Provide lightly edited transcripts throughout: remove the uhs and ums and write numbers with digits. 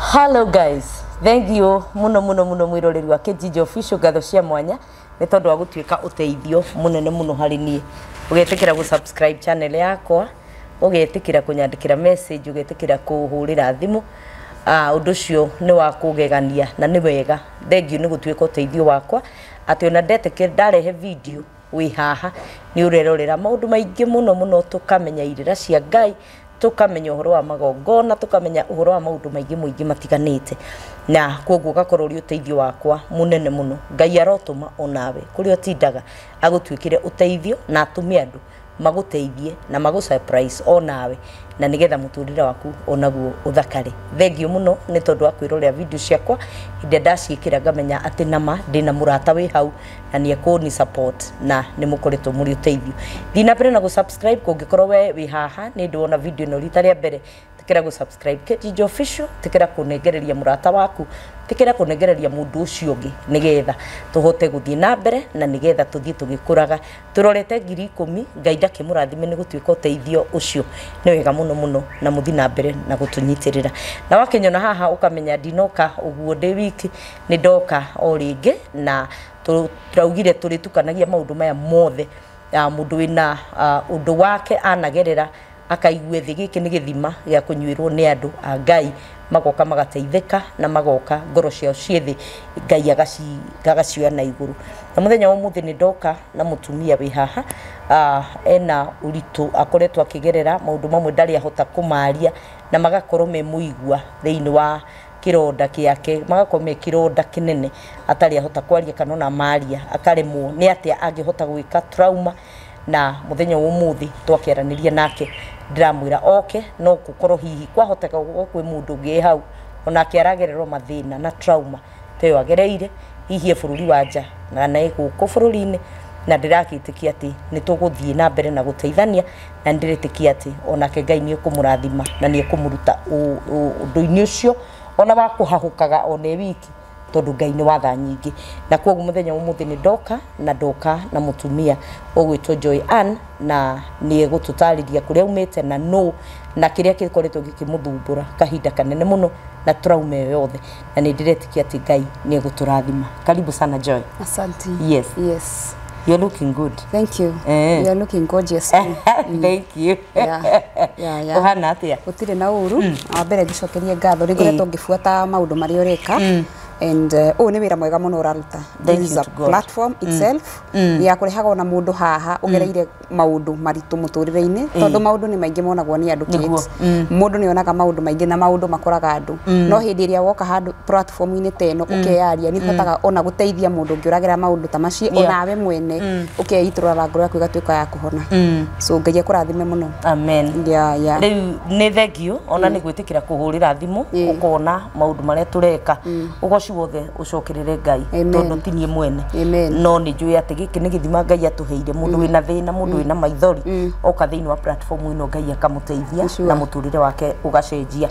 Hello guys, thank you muno muno muno mwiroreri wa Kijiji Official. Ngatho cia mwanya nĩ tondũ wa gũtuĩka ũteithio mũnene mũno harĩ niĩ, ũgetĩkĩra gũ subscribe channel yakwa, ũgetĩkĩra kũnyandĩkĩra message, ũgetĩkĩra kũhũrĩra thimũ. Ũndũ ũcio nĩ wa kũgegania na nĩ wega. Thank you nĩ gũtuĩka ũteithio wakwa atĩ ona ndetĩkĩra ndarehe video wĩ haha nĩ ũrerorera maũndũ maingĩ mũno mũno, tũkamenya irĩra cia Ngai, tũkamenya ũhoro wa magongona, tũkamenya ũhoro wa maũndũ maingĩ mũingĩ matiganĩte, na koguo ũgakorwo ũrĩ ũteithio wakwa mũnene mũno. Ngai arotũma onawe kũrĩa ũtindaga agũtuĩkĩre ũteithio na atũme andũ magũteithie na magũ surprise onawe, na nigetha mũtũrĩre waku onaguo ũthakare. Thank you mũno nĩ tondũ wa kwĩrorera video ciakwa. Hĩndĩ ĩrĩa ndaciĩkĩra ngamenya atĩ nama ndĩna mũrata wĩ hau na nĩ ekũni support, na nĩ mũkoretwo mũrĩ ũteithio. Thiĩ na mbere na gũ subscribe kũngĩkorwo we wĩ haha nĩ ndĩwona video ĩno rita rĩa mbere. Tĩkĩra gũ subscribe Kijiji Official, tĩkĩra kũnengereria mũrata waku, tĩkĩra kũnengereria mũndũ ũcio ũngĩ, nĩgetha tũhote gũthiĩ na mbere na nĩgetha tũthiĩ tũgĩkũraga tũrorete 10,000. Ngai ndakĩmũrathime nĩ gũtuĩka ũteithio ũcio nĩ wega mũno mũno, na mũthiĩ na mbere na gũtũnyitĩrĩra. Na wakĩnyona haha ũkamenya ndinoka ũguo ndĩ wiki, nĩ ndoka o rĩngĩ, na tũraugire tũrĩtukanagia maũndũ maya mothe. Mũndũ wĩna ũndũ wake anagerera akaigue thĩ, gĩkĩ nĩ gĩthima gĩa kũnyuĩrwo nĩ andũ a Ngai, magoka magateithĩka na magoka ngoro ciao ciĩ thĩ, Ngai agacioya na igũrũ. Na mũthenya wa ũmũthĩ nĩ ndoka na mũtumia wĩ haha, ena ũritũ akoretwo akĩgerera maũndũ mamwe ndarĩ ahota kũmaria, na magakorwo me mũigua thĩinĩ wa kĩronda gĩake, magakorwo me kĩronda kĩnene atarĩ ahota kwaria, kana ona maria akaremwo nĩ atĩa angĩhota gwĩka trauma. Na mũthenya wa ũmũthĩ twakĩaranĩria nake, ndĩramwĩra oke no gũkorwo hihi kwahoteka gũkorwo kwĩ mũndũ ũngĩ hau onake aragererwo mathĩna na trauma ta ĩyo agereire, hihi e bũrũri wa nja na e gũkũ bũrũri-inĩ, na ndĩragĩtĩkia atĩ nĩ tũgũthiĩ na mbere na gũteithania, na nĩndĩretĩkia atĩ onake Ngai nĩ ekũmũrathima na nĩ ekũmũruta ũndũ-inĩ ũcio ona wa kũhahũkaga ona e wiki, tondũ Ngai nĩ watha nyingĩ. Na koguo mũthenya wa ũmũthĩ nĩ ndoka na ndoka na mũtumia ũgwĩtwo Joy Ann, na nĩ egũtũtarĩria kũrĩa aumĩte na no na kĩrĩa gĩkoretwo gĩkĩmũthumbũra kahinda kanene mũno na trauma ĩyo yothe, na nĩ ndĩretĩkia atĩ Ngai nĩ egũtũrathima. Karibu sana, Joy. Asante. Yes. Yes. You're looking good. Thank you. Eh. You are looking gorgeous too. Thank you. Yeah. Ũhana atĩa? Gũtirĩ na ũru. Wa mbere ngĩcokerie ngatho rĩ ngoretwo ngĩbuata maũndũ marĩa ũreka. And ũyũ nĩ wĩra mwega mũno ũraruta. Thank This is you a to God. platform itself ya kũrehaga ona mũndũ haha ũgereire maũndũ maritũ mũtũrĩre-inĩ, tondũ maũndũ nĩ maingĩ monagwo nĩ andũ. Nĩguo. Kate. Mũndũ nĩ onaga maũndũ maingĩ na maũndũ makoraga andũ, no hĩndĩ ĩrĩa woka handũ platform-inĩ ta ĩno ũkeyaria, nĩ ũhotaga ona gũteithia mũndũ ũngĩ ũragera maũndũ ta macio, onawe mwene ũkeitũrũra ngoro yaku ĩgatuĩka ya kũhona. So Ngai akũrathime mũno. Amen. Yeah. Rĩu nĩ thank you ona nĩ gwĩtĩkĩra kũhũrĩra thimũ, ũkona maũndũ marĩa tũreka, ũgoci wothe ũcokerere Ngai, Amen. tondũ ti niĩ mwene. Amen. No nĩ njũĩ atĩ gĩkĩ nĩ gĩthima Ngai atũheire. Mũndũ wĩna thĩna, mũndũ wĩna maithori, oka thĩinĩ wa platform ĩno, Ngai akamũteithia na mũtũrĩre wake ũgacenjia.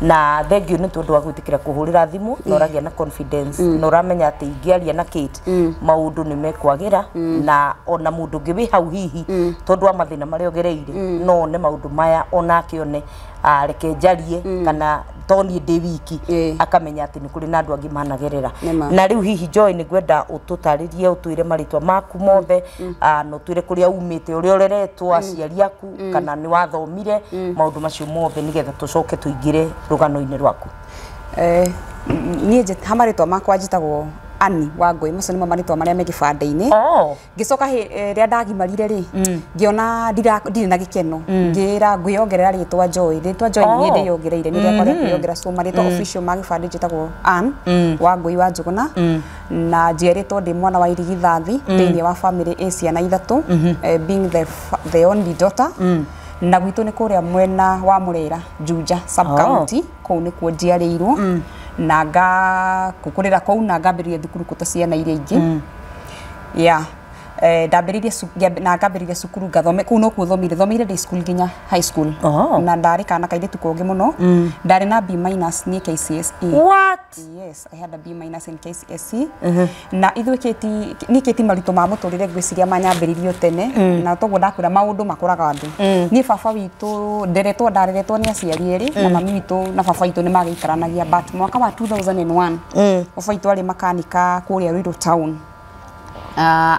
Na thank you nĩ tondũ wa gwĩtĩkĩra kũhũrĩra thimũ, na ũragĩa na confidence na ũramenya atĩ ingĩaria na Kate maũndũ nĩ mekwagĩra, na ona mũndũ ũngĩ wĩ hau hihi tondũ wa mathĩna marĩa ũgereire no one maũndũ maya onake one, reke njarie kana to niĩ ndĩ wiki, akamenya atĩ nĩ kũrĩ na andũ angĩ managerera. Nĩma. Na rĩu hihi Joy, nĩ ngwenda ũtũtarĩrie, ũtwĩre marĩtwa maku mothe, na ũtwĩre kũrĩa umĩte, ũrĩa ũreretwo, aciari aku, kana nĩ wathomire, maũndũ macio mothe, nĩgetha tũcoke tũingĩre rũgano-inĩ rwaku. Niĩ ha marĩtwa makwa njĩtagwo Annie Wangũi, macio nĩmo marĩtwa marĩa me gĩbandĩ-inĩ. Ngĩcoka rĩrĩa ndagimarire rĩ, ngĩona ndirĩ na gĩkeno, ngĩra ngwĩyongerera rĩtwa Joy. Rĩtwa Joy niĩ ndĩyongereire, nĩ rĩakwa rĩa kwĩyongerera. So marĩtwa official ma gĩbandĩ njĩtagwo Ann Wangũi wa Njũgũna, na njiarĩtwo ndĩ mwana wa irigithathi thĩinĩ wa family ĩ ciana ithatũ, being the only daughter. Na gwitũ nĩ kũrĩa mwena wa Mũrera, Juja sub county, kũu nĩkuo njiarĩirwo na ngakũrĩra kũu na ngambĩrĩria thukuru kũ ta ciana iria ingĩ. Yeah. Ndambĩrĩirie na ngambĩrĩria cukuru ngathome kũu nokuo thomire thomire day school nginya high school. Na ndarĩ kana kairĩtu kũngĩ mũno. Ndarĩ na B minus nĩ KCSE. What? Yes, I had a B minus in KCSE. Na ithuĩ kĩti niĩ kĩti maritũ ma mũtũrĩre ngwĩciria manyambĩrĩirio tene na toguo ndakwĩra maũndũ makũraga andũ. Niĩ baba witũ nderetwo ndareretwo nĩ aciari erĩ na mami witũ na baba witũ nĩ magĩikaranagia, but mwaka wa 2001 baba witũ arĩ makanika kũrĩa Ruiru town.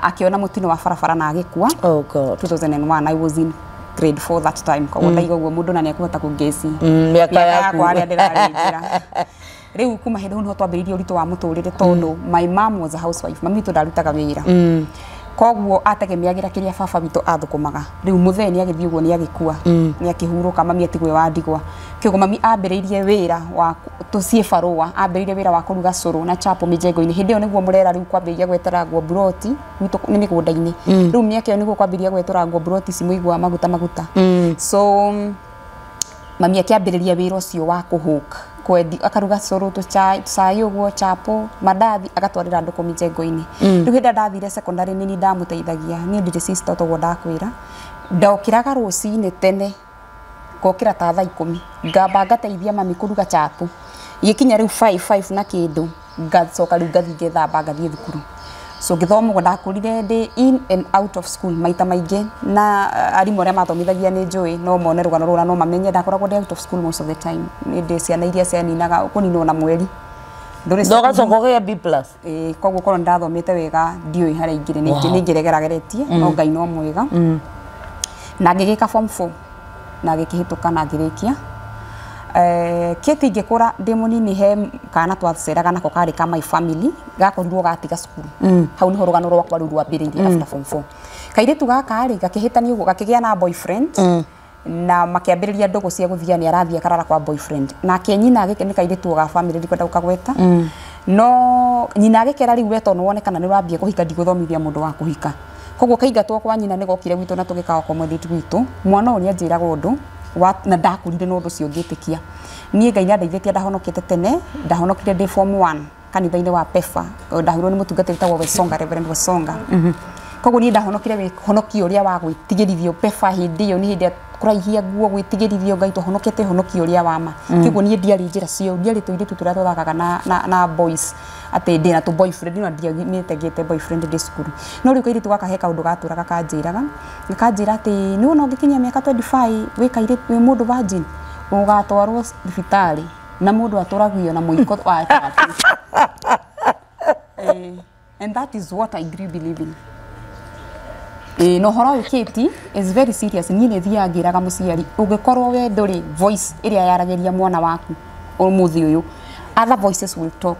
Akiona mutino wa barabara na agĩkua. Oh God. 2001 I was in grade 4 that time. Koguo ndaiga ũguo mũndũ na nĩekũhota kũngeci mĩaka yaku yakwa harĩa ndĩrarĩ njĩra. Rĩu kuma hĩndĩ ĩyo nĩho twambĩrĩirie ũritũ wa mũtũrĩre tondũ my mom was a housewife. Mami witũ ndarutaga wĩra. Koguo ategemeagĩra kĩrĩa baba witũ athũkũmaga. Rĩu mũthee nĩ agĩthiĩ ũguo nĩ agĩkua. Nĩ akĩhurũka mami atigwo wa ndigwa. Kĩoguo mami ambĩrĩirie wĩra wa tũciĩ barũa, ambĩrĩirie wĩra wa kũruga cũrũ na chapo mĩjengo-inĩ. Hĩndĩ ĩyo nĩguo mũrera rĩu kwambĩrĩria gwetherangwo mburoti gwitũ nĩ mĩgũnda-inĩ. Rĩu mĩaka ĩyo nĩguo kwambĩrĩria gwetherangwo mburoti ci mũigua maguta maguta. So mami akĩambĩrĩria wĩra ũcio wa kũhũka kwendi akaruga cũrũ tũcai ũguo chapo mandathi agatwarĩra andũ kũu mĩjengo-inĩ. Rĩu hĩndĩ ĩrĩa ndathire secondary nĩ niĩ ndamũteithagia. Niĩ ndirĩ sister toguo ndakwĩra. Ndokĩraga rũcinĩ tene ngokĩra ta thaa 10 ngamba ngateithia mami kũruga chapo igĩkinya rĩu 5 na kĩndũ ngacoka rĩu ngathiĩ ngethamba ngathiĩ thukuru. So ngĩthoma ũguo ndakũrire ndĩ in and out of school maita maingĩ na arimũ arĩa mathomithagia nĩ njũĩ no mone rũgano rũu na no mamenye ndakoragwo ndĩ out of school most of the time. Nĩ ndĩ ciana iria cianinaga kũninwo na mweri. Ndogacoka ũgĩa B plus. Ĩĩ, koguo korwo nĩndathomete wega ndiũĩ harĩa ingĩrĩ nĩ ingĩregerageretie no Ngai no mwega. Na ngĩgĩka form 4 na ngĩkĩhĩtũka na ngĩrĩkia. Kĩti ngĩkũra ndĩ mũnini he kana twaceraga nako karĩ ka my family gakorirwo gatiga cukuru. Hau nĩho rũgano rwakwa rũu rwambĩrĩirie after form 4. Kairĩtu gaka rĩ gakĩhĩtania ũguo gakĩgĩa na boyfriend na makĩambĩrĩria ndũgũ cia gũthiia nĩ arathiĩ akarara kwa boyfriend. Nake nyina nĩ kairĩtu ga family ndikwenda gũkagweta. No nyina agĩkera rĩu we tondũ nĩwonekana nĩ ũrambia kũhika ndigũthomithia mũndũ wa kũhika. Koguo kaingatwo kwa nyina nĩ gokire gwitũ na tũgĩka accommodate gwitũ. Mwana ũyũ nĩ anjĩraga ũndũ na ndakũrire na ũndũ ũcio ngĩtĩkia. Niĩ Ngai nĩandeithĩtie ndahonokete tene, ndahonokire ndĩ form 1 kanitha-inĩ wa PEFA. Ndahũrirwo nĩ mũtungatĩri wĩtagwo Wesonga, Reverend Wesonga. Koguo niĩ ndahonokire wĩhonokio ũrĩa wa gwĩtigĩrithio PEFA hĩndĩ ĩyo nĩ hĩndĩ ya kũraihia nguo gwĩtigĩrithio Ngai tũhonokete ũhonokio ũrĩa wa ma. Koguo niĩ ndiarĩ njĩra cio, ndiarĩ tũirĩtu tũrĩa tũthakaga na boys atĩ ndĩna tũ boyfriend no ndiagimĩte ngĩte boyfriend ndĩ cukuru. No rĩu kairĩtu gaka he kaũndũ gatũraga kanjĩraga, gakanjĩra atĩ nĩ wona ũngĩkinyia mĩaka 25 wĩ kairĩtu wĩ mũndũ virgin ũgatwarwo thibitarĩ na mũndũ atũragio na mũiko wa chapo. And that is what I grew believing. No horo ũyũ Kate is very serious. Niĩ nĩ thiaga ngĩraga mũciari ũngĩkorwo we ndũrĩ voice ĩrĩa yaragĩria mwana waku ũmũthĩ ũyũ, other voices will talk.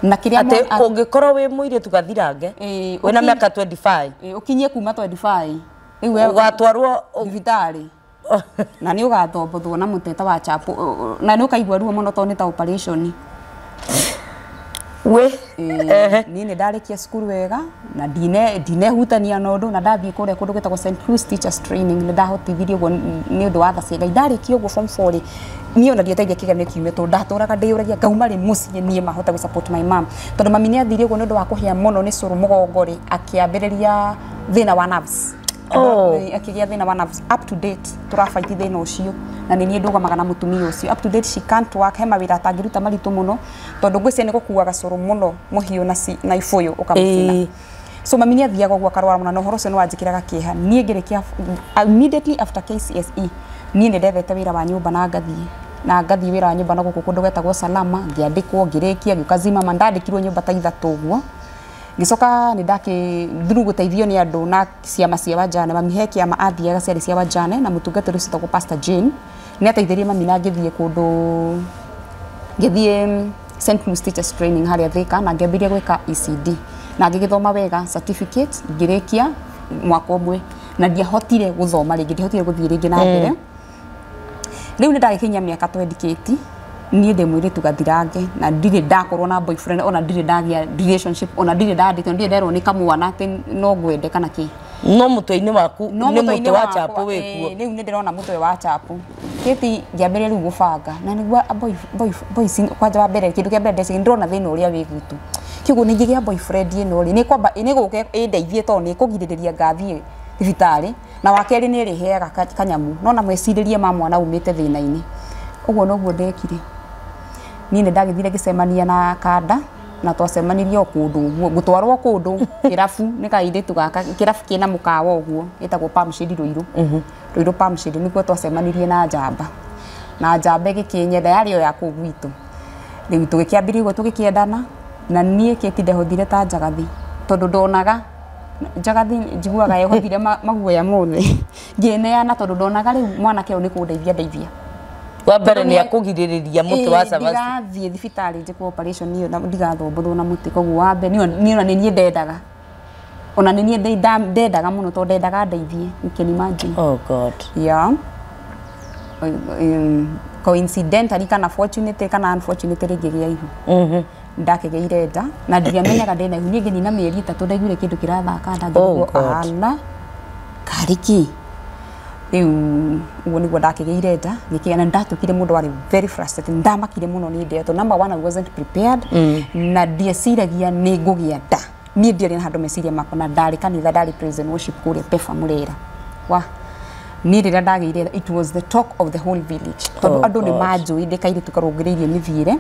Na kĩrĩa Atĩ ũngĩkorwo wĩ mũirĩtu gathirange wĩna mĩaka 25 ũkinyie kuma 25 rĩu we ũgatwarwo thibitarĩ na nĩ ũgathombothwo na mũteta wa chapo na nĩ ũkaigua ruo mũno tondũ nĩ ta operation. We Niĩ nĩ ndarĩkia cukuru wega na ndinehutania na ũndũ na ndathiĩ kũrĩa kũndũ gwĩtagwo St. Louis Teachers Training nĩ ndahotithirie ũguo nĩ ũndũ wa tha cia Ngai. Ndarĩkia ũguo form 4 rĩ niĩ ona ndietereire kĩgeranio kiume tondũ ndatũraga ndĩyũragia ngauma rĩ mũciĩ niĩ mahote gũ support my mom tondũ mami nĩ athire ũguo nĩ ũndũ wa kũhĩa mũno nĩ cũrũ mũgongo rĩ akĩambĩrĩria thĩna wa nerves. Akĩgĩa thĩna wa nerves up to date tũrabaiti thĩna ũcio na nĩ niĩ ndũgamaga na mũtumia ũcio up to date she can't work he mawĩra atangĩruta maritũ mũno tondũ ngwĩciria nĩ gũkuaga cũrũ mũno mũhiũ na ibũyũ ũkamũcina. So mami nĩ athiaga ũguo akarwara mũno na ũhoro ũcio nĩ wanjĩkĩraga kĩeha. Niĩ ngĩrĩkia immediately after KCSE niĩ nĩ ndethete wĩra wa nyũmba na ngathiĩ wĩra wa nyũmba na gũkũ kũndũ gwetagwo Salama ngĩandĩkwo ngĩrĩkia ngĩũka Zimmerman ndandĩkirwo nyũmba ta ithatũ ũguo. Ngĩcoka nĩ ndakĩ through gũteithio nĩ andũ na ciama cia wajane mami he kĩama athiaga ciarĩ cia wajane na mũtungatĩri ũcio wĩtagwo Pastor Jane nĩ ateithirie mami na ngĩthiĩ kũndũ ngĩthiĩ St. Louis Teachers Training harĩa Thika na ngĩambĩrĩria gwĩka ECD na ngĩgĩthoma wega certificate ngĩrĩkia mwaka ũmwe na ndiahotire gũthoma rĩngĩ ndiahotire gũthiĩ rĩngĩ na mbere. Rĩu nĩ ndagĩkinyia mĩaka 20 niĩ ndĩ mũirĩtu gathirange na ndirĩ ndakorwo na boyfriend ona ndirĩ ndagĩa relationship ona ndirĩ ndandĩtwo ndirĩ nderwo nĩ kamwana atĩ no ngwende kana kĩ. No mũtwe-inĩ waku nĩ mũtwe wa chapo wĩkuo. Rĩu nĩ ndĩrona mũtwe wa chapo. Kĩti ngĩambĩrĩria rĩu gũbanga na nĩguo boys kwanja wa mbere kĩndũ kĩa mbere ndeciria ndĩrona thĩna ũrĩa wĩ gwitũ. Kĩguo ningĩgĩa boyfriend ĩno rĩ, nĩ kwamba nĩ gũka ĩndeithie tondũ nĩ ĩkũgirĩrĩria ngathiĩ thibitarĩ, na wa kerĩ nĩ ĩrĩheaga kanyamu no na mecirĩrie ma mwana umĩte thĩna-inĩ. Ũguo noguo ndekire. Niĩ nĩ ndagĩthire ngĩcemania na kanda na twacemanirie o kũndũ ũguo, ngũtwarwo kũndũ kĩrabu nĩ kairĩtu gaka, kĩrabu kĩna mũkawa ũguo gĩtagwo Palm Shade Ruiru. Ruiru Palm Shade nĩkuo twacemanirie na njamba. Na njamba ĩgĩkĩnyenda, yarĩ o ya kũu gwitũ. Rĩu tũgĩkĩambĩrĩria ũguo tũgĩkĩendana, na niĩ Kate ndehũthire ta njagathi tondũ ndonaga njagathi njiguaga yehothire maguoya mothe. Ngĩneana tondũ ndonaga rĩu mwanake ũyũ nĩ kũndeithia ndeithia. Wa mbere nĩ akũgirĩrĩria mũtĩ wa cabaci. Ndigathiĩ thibitarĩ njĩkwo operation ĩyo na ndigathombũthwo na mũtĩ, koguo wa mbere niĩ ona nĩ niĩ ndendaga. Ona nĩ niĩ ndendaga mũno tondũ ndendaga ndeithie, you can imagine. Oh God. Yeah. Coincidentally kana fortunately kana unfortunately ngĩgĩa ihu. Ndakĩgĩire nda na ndiamenyaga ndĩna ihu. Niĩ ngĩnina mĩeri 3 ndaiguire kĩndũ kĩrathaka nda, ngĩrigwo ala karĩ kĩ. Rĩu ũguo nĩguo ndakĩgĩire nda, ngĩkĩgĩa na ndatuĩkire mũndũ warĩ very frustrated, ndamakire mũno nĩ nda ĩyo tondũ number one I wasn't prepared, na ndieciragia nĩ ngũgĩa nda. Niĩ ndiarĩ na handũ meciria makwa, na ndarĩ kanitha, ndarĩ praise and worship kũrĩa Pefa Mũrera. Wa niĩ rĩrĩa ndagĩire, it was the talk of the whole village tondũ andũ nĩ manjũĩ ndĩ kairĩtu karũngĩrĩirie mĩthiĩre,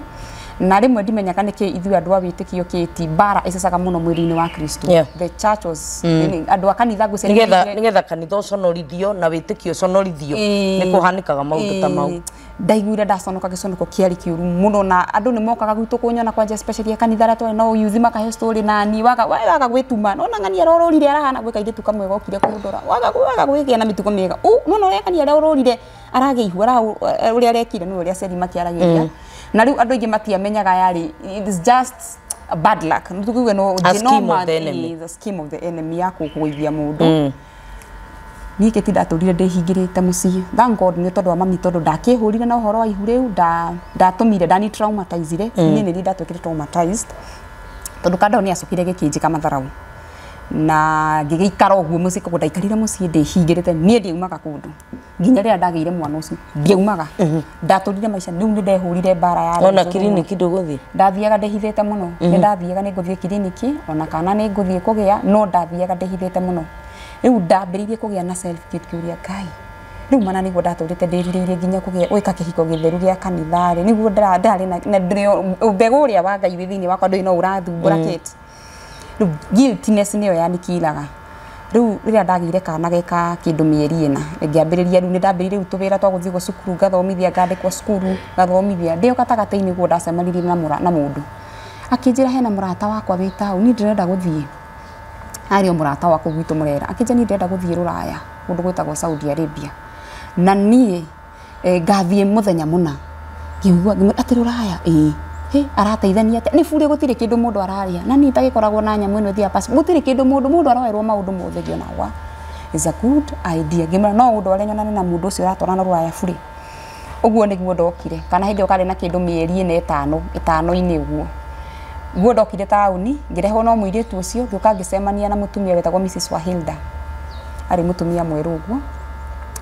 na rĩmwe ndimenyaga nĩkĩ ithuĩ andũ a wĩtĩkio kĩti mbara ĩcecaga mũno mwĩrĩ-inĩ wa Kristo. The church was andũ a kanitha ngwĩciria nĩgetha kanitha ũconorithio na wĩtĩkio ũconorithio nĩ kũhanĩkaga maũndũ ta mau. Ndaiguire ndaconoka, gĩconoko kĩarĩ kĩũru mũno, na andũ nĩ mokaga gwitũ kũnyona kwanja especially a kanitha arĩa twarĩ no youth makahe story na niĩ waga gwĩtuma, nona ng'ania arorũrire arahana gwĩ kairĩtu kamwe gokire kũndora, waga gwĩgĩa na mĩtugo mĩega, nona ũrĩa ng'ania arorũrire aragĩa ihu, ũrĩa arekire nĩ ũrĩa aciari makĩaragĩria. Na rĩu andũ aingĩ matiamenyaga yarĩ it is just a bad luck, nĩtũkuge no a scheme of the enemy, the scheme of the enemy ya kũgũithia mũndũ. Niĩ Kate ndatũrire ndĩhingĩrĩte mũciĩ, thank God nĩ tondũ wa mami, tondũ ndakĩhũrire na ũhoro wa ihu rĩu, ndatũmire ndani traumatizire, niĩ nĩ niĩ ndatuĩkire traumatized tondũ kanda nĩ acokire gĩkĩnjĩka matharau na ngĩgĩikara ũguo mũciĩ, koguo ndaikarire mũciĩ ndĩhingĩrĩte, niĩ ndiaumaga kũndũ nginya rĩrĩa ndagĩire mwana ũcio, ndiaumaga. Ndatũrire maica rĩu nĩ ndehũrire mbara ya ona kiriniki ndũgũthiĩ, ndathiaga ndĩhithĩte mũno. Nĩ ndathiaga nĩ ngũthiĩ kiriniki ona kana nĩ ngũthiĩ kũgĩa, no ndathiaga ndĩhithĩte mũno. Rĩu ndambĩrĩirie kũgĩa na self guilt, kĩũria Ngai rĩu mana nĩguo ndatũrĩte ndĩrirĩirie nginya kũgĩa gwĩka kĩhiko gĩtheru gĩa kanitha rĩ, nĩguo ndarĩ na mbegũ ũrĩa wa Ngai wĩ thĩinĩ wakwa ndũĩ no ũrathumbũra Kate. Rĩu guiltiness nĩyo yanikiraga. Rĩu rĩrĩa ndagĩire kana geka kĩndũ mĩeri 4, ngĩambĩrĩria rĩu nĩ ndambĩrĩirie rĩu tũwĩra twa gũthiĩ cukuru, ngathomithia, ngandĩkwo cukuru ngathomithia. Ndĩo gatagatĩ-inĩ guo ndacemanirie na mũndũ akĩnjĩra hena mũrata wakwa wĩ taũni ndĩrenda gũthiĩ, arĩ o mũrata wakwa gwitũ Mũrera, akĩnjĩra niĩ ndĩrenda gũthiĩ Rũraya kũndũ gwĩtagwo Saudi Arabia, na niĩ ngathiĩ mũthenya mũna. Ngĩigua atĩ Rũraya, ĩĩ hĩ arateithania atĩa, nĩ burĩ gũtirĩ kĩndũ mũndũ ararĩa, na niĩ itagĩkoragwo na nyamũ ĩno ĩthiaga passport, gũtirĩ kĩndũ mũndũ aroerwo maũndũ mothe. Ngĩona wa is a good idea, ngĩmwĩra no ũndware nyonane na mũndũ ũcio ũratwarana Rũraya burĩ. Ũguo nĩguo ndokire, kana hĩndĩ ĩyo karĩ na kĩndũ mĩeri 4 5-inĩ ũguo guo ndokire taũni, ngĩrehwo no mũirĩtu ũcio, ngĩũka ngĩcemania na mũtumia wetagwo Mrs Wahilda, arĩ mũtumia mwerũ ũguo,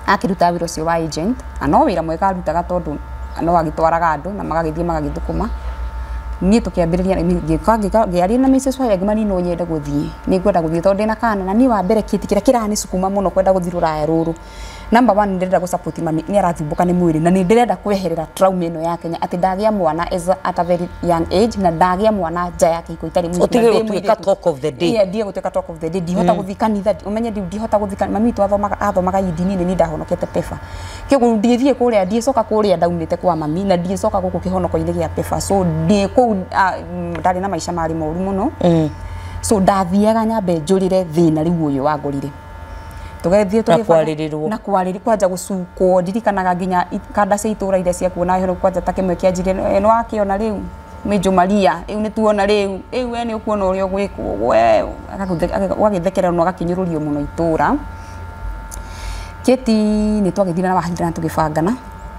akĩruta wĩra ũcio wa agent, na no wĩra mwega arutaga tondũ no agĩtwaraga andũ na magagĩthiĩ magagĩthũkũma. Niĩ tũkĩambĩrĩria ngĩaria na Mrs Wahilda, ngĩmwĩra niĩ no nyende gũthiĩ, nĩ ngwenda gũthiĩ tondũ ndĩna kana, na niĩ wa mbere kĩti kĩrĩa kĩranicukuma mũno kwenda gũthiĩ Rũraya rũrũ, number one ndĩrenda gũ support mami, nĩ arathumbũka nĩ mwĩrĩ, na nĩ ndĩrenda kweherera trauma ĩno ya Kenya atĩ ndagĩa mwana at a very young age, na ndagĩa mwana nja ya kĩhiko itarĩ mũhiku, ũtige gũtuĩka talk of the day. Yeah, ndige gũtuĩka talk of the day, ndihota gũthiĩ kanitha, ũmenye ndihota gũthiĩ kanitha, mami witũ athomaga indini nĩ niĩ ndahonokete Pefa, kĩoguo ndingĩthiĩ kũrĩa, ndiĩcoka kũrĩa ndaumĩte kwa mami, na ndiĩcoka gũkũ kĩhonoko-inĩ gĩa Pefa, so ndĩ kũu ndarĩ na maica marĩ moru mũno. So ndathiaga nyambe njũrĩre thĩna rĩu ũyũ wangorire, tũgĩthiĩ tũgĩkwarĩrĩrwo na kwarĩrĩ kwanja gũcukwo, ndirikanaga nginya kanda cia itũra iria cia kuona hero kwanja ta kĩmwe kĩanjire nĩ wakĩona rĩu Mĩnjũ Maria rĩu nĩ tuona rĩu rĩu we nĩ ũkuona ũrĩa ũgwĩkwo, we ũgagĩthekererwo na ũgakĩnyũrũrio mũno itũra. Kate nĩ twagĩthire na Wahilda na tũgĩbangana,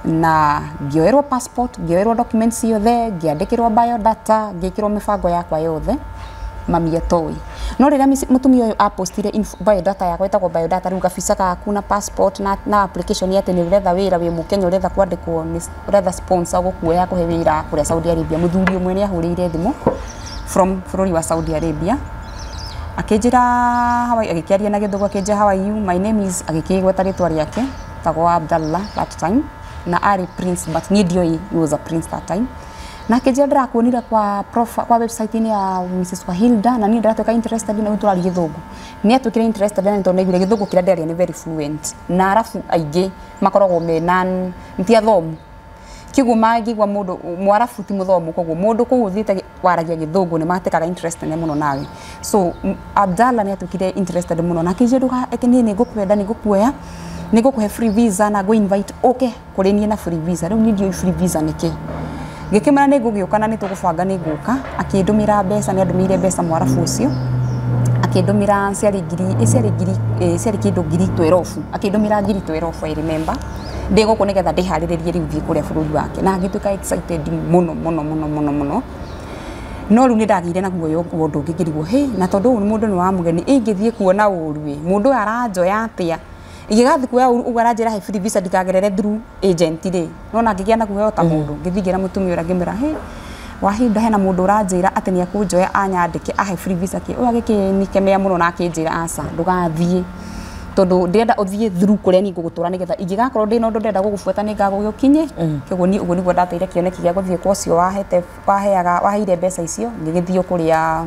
na ngĩoerwo passport, ngĩoerwo documents ciothe, ngĩandĩkĩrwo biodata, ngĩkĩrwo mĩbango yakwa yothe mami atoĩ. No rĩrĩa mũtumia ũyũ apostire biodata yakwa, ĩtagwo biodata rĩu gabica gaku na passport na application ya atĩ nĩ ũretha wĩra wĩ Mũkenya, ũretha kwandĩkwo, ũretha sponsor gũkuoya kũhe wĩra kũrĩa Saudi Arabia, mũthuri ũmwe nĩ ahũrĩire thimũ from bũrũri wa Saudi Arabia. Akĩnjĩra how are, agĩkĩaria na gĩthũngũ, akĩnjĩra, "How are you? My name is," agĩkĩgweta rĩtwa rĩake, tagwo Abdallah that time, na arĩ prince, but niĩ ndioĩ he was a prince that time. Na akĩnjĩra, "Ndĩrakuonire kwa kwa website-inĩ ya Mrs. Wahilda, na niĩ ndĩratuĩka interested." Na rĩu tũraria gĩthũngũ, nĩ atuĩkire interested na nĩ tondũ naiguire gĩthũngũ kĩrĩa ndĩraria nĩ very fluent, na arabu aingĩ makoragwo mena ti athomu, kiguo mangĩigua mũndũ mwarabu ti mũthomu, koguo mũndũ kũu ũthiĩte waragia gĩthũngũ nĩ matĩkaga interest nene mũno nawe. So Abdallah nĩ atuĩkire interested mũno na akĩnjĩra, "Ndũga eke, niĩ nĩ ngũkwenda, nĩ ngũkuoya, nĩ ngũkũhe free visa na ngũ invite ũke kũrĩ niĩ na free visa." Rĩu niĩ ndiũĩ free visa nĩ kĩ. Ngĩkĩmwĩra nĩ ngũgĩũka na nĩ tũgũbanga, nĩ ngũka. Akĩndũmĩra mbeca, nĩ andũmĩire mbeca mwarabu ũcio, akĩndũmĩra ciarĩ ngiri ciarĩ ngiri ciarĩ kĩndũ 12,000, akĩndũmĩra 12,000, I remember, ndĩ gũkũ nĩgetha ndĩharĩrĩrie rĩu thiĩ kũrĩa bũrũri wake. Na ngĩtuĩka excited mũno mũno mũno mũno mũno, no rĩu nĩ ndagĩire na guoya wa ũndũ ũngĩ, ngĩrigwo, hĩ, na tondũ ũyũ nĩ mũndũ nĩ wa mũgeni, ingĩthiĩ kuona ũru ĩ, mũndũ ũyũ aranjoya atĩa? Ingĩgathiĩ kuoya ũru ũguo aranjĩra he free visa, ndikagerere through agent rĩ, nona ngĩgĩa na guoya ta mũndũ. Ngĩthiĩ ngĩra mũtumia ũrĩa, ngĩmwĩra, "Hĩ, Wahinda, hena mũndũ ũranjĩra atĩ nĩ ekũnjoya anyandĩke ahe free visa kĩ." Ũyũ agĩkĩnikemea mũno na akĩnjĩra, "Aca, ndũgathiĩ, tondũ ndĩrenda ũthiĩ through kũrĩa niĩ ngũgũtwara, nĩgetha ingĩgakorwo ndĩna ũndũ ndĩrenda gũgũbuata nĩ ngagũgĩũkinye." Kĩoguo niĩ ũguo nĩguo ndateire kĩoneki gĩa gũthiĩ kwa ũcio wahete waheaga waheire mbeca icio. Ngĩgĩthiĩ kũrĩa,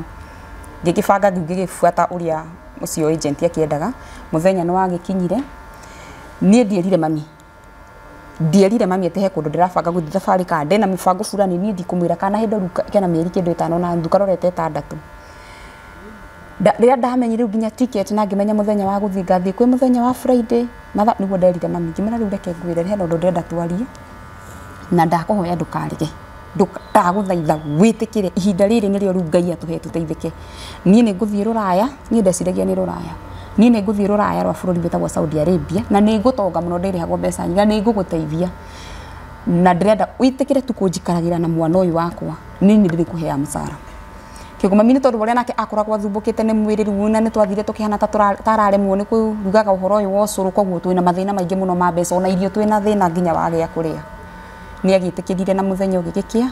ngĩgĩbanga rĩu ngĩgĩbuata ũrĩa ũcio agent akĩendaga. Mũthenya nĩ wagĩkinyire, niĩ ndierire mami, ndierire mami atĩ he kũndũ ndĩrabanga gũthiĩ thabarĩ kana ndĩna mũbango fulani. Niĩ ndikũmwĩra kana hĩndĩ rĩu kena mĩeri kĩndũ 5 na nuthu, karorete 6. Rĩrĩa ndamenyire rĩu nginya ticket na ngĩmenya mũthenya wa gũthiĩ, ngathiĩ kwĩ mũthenya wa Friday matha, nĩguo nderire mami. Ngĩmwĩra, "Rĩu reke ngwĩre, hena ũndũ ndĩrenda twarie, na ndakũhoya ndũkarege, ndagũthaitha wĩtĩkĩre, ihinda rĩrĩ nĩrĩo rĩu Ngai atũhe tũteithĩke. Niĩ nĩ ngũthiĩ rũraya." Niĩ ndeciragia nĩ rũraya. "Niĩ nĩ ngũthiĩ rũraya rwa bũrũri wĩtagwo Saudi Arabia, na nĩ ngũtonga mũno, ndĩrĩhagwo mbeca nyingĩ, na nĩ ngũgũteithia, na ndĩrenda wĩtĩkĩre tu kũnjikaragĩra na mwana ũyũ wakwa, niĩ nĩ ndĩrĩkũheaga mũcara." Kĩguo mami, nĩ tondũ ũrĩa nake akoragwo athumbũkĩte nĩ mwĩrĩ rĩu, na nĩ twathire tũkĩhana ta tararemwo nĩ kũrugaga ũhoro ũyũ wa ũcũrũ, koguo twĩna mathĩna maingĩ mũno ma mbeca, ona irio twĩna thĩna nginya wa gĩa kũrĩa. Nĩ agĩtĩkĩrire, na mũthenya ũgĩgĩkĩa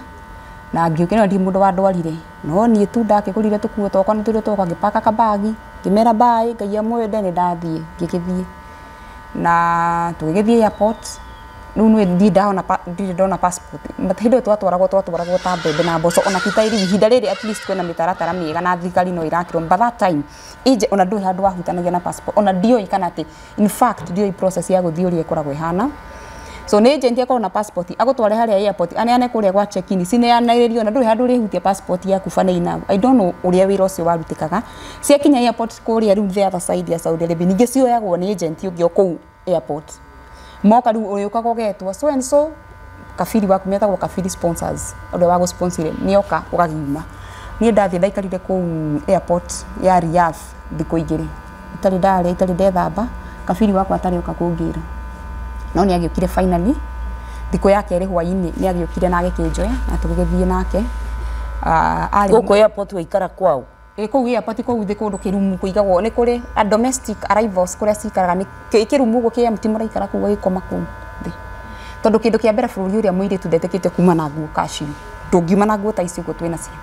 na ngĩũkĩra. Ndirĩ mũndũ wandwarire, no niĩ tu ndakĩgũrire tũkuo twakwa na tũindo twakwa, ngĩpaka kabagi, ngĩmera bye, Ngai amwende, nĩ ndathiĩ. Ngĩgĩthiĩ na tũgĩgĩthiĩ airport. Rĩu nĩ ndirĩ ndona ndirĩ ndona passport. But hĩndĩ ĩyo twatwaragwo ta mbembe na mboco, ona ti ta rĩu. Ihinda rĩrĩ at least kwĩna mĩtaratara mĩega na thirikari no ĩrakĩrwo, but that time ije ona ndũrĩ handũ wahutanagia na passport, ona ndioĩ kana atĩ, in fact ndioĩ process ya gũthiĩ ũrĩa ĩkoragwo ĩhana. So nĩ agent akorwo na passport, agũtware harĩa airport, aneane kũrĩa gwa check in, cineanĩrĩrio, na ndũrĩ handũ ũrĩhutia passport yaku bana. I don't know ũrĩa wĩra ũcio warutĩkaga. Ciakinya airport kũrĩa rĩu the other side ya Saudi Arabia, ningĩ cioyagwo nĩ agent ũngĩ o kũu airport. Moka rĩu ũrĩũkaga ũgetwo so and so, kabiri waku, metagwo kabiri sponsors, ũrĩa wa gũsponsor nĩoka, ũgagiuma. Niĩ ndathiĩ ndaikarire kũu airport ya Riyadh thikũ 2, itarĩ ndarĩa, itarĩ ndethamba, kabiri wakwa atarĩ oka kũngĩra. No nĩ agĩũkire finally thikũ ya kerĩ hwainĩ, nĩ agĩũkire na agĩkĩnjoya na tũgĩgĩthiĩ nake. Arĩ Gũkũ airport waikara kwao? Ĩ, kũu airport kũu thĩ kũndũ kĩrumu kũigagwo, nĩ kũrĩ a domestic arrivals kũrĩa cikaraga, nĩ kĩrumu ũguo kĩ empty, mũraikara kũu, ũgĩkoma kũu thĩ, tondũ kĩndũ kĩa mbere bũrũri ũrĩa mũirĩtu ndetĩkĩtio kuma na nguo kaciu. Ndũngiuma na nguo ta ici ũguo twĩ nacio,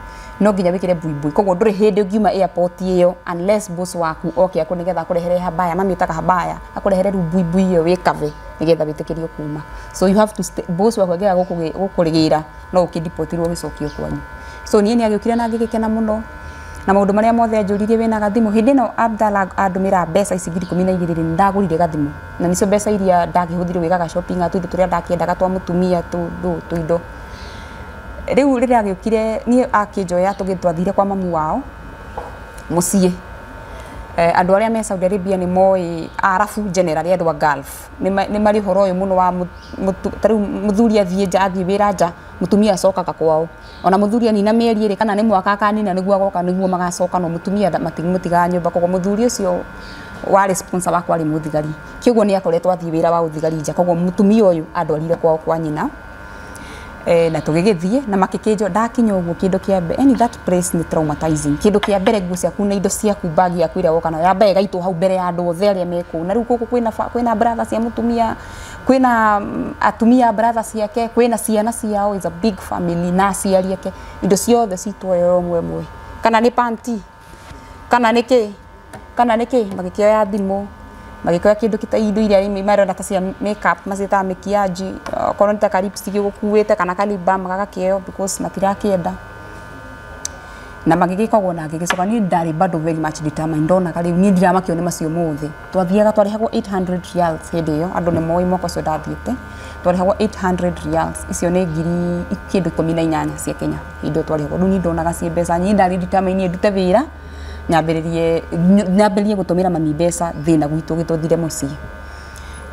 no nginya wĩkĩre buibui. Koguo ndũrĩ hĩndĩ ũngiuma airport ĩyo unless boss waku oke akũ nĩgetha akũrehere habaya, mamĩtaga habaya, akũrehere rĩu buibui ĩyo wĩkave nĩgetha wĩtĩkĩrio kuma. So you have to stay, boss waku angĩaga gũkũrĩgĩra no ũkĩdipotirwo ũgĩcokio kwanyu. So niĩ nĩ agĩũkire na ngĩgĩkena mũno na maũndũ marĩa mothe anjũririe, "Wĩna gathimũ?" Hĩndĩ ĩno Abdalla andũmĩra mbeca ici 12,000 rĩ, nĩndagũrire gathimũ, na nĩcio mbeca iria ndakĩhũthire gwĩkaga shopping, tũindo tũrĩa ndakĩendaga twa mũtumia, tũindo. Rĩu rĩrĩa agĩũkire niĩ akĩnjoya, twathire kwa mamu wao mũciĩ. Andũ arĩa me Saudi Arabia nĩ moĩ, Arabu generally, andũ a Gulf nĩ marĩ ũhoro ũyũ mũno wa ta rĩu mũthuri athiĩ nja, athiĩ wĩra nja, mũtumia acokaga kwao. Ona mũthuri anina mĩeri 2 kana nĩ mwaka akanina, nĩguo agoka, nĩguo magacoka, no mũtumia matimũtigaga nyũmba. Koguo mũthuri ũcio warĩ sponsor wakwa arĩ mũthigari, kĩguo nĩ akoretwo athiĩ wĩra wa ũthigari nja, koguo mũtumia ũyũ andwarire kwao kwa nyina. Na tũgĩgĩthiĩ na makĩkĩnjo ndakinya ũguo kĩndũ kĩa mbere, any that place nĩ traumatizing. Kĩndũ kĩa mbere nguo ciaku na indo ciaku, bag yaku ĩrĩa woka nayo yambaga ĩgaitwo hau mbere ya andũ othe arĩa me kũu. Na rĩu gũkũ kwĩna brother cia mũtumia, kwĩna atumia brother ciake, kwĩna ciana ciao, is a big family, na aciari ake. Indo ciothe citwo ĩmwe ĩmwe, kana nĩ panty, kana nĩ kĩ, kana nĩ kĩ. Magĩkĩoya thimũ, magĩkĩoya kĩndũ kĩta indo iria marona ta cia makeup, maciĩtaga makiaji, okorwo nĩ ta ka lipstick gũkuĩte kana ka lip balm gagakĩoywo because matirakĩenda. Na magĩgĩka ũguo na ngĩgĩcoka. Niĩ ndarĩ bado very much determined. Ndonaga rĩu niĩ ndiramakio nĩ macio mothe. Twathiaga twarĩhagwo 800 riyals hĩndĩ ĩyo. Andũ nĩ moĩ mwaka ũcio ndathiĩte twarĩhagwo 800 riyals, icio nĩ ngiri kĩndũ 18 cia Kenya hĩndĩ ĩyo twarĩhagwo. Rĩu niĩ ndonaga ciĩ mbeca nyingĩ. Ndarĩ determined niĩ ndute wĩra, nyambĩrĩrie gũtũmĩra mami mbeca thĩna gwitũ gĩtũthire mũciĩ.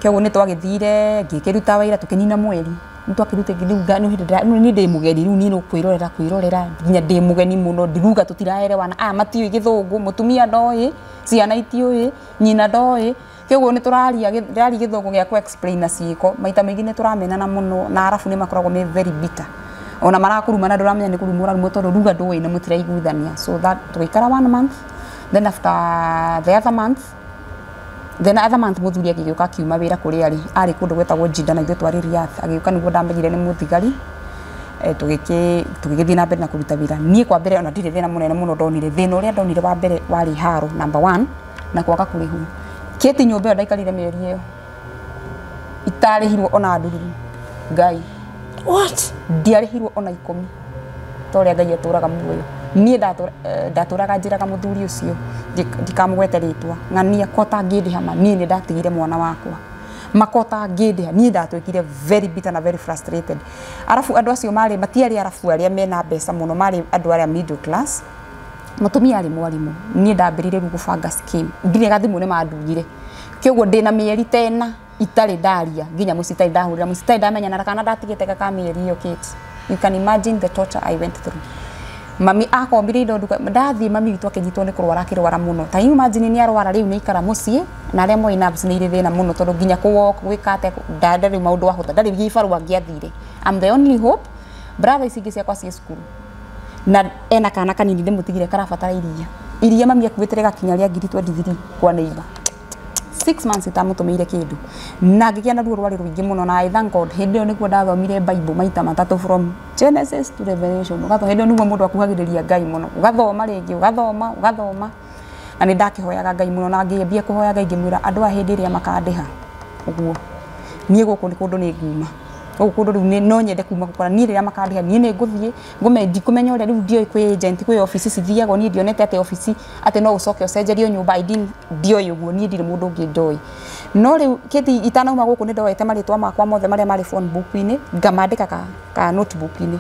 Kĩoguo nĩ twagĩthire, ngĩkĩruta wĩra, tũkĩnina mweri. Nĩ twakĩrute rĩu nĩ hĩndĩ niĩ ndĩ mũgeni. Rĩu niĩ no kwĩrorera nginya ndĩ mũgeni mũno, ndiruga tũtiraerewana, aya matiũĩ gĩthũngũ, mũtumia ndoĩ, ciana itiũĩ, nyina ndoĩ. Kĩoguo nĩ tũraria ndĩraria gĩthũngũ gĩa ku explain na ciĩko. Maita maingĩ nĩ tũramenana mũno, na arabu nĩ makoragwo me very bitter, ona marakũruma na ndũramenya nĩ kũrumwo ũrarumwo tondũ ruga ndũĩ na mũtiraiguithania. So that tũgĩikara one month, then after the other month, then other month mũthuri agĩgĩũka akiuma wĩra kũrĩa arĩ kũndũ gwetagwo Jinda na ithuĩ twarĩ Riyadh. Agĩũka nĩguo ndamenyire nĩ mũthigari. Tũgĩgĩthiĩ na mbere na kũruta wĩra. Niĩ kwa mbere ona ndirĩ thĩna mũnene mũno ndonire. Thĩna ũrĩa ndonire wa mbere warĩ haro number one na kwaga kũrĩhwo kĩti. Nyũmba ĩyo ndaikarire mĩeri ĩyo itarĩhirwo ona ndururu. Ngai! What? Ndiarĩhirwo ona 10. Ta ũrĩa Ngai atũraga muoyo, niĩ ndatũraga njĩraga mũthuri ũcio, ndikamũgwete rĩtwa, ng'ania kota ngĩndĩha ma niĩ nĩ ndatigire mwana wakwa makota ngĩndĩha. Niĩ ndatuĩkire very bitter na very frustrated. Arabu andũ acio marĩ matiarĩ arabu arĩa mena mbeca mũno, marĩ andũ arĩa middle class. Mũtumia arĩ mwarimũ. Niĩ ndambĩrĩirie rĩu gũbanga scheme. Nginya gathimũ nĩ mandugire. Kĩoguo ndĩna mĩeri tena itarĩ ndaria nginya mũciĩ, itarĩ ndahũrĩra mũciĩ, itarĩ ndamenya na kana ndatigĩte gaka mĩeri ĩyo. Kate, you can imagine the torture I went through. Mami akombire indo nduka ndathiĩ, mami witũ akĩnyitwo nĩ kũrwara, akĩrwara mũno. Ta you imagine, nĩ arwara rĩu nĩ ikara mũciĩ na arĩa moĩ nerves nĩ irĩ thĩna mũno, tondũ nginya kũ walk gwĩka atĩa ndarĩ maũndũ ahũtha, ndarĩ gĩbarũa angĩathire. I'm the only hope. Brother ici ingĩ ciakwa ciĩ cukuru na ena kana kanini ndĩmũtigire karabatara iria. Iria mami akuĩte rĩgakinya rĩa ngiri 23 kwa neighbor. 6 months itamũtũmĩire kĩndũ na ngĩgĩa na ruo rwarĩ rũingĩ mũno. Na I thank God, hĩndĩ ĩyo nĩguo ndathomire Bible maita matatũ, from Genesis to Revelation. Ũgathoma hĩndĩ ĩyo nĩguo mũndũ akuhagĩrĩria Ngai mũno, ũgathoma rĩngĩ, ũgathoma, ũgathoma. Na nĩ ndakĩhoyaga Ngai mũno na ngĩambia kũhoya Ngai ngĩmwĩra andũ aya hĩndĩ ĩrĩa makandĩha ũguo, niĩ gũkũ nĩ kũndũ nĩ nguma gũkũ kũndũ rĩu no nyende kuma gũkora niĩ rĩrĩa makandĩha niĩ nĩ ngũthiĩ ngũme ndikũmenya ũrĩa rĩu ndioĩ kwĩ agent, kwĩ obici cithiagwo. Niĩ ndionete atĩ obici atĩ no ũcoke ũcenjerio nyũmba. I didn't, ndioĩ ũguo. Niĩ ndirĩ mũndũ ũngĩ ndoĩ. No rĩu kĩthi itanauma gũkũ nĩ ndoete marĩtwa makwa mothe marĩa marĩ phone book-inĩ, ngamandĩka ka notebook-inĩ.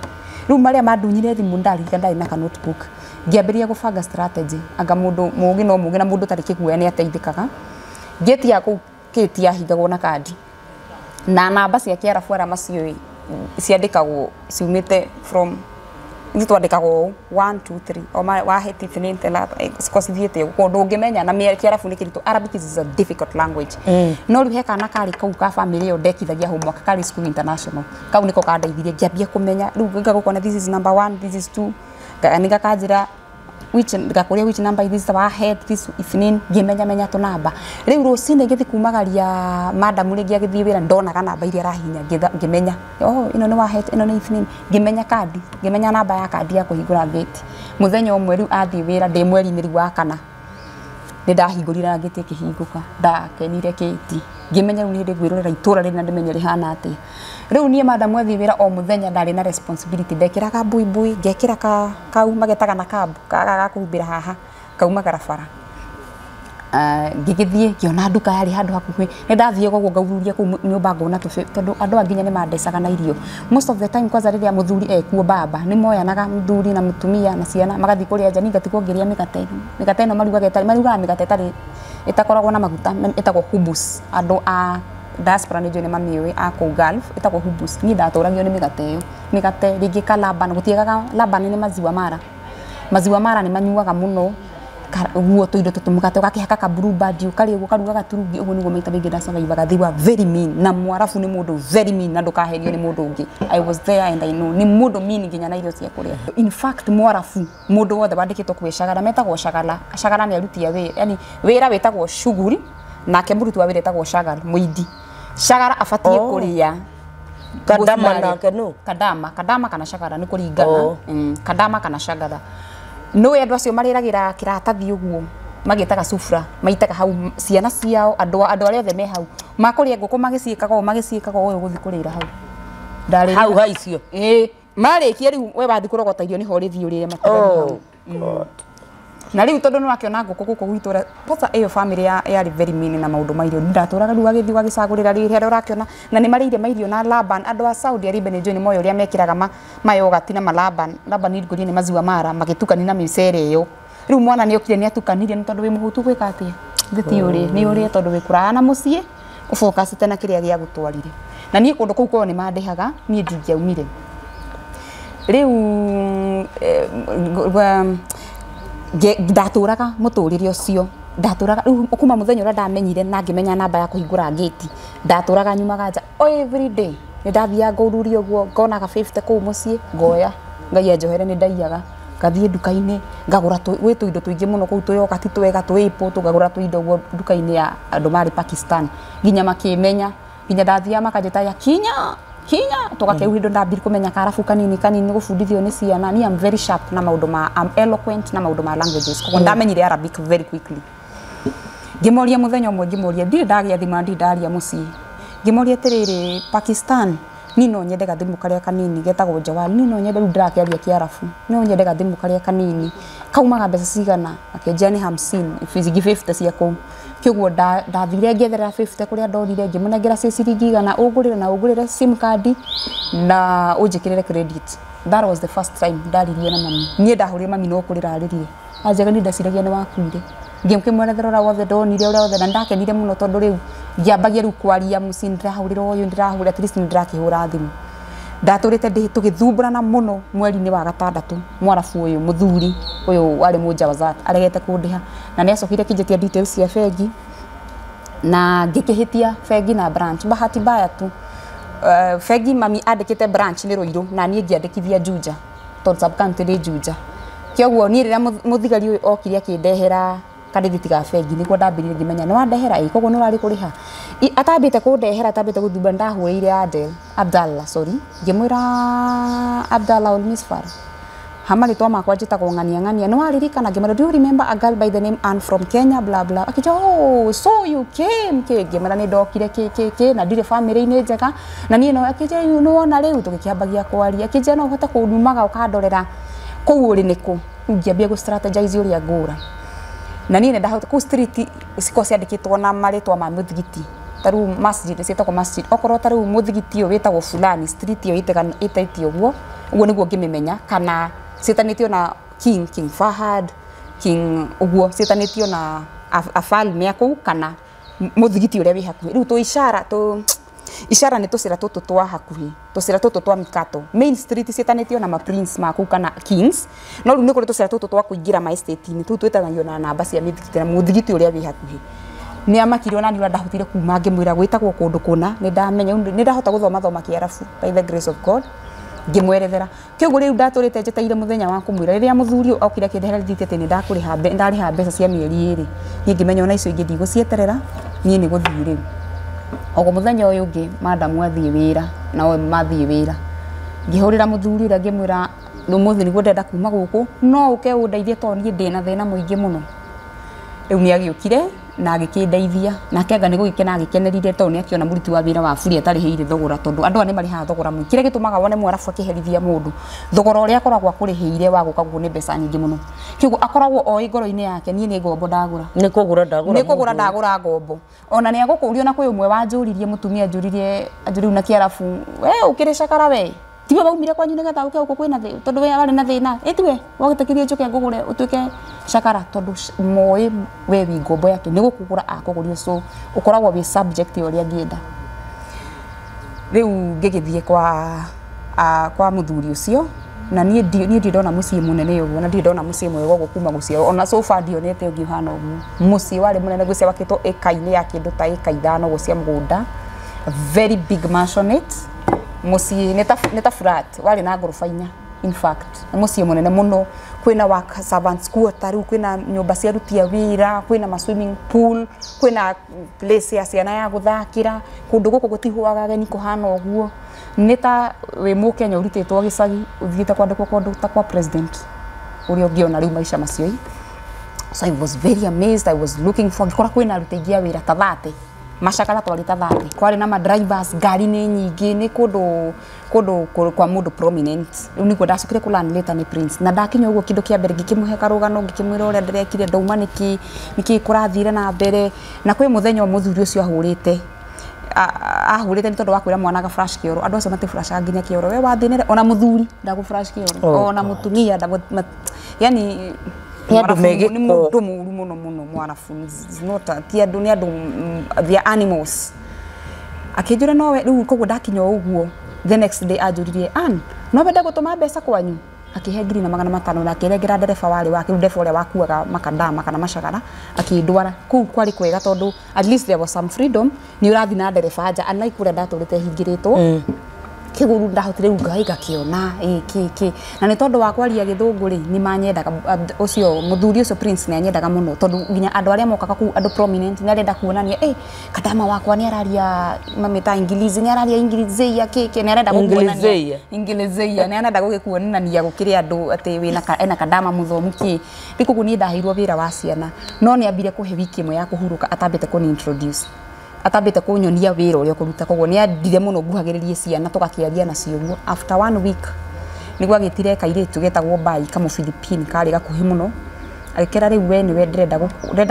Rĩu marĩa mandunyire thimũ ndaririkana ndarĩ na ka notebook, ngĩambĩrĩria gũbanga strategy. Anga mũndũ mũgĩ no mũgĩ na mũndũ ũtarĩ kĩguoya nĩ ateithĩkaga. Ngĩti ya kũu kĩti yahingagwo na kandi na namba cia kĩarabu arĩa maciũĩ ciandĩkagwo ciumĩte from ithuĩ twandĩkagwo ũũ 1 2 3 o ma waheti ithnain thalatha, ciko cithiĩte ũguo ndũngĩmenya na kĩarabu nĩ kĩritũ. Arabic is a difficult language. No rĩu he kana karĩ kau ka family ĩyo ndekithagia homework, karĩ school international, kau nĩko kandeithirie ngĩambia kũmenya. Rĩu ngagũkona this is number 1, this is 2, nĩgakanjĩra which, ngakũria which number is this, wahed this ithnain, ngĩmenya menya tũnamba. Rĩu rũcinĩ ngĩthiĩ kumagaria madamu rĩngĩ agĩthiĩ wĩra, ndonaga namba iria arahinya, ngĩmenya, oh, ĩno nĩ wahed, ĩno nĩ ithnain. Ngĩmenya kandi, ngĩmenya namba ya kandi ya kũhingũra gate. Mũthenya ũmwe rĩu athiĩ wĩra, ndĩ mweri-inĩ rĩu wa kana, nĩ ndahingũrire na ngĩti ĩkĩhingũka. Ndakenire kĩti, ngĩmenya rĩu nĩ hĩndĩ ngwĩrorera itũra rĩrĩ na ndĩmenye rĩhana atĩa. Rĩu niĩ madamu athiĩ wĩra, o mũthenya ndarĩ na responsibility. Ndekĩraga buibui, ngekĩra ka kau magetaga na kambu kaga ga kũhumbĩra haha kaumagara bara. Ngĩgĩthiĩ ngĩona nduka yarĩ handũ hakuhĩ. Nĩ ndathiaga ũguo ngaururia kũu nyũmba ngona tũbĩ, tondũ andũ aya nginya nĩ mandecaga na irio most of the time. Kwanza rĩrĩa mũthuri ekuo, baba nĩ moyanaga mũthuri na mũtumia na ciana magathiĩ kũrĩa nja, niĩ ngatigwo ngĩrĩa mĩgate. Mĩgate ĩno marugaga ĩtarĩ, marugaga mĩgate ĩtarĩ ĩtakoragwo na maguta, ĩtagwo hubus. Andũ a diaspora nĩ njũĩ nĩ mamĩũĩ, a kũu Gulf, ĩtagwo hubus. Niĩ ndatũragio nĩ mĩgate ĩyo, mĩgate rĩngĩ ka laban, gũtiagaga laban. Nĩ maziwa mara, maziwa mara nĩ manyuaga mũno. Uguo tuindo tutu mugate ugakihaka ka blue band ukari uguo karuga gaturungi uguo niguo maita maingi ndasurvivaga. They were very mean na Mwarabu ni mundu very mean na ndukahenio ni mundu ungi. I was there and I know ni mundu mean nginya na irio cia kuria. In fact Mwarabu mundu wothe wandikitwo kwĩ cagara metagwo cagara. Cagara ni aruti a wĩra, yani wĩra wĩtagwo shughuli nake mũruti wa wĩra etagwo cagara mũindi. Cagara abatie kuria Kadama nake no kadama kadama kana cagara ni kuringana. Kadama kana cagara no andu acio mariragira kiratathi uguo magitaga sufra maitaga hau ciana ciao andu aria othe me hau makuria nguku magiciikaga o magiciikaga uyu guthi kurira hau ndarĩ hau ha icio marikia riu we wathi kurogota irio niho rithi urire matigari hau. Na riu tondu nĩwakiona ngũkũ gũkũ gwitũ kwanza iyo family yarĩ very mean na maũndũ ma irio ndatũraga rĩu agĩthiĩ ũgagĩcagũrĩra rĩrĩa ũrakiona na nĩ marĩire mairio na laban. Andũ a Saudi Arabia nĩ njũĩ nĩ moĩ ũrĩa mekĩraga mayogati na malaban laban ngũrie nĩ maziwa mara magĩtukania na mĩcere ĩyo. Rĩu mwana nĩ okire nĩ atukanirie nĩ tondũ wĩ mũhũtu gwĩka atĩa thĩ ti ũrĩe nĩ ũrĩe tondũ wĩ kũraya na mũciĩ ũbokacĩte na kĩrĩa gĩa gũtwarire. Na niĩ kũndũ kũu korwo nĩ mandĩhaga niĩ ndingĩaumire. Rĩu ndatũraga mũtũrĩre ũcio ndatũraga rĩu kuma mũthenya ũrĩa ndamenyire na ngĩmenya namba ya kũhingũra gate ndatũraga nyumaga nja every day nĩ ndathiaga ngaururia ũguo ngonaga 50 kũu mũciĩ ngoya Ngai anjohere nĩ ndaiyaga ngathiĩ nduka-inĩ ngagũra gwĩ tũindo tũingĩ mũno kũu tũyogati twega twĩpũ tũkagũra tũindo ũguo nduka-inĩ ya andũ marĩ Pakistan nginya makĩmenya nginya ndathiaga makanjĩta ya kinya kinya tũgakĩu hĩndĩ ndambire kũmenya karabu kanini kanini gũbundithio nĩ ciana. Niĩ am very sharp na maũndũ ma am eloquent na maũndũ ma languages koguo ndamenyire Arabic very quickly. Ngĩmoria mũthenya ũmwe ngĩmoria ndirĩ ndagĩa thimũ na ndirĩ ndaria mũciĩ ngĩmoria atĩrĩrĩ Pakistan niĩ no nyende gathimũ karĩa kanini getagwo Jawal niĩ no nyende rĩu ndĩrakĩaria Kĩarabu no nyende gathimũ karĩa kanini kaumaga mbeca cigana akĩnjĩra nĩ 50 ciringi 50 cia kũu kĩoguo ndathire ngĩetherera 50 kũrĩa ndorire ngĩmũnengera ci ciringi igana ũngũrĩre na ũngũrĩre sim card na ũnjĩkĩrĩre credit. That was the first time ndaririe na mami. Niĩ ndahũrire mami no kũrĩra arĩrire anjĩra niĩ ndaciragia nĩ wakuire ngĩmwĩrethera ũrĩa wothe ndonire ũrĩa wothe na ndakenire mũno tondũ rĩu ngĩambagia rĩu kwaria mũciĩ ndĩrahũrĩra ũyũ ndĩrahũrĩra at least nĩ ndĩrakĩhũra thimũ. Ndatũrĩte ndĩ tũgĩthumbũrana mũno mweri-inĩ wa gatandatũ Mwarabu ũyũ mũthuri ũyũ warĩ mũjawazat aregete kũndĩha na nĩ acokire akĩnjĩtia details cia bengi na ngĩkĩhĩtia bengi na branch. Bahati mbaya tu bengi mami andĩkĩte branch nĩ Ruiru na niĩ ngĩandĩkithia Juja tondũ sub county nĩ Juja. Kĩoguo niĩ rĩrĩa mũthigari ũyũ okire akĩndehera karĩthiti ga bengi nĩguo ndambĩrĩirie ngĩmenya nĩ wandehera ĩ koguo nĩ ũrarĩ kũrĩha. Atambĩte kũndehera atambĩte gũthumbũra ndahũrĩire Adel Abdallah sorry ngĩmwĩra Abdallah Olmisfar ha marĩtwa makwa njĩtagwo ng'ania ng'ania nĩ waririkana ngĩmwĩra do you remember a girl by the name Anne from Kenya blah blah akĩnjĩra oh so you came kĩ ngĩmwĩra nĩ ndokire kĩ kĩ kĩ na ndirĩ family-inĩ njega na niĩ no akĩnjĩra nĩ wona rĩu tũgĩkĩambagia kwaria akĩnjĩra no ũhote kũnyumaga ũkandorera kũu ũrĩ nĩkũ ngĩambia gũ strategize ũrĩa ngũra na niĩ ndahota kũu street cikoragwo ciandĩkĩtwo na marĩtwa ma mũthigiti ta rĩu masjid ciĩtagwo masjid okorwo ta rĩu mũthigiti ũyũ wĩtagwo fulani street ĩyo ĩtĩtio ũguo ũguo nĩguo ngĩmĩmenya kana ciĩtanĩtio na King King Fahad King ũguo ciĩtanĩtio na afalme a kũu kana mũthigiti ũrĩa wĩ hakuhĩ rĩu tũ ishara tũ ishara nĩ tũcĩra tũtũ twa hakuhĩ tũcĩra tũtũ twa mikato main street ciĩtanĩtio na ma prince ma kũu kana kings no rĩu nĩ kũrĩ tũcĩra tũtũ twa kũingĩra ma estate-inĩ tũu twĩtanagio na namba cia mĩthigiti na mũthigiti ũrĩa wĩ hakuhĩ nĩ amakire ona niĩ ũrĩa ndahotire kuma ngĩmwĩra gwĩtagwo kũndũ kũna nĩ ndamenya nĩ ndahota gũthoma thoma Kĩarabu by the grace of God ngĩmwerethera kĩoguo rĩu ndatũrĩte njeteire mũthenya wa kũmwĩra rĩrĩa mũthuri ũyũ okire akĩndehera rĩthiti atĩ nĩ ndakũrĩha ndarĩha mbeca cia mĩeri ĩrĩ niĩ ngĩmenya ona icio ingĩ ndigũcieterera niĩ nĩ gũthiĩ rĩu ogo mũthenya ũyũ ũngĩ madamu athiĩ wĩra nao mathiĩ wĩra ngĩhũrĩra mũthuri ũrĩa ngĩmwĩra ũmũthĩ nĩguo ndĩrenda kuma gũkũ no ũke ũndeithie tondũ niĩ ndĩna thĩna mũingĩ mũno rĩu nĩ agĩũkire na agĩkĩndeithia nake anga nĩ gũgĩkena agĩkenerire tondũ nĩ akĩona mũruti wa wĩra wa buri atarĩhĩire thogora tondũ andũ aya nĩ marĩhaga thogora mũingĩ kĩrĩa gĩtũmaga wone Mwarabu akĩherithia mũndũ thogora ũrĩa akoragwo akũrĩhĩire wa gũka gũkũ nĩ mbeca nyingĩ mũno kĩoguo akoragwo oĩ ngoro-inĩ yake niĩ nĩ ngombo ndagũra nĩ kũgũra ndagũra nĩ kũgũra ndagũra ngombo ona nĩ agũkũria ona kwĩ ũmwe wanjũririe mũtumia anjũririe anjũririe na Kĩarabu we ũkĩrĩ cakara we tiwe waumire kwanyu nĩgetha ũke gũkũ kwĩna thĩ tondũ we warĩ na thĩna ĩ tiwe wagĩtĩkĩrie njũke ngũgũre ũtuĩke cakara tondũ moĩ we wĩ ngombo yake nĩ gũkũgũra akũgũrire so ũkoragwo wĩ subject ya ũrĩa angĩenda rĩu ngĩgĩthiĩ kwa kwa mũthuri ũcio Na niĩ ndirĩ ndona mũciĩ mũnene ũguo, na ndirĩ ndona mũciĩ mwega ũguo kuma gũciarwo. Ona so far ndionete ũngĩ ũhana ũguo. Mũciĩ warĩ mũnene, gwĩcia wakĩtwo ĩka-inĩ ya kĩndũ ta ĩka 5 ũguo cia mũgũnda. Very big mansionette. Mũciĩ nĩ ta flat, warĩ na ngoroba 4 in fact. Nĩ mũciĩ mũnene mũno, kwĩna work servants quarter, rĩu kwĩna nyũmba cia aruti a wĩra, kwĩna ma swimming pool, kwĩna place ya ciana ya gũthakĩra. Kũndũ gũkũ gũtihũaga ageni kũhana ũguo. Nĩ ta wĩ Mũkenya ũrutĩtwo gĩcagi ũthiĩte kwandĩkwo kũndũ ta kwa president ũrĩa ũngĩona rĩu maica macio. So I was very amazed. I was looking for, ngĩkora kwĩna aruti aingĩ a wĩra ta 30, macakara twarĩ ta 30, kwarĩ na ma drivers, ngari nĩ nyingĩ, nĩ kũndũ kwa mũndũ prominent. Rĩu nĩguo ndacokire kũ learn later nĩ Prince. Na ndakinya ũguo kĩndũ kĩa mbere ngĩkĩmũhe karũgano, ngĩkĩmwĩra ũrĩa ndĩrekire, ndauma nĩkĩ kũrathire na mbere. Na kwĩ mũthenya mũthuri ũcio ahũrĩte nĩ tondũ wa kwĩra mwana aga flash kĩoro. Andũ acio matiflashaga nginya kĩoro, we wathĩnĩre ona mũthuri ndagũ flash kĩoro, ona mũtumia ndagũ, yani nĩ andũ me nĩ mũndũ mũru mũno mũno. Mwarabu is not ti andũ, nĩ andũ, they are animals. Akĩnjũra nowe rĩu, koguo ndakinya ũguo the next day anjũririe, "Ann, no wende gũtũma mbeca kwanyu?" Akĩhe 1,500 na akĩrengera ndereba warĩ wake, rĩu ndereba ũrĩa wakuaga makandama kana macagara, akĩndwara kũu. Kwarĩ kwega tondũ at least there was some freedom, nĩ ũrathiĩ na ndereba nja, unlike kũrĩa ndatũrĩte hingĩrĩtwo kĩgũru. Ndahotire rĩu ngai ngakĩona ĩ kĩ kĩ, na nĩ tondũ wa kwaria gĩthũngũ rĩ, nĩ manyendaga. Ũcio mũthuri ũcio Prince nĩ anyendaga mũno, tondũ nginya andũ arĩa mokaga kũu, andũ prominent, nĩ arenda kuonania kadama wakwa nĩ araria, mamĩta Ingilizi, nĩ araria Ingilizeia kĩ kĩ, nĩ arenda gũkuonania Ingilizeia, nĩ arenda gũgĩkuonania gũkĩrĩ andũ atĩ wĩna ena kadama mũthomu kĩ. Rĩu koguo niĩ ndaheirwo wĩra wa ciana, no nĩ ambire kũhe wiki ĩmwe ya kũhurũka atambĩte kũni introduce, atambĩte kũnyonia wĩra ũrĩa ũkũruta. Koguo nĩ andire mũno nguhagĩrĩrie ciana tũgakĩaria nacio ũguo. After 1 week nĩguo agĩtire kairĩtu getagwo Bai, kamũ Philippine, karĩ gakuhĩ mũno, agĩkĩra rĩu we nĩwe ndĩrenda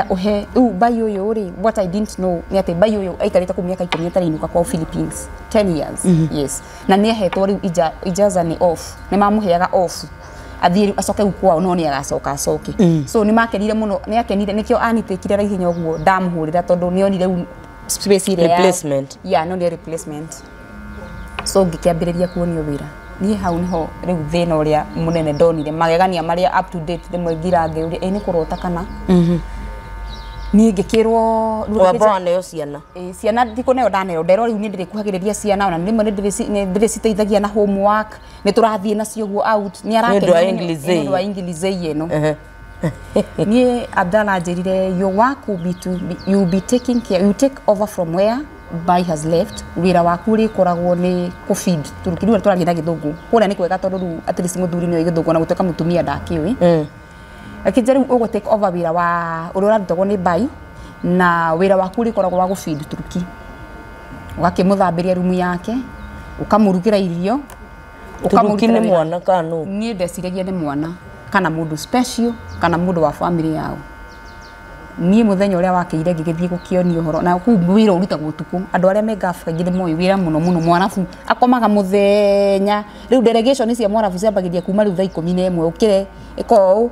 ũhe rĩu Bai ũyũ rĩ. What I didn't know nĩ atĩ Bai ũyũ aikarĩte kũu mĩaka 10 atarĩ inũka kwao Philippines, 10 years. Yes, na nĩ ahetwo rĩu ijaza nĩ off, nĩ mamũheaga off athiĩ rĩu acoke rĩu kwao, no nĩ agacoka acoke. So nĩ makenire mũno, nĩ akenire, nĩkĩo anitĩkire na ihenya ũguo ndamũhũrĩra, tondũ nĩ onire rĩu space ile replacement. Yeah, no nĩ replacement. So ngĩkĩambĩrĩria kuonio wĩra. Niĩ hau niho rĩu thĩna ũrĩa mũnene ndonire, magegania marĩa up to date rĩmwe ngira ngĩũria ĩ nĩ kũrota kana niĩ ngĩkĩrwo. Wamba waneo ciana? Ciana ndikũneo, ndaneo nderwo rĩu nĩ ndĩrĩkuhagĩrĩria ciana, ona rĩmwe nĩ ndĩrĩciteithagia na homework, nĩ tũrathiĩ nacio ũguo out, nĩ arakena nĩ ũndũ wa Ingilizei ĩno. Niĩ Abdalla anjĩrire, "Your work will be to be, you will be taking care, you take over from where Bai has left. Wĩra waku ũrĩkoragwo nĩ kũ feed Turuki." Rĩu tũraria na gĩthũngũ kũrĩa nĩ kwega, tondũ rĩu at least mũthuri nĩoĩ gĩthũngũ, na gũtuĩka mũtumia ndakĩũĩ. Akĩnjĩra rĩu ũgũ take over wĩra wa ũrĩa ũrarutagwo nĩ Bai, na wĩra waku ũrĩkoragwo wa gũ feed Turuki, ũgakĩmũthambĩria rumu yake, ũkamũrugĩra irio. Turuki nĩ mwana kana nũ? Niĩ ndeciragia nĩ mwana kana mũndũ special kana mũndũ wa family yao. Niĩ mũthenya ũrĩa wakĩire ngĩgĩthiĩ gũkĩonio ũhoro, na kũu wĩra ũrutagwo ũtukũ. Andũ arĩa me Gulf kaingĩ nĩ moĩ wĩra mũno mũno. Mwarabu akomaga mũthenya. Rĩu delegation cia mwarabu ciambagĩrĩria kuma rĩu thaa 11, ũkĩre ĩko ũũ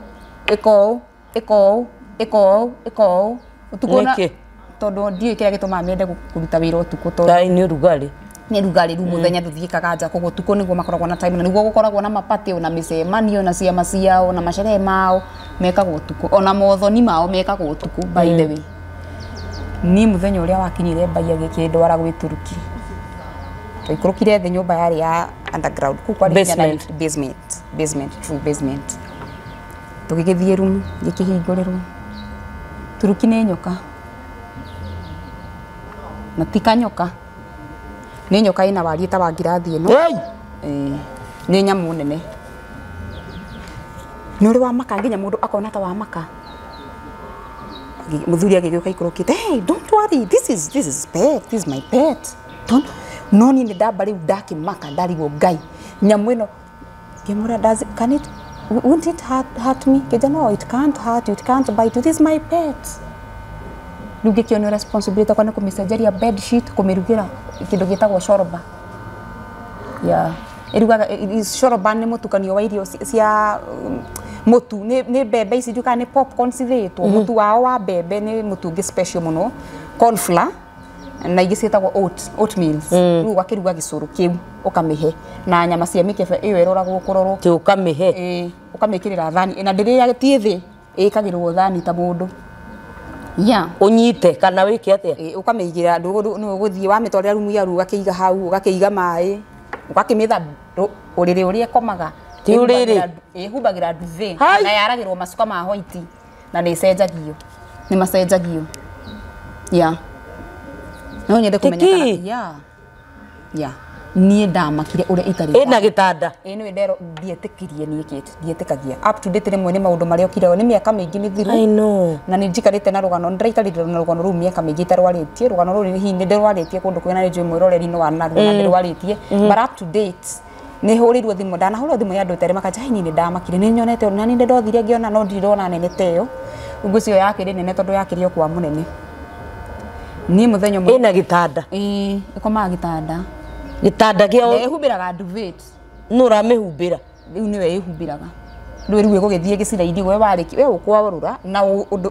ĩko ũũ ĩko ũũ ĩko ũũ ĩko ũũ ũtukũ na tondũ ndiũĩ kĩrĩa gĩtũmaga mende kũruta wĩra ũtukũ, tondũ nĩ ũrugarĩ. Nĩ rugarĩ. Rĩu mũthenya ndũthiĩkaga nja, koguo ũtukũ nĩguo makoragwo na time, na nĩguo gũkoragwo na mapatĩ na mĩcemanio na ciama ciao na macerehe mao mekagwo ũtukũ, ona mothoni mao mekagwo ũtukũ. By the way, niĩ mũthenya ũrĩa wakinyire Bai agĩkĩndwara gwĩ Turuki, twaikũrũkire thĩ, nyũmba yarĩ ya underground kũu kwarĩ basement. Basement, true basement. Tũgĩgĩthiĩ rumu, ngĩkĩhingũrĩrwo. Turuki nĩ nyoka, na ti kanyoka, nĩ nyoka ĩna wariĩ ta wa ngirathi ĩno. Nĩ nyamũ nene, nĩ ũrĩ wa maka nginya mũndũ akona ta wa maka. Mũthuri agĩgĩũka ikũrũkĩte, "Hey, don't worry, this is pet, this is my pet, don't." No niĩ nĩ ndamba rĩu ndakĩmaka, ndarigwo ngai nyamũ ĩno. Ngĩmũra, "Does it, can it, won't it hurt me?" Kĩnja, "No, it can't hurt you, it can't bite you, this is my pet." Rĩu ngĩkĩonio responsibility akwa nĩ kũmĩcenjeria bed sheet, kũmĩrugĩra kĩndũ gĩtagwo shorba. Yeah, ĩrugaga shorba nĩ mũtukanio wa irio cia mũtu, nĩ mbembe ici ndiũĩ kana nĩ popcorn cithĩĩtwo, mũtu wao wa mbembe nĩ mũtu ũngĩ special mũno, corn flour. Na ingĩ ciĩtagwo oatmeals. Rĩu ũgakĩruga gĩcũrũ kĩu ũkamĩhe na nyama cia mĩkebe ĩyo ĩroragwo kũrorwo. Ti ũkamĩhe. Ĩĩ, ũkamĩkĩrĩra thani na ndĩrĩaga ti thĩ, ĩkagĩrwo thani ta mũndũ. Yeah. Ũnyite kana wĩke atĩa? Ĩĩ, ũkamĩigĩra nĩ ũgũthiĩ wamĩtwarĩra rumu ya rũ ũgakĩiga hau, ũgakĩiga maĩ, ũgakĩmĩtha ũrĩrĩ ũrĩa ĩkomaga. Ti ũrĩrĩ? Ĩhumbagĩra duvet Hai! na yaragĩrwo macuka ma white na nĩ ĩcenjagio. Nĩ macenjagio. Yeah. No nyende kũmenya kana Tiki? yeah. Yeah. Niĩ ndamakire ũrĩa itarĩ. Ĩna gĩtanda. Ĩĩ nĩ ndero ndietĩkirie niĩ kĩti, ndietĩkagia. Up to date rĩmwe nĩ maũndũ marĩa okire nĩ mĩaka mĩingĩ mĩthiru. I know. Na nĩ njikarĩte na rũgano, nĩ ndĩraikarĩte na rũgano rũu mĩaka mĩingĩ itarwarĩtie. Rũgano rũrũ hihi nĩ ndĩrwarĩtie kũndũ kwĩna nĩ njũĩ mwĩroreri no wanaruo na ndĩrwarĩtie. But up to date nĩ hũrĩirwo thimũ, ndanahũrwo thimũ ya andũ erĩ makanja, "Ai, niĩ nĩ ndamakire, nĩ nyonete na nĩ ndothire ngĩona no ndirĩ ndona nene ta ĩyo." Ngwĩciria yakĩrĩ nene tondũ yakĩrĩ o kwa mũnene. Niĩ mũthenya ũmwe Ĩna gĩtanda. Ĩĩ, ĩkomaga gĩtanda. Gĩtanda kĩa Na ĩhumbĩraga duvet. Nũ ũramĩhumbĩra? Rĩu nĩwe ĩhumbĩraga. Rĩu rĩu ĩgũgĩthiĩ gĩciraini we warĩki we ũkwarũra na ũndũ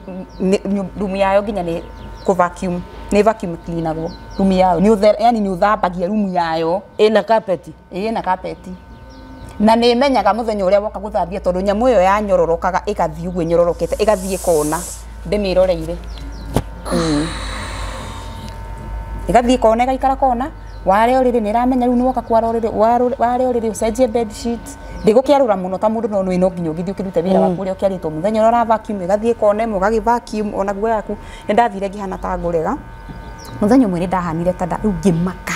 rumu yayo nginya nĩ kũ vacuum, nĩ vacuum cleanagwo rumu yayo. Nĩ ũthe, yani nĩ ũthambagia rumu yayo. Ĩna carpet. Ĩĩ, ĩna carpet. Na nĩ ĩmenyaga mũthenya ũrĩa woka gũthambia tondũ nyamũ ĩyo yanyororokaga ĩgathiĩ ũguo ĩnyororokete ĩgathiĩ kona ndĩmĩroreire. Ĩgathiĩ kona ĩgaikara kona. Ware ũrĩrĩ nĩ ĩramenya rĩu nĩ woka kwara ũrĩrĩ, ware ũrĩrĩ ũcenjie bed sheet. Ndĩgũkĩarũra mũno ta mũndũ no nĩ no nginya ũgĩthiĩ ũkĩrute wĩra waku ũrĩa ũkĩarĩtwo mũthenya ũrĩa ũra vacuum ĩgathiĩ kona ĩmwe ũgagĩ vacuum ona guo yaku. Nĩ ndathire ngĩhana ta ngũrega. Mũthenya ũmwe nĩ ndahanire ta rĩu ngĩmaka.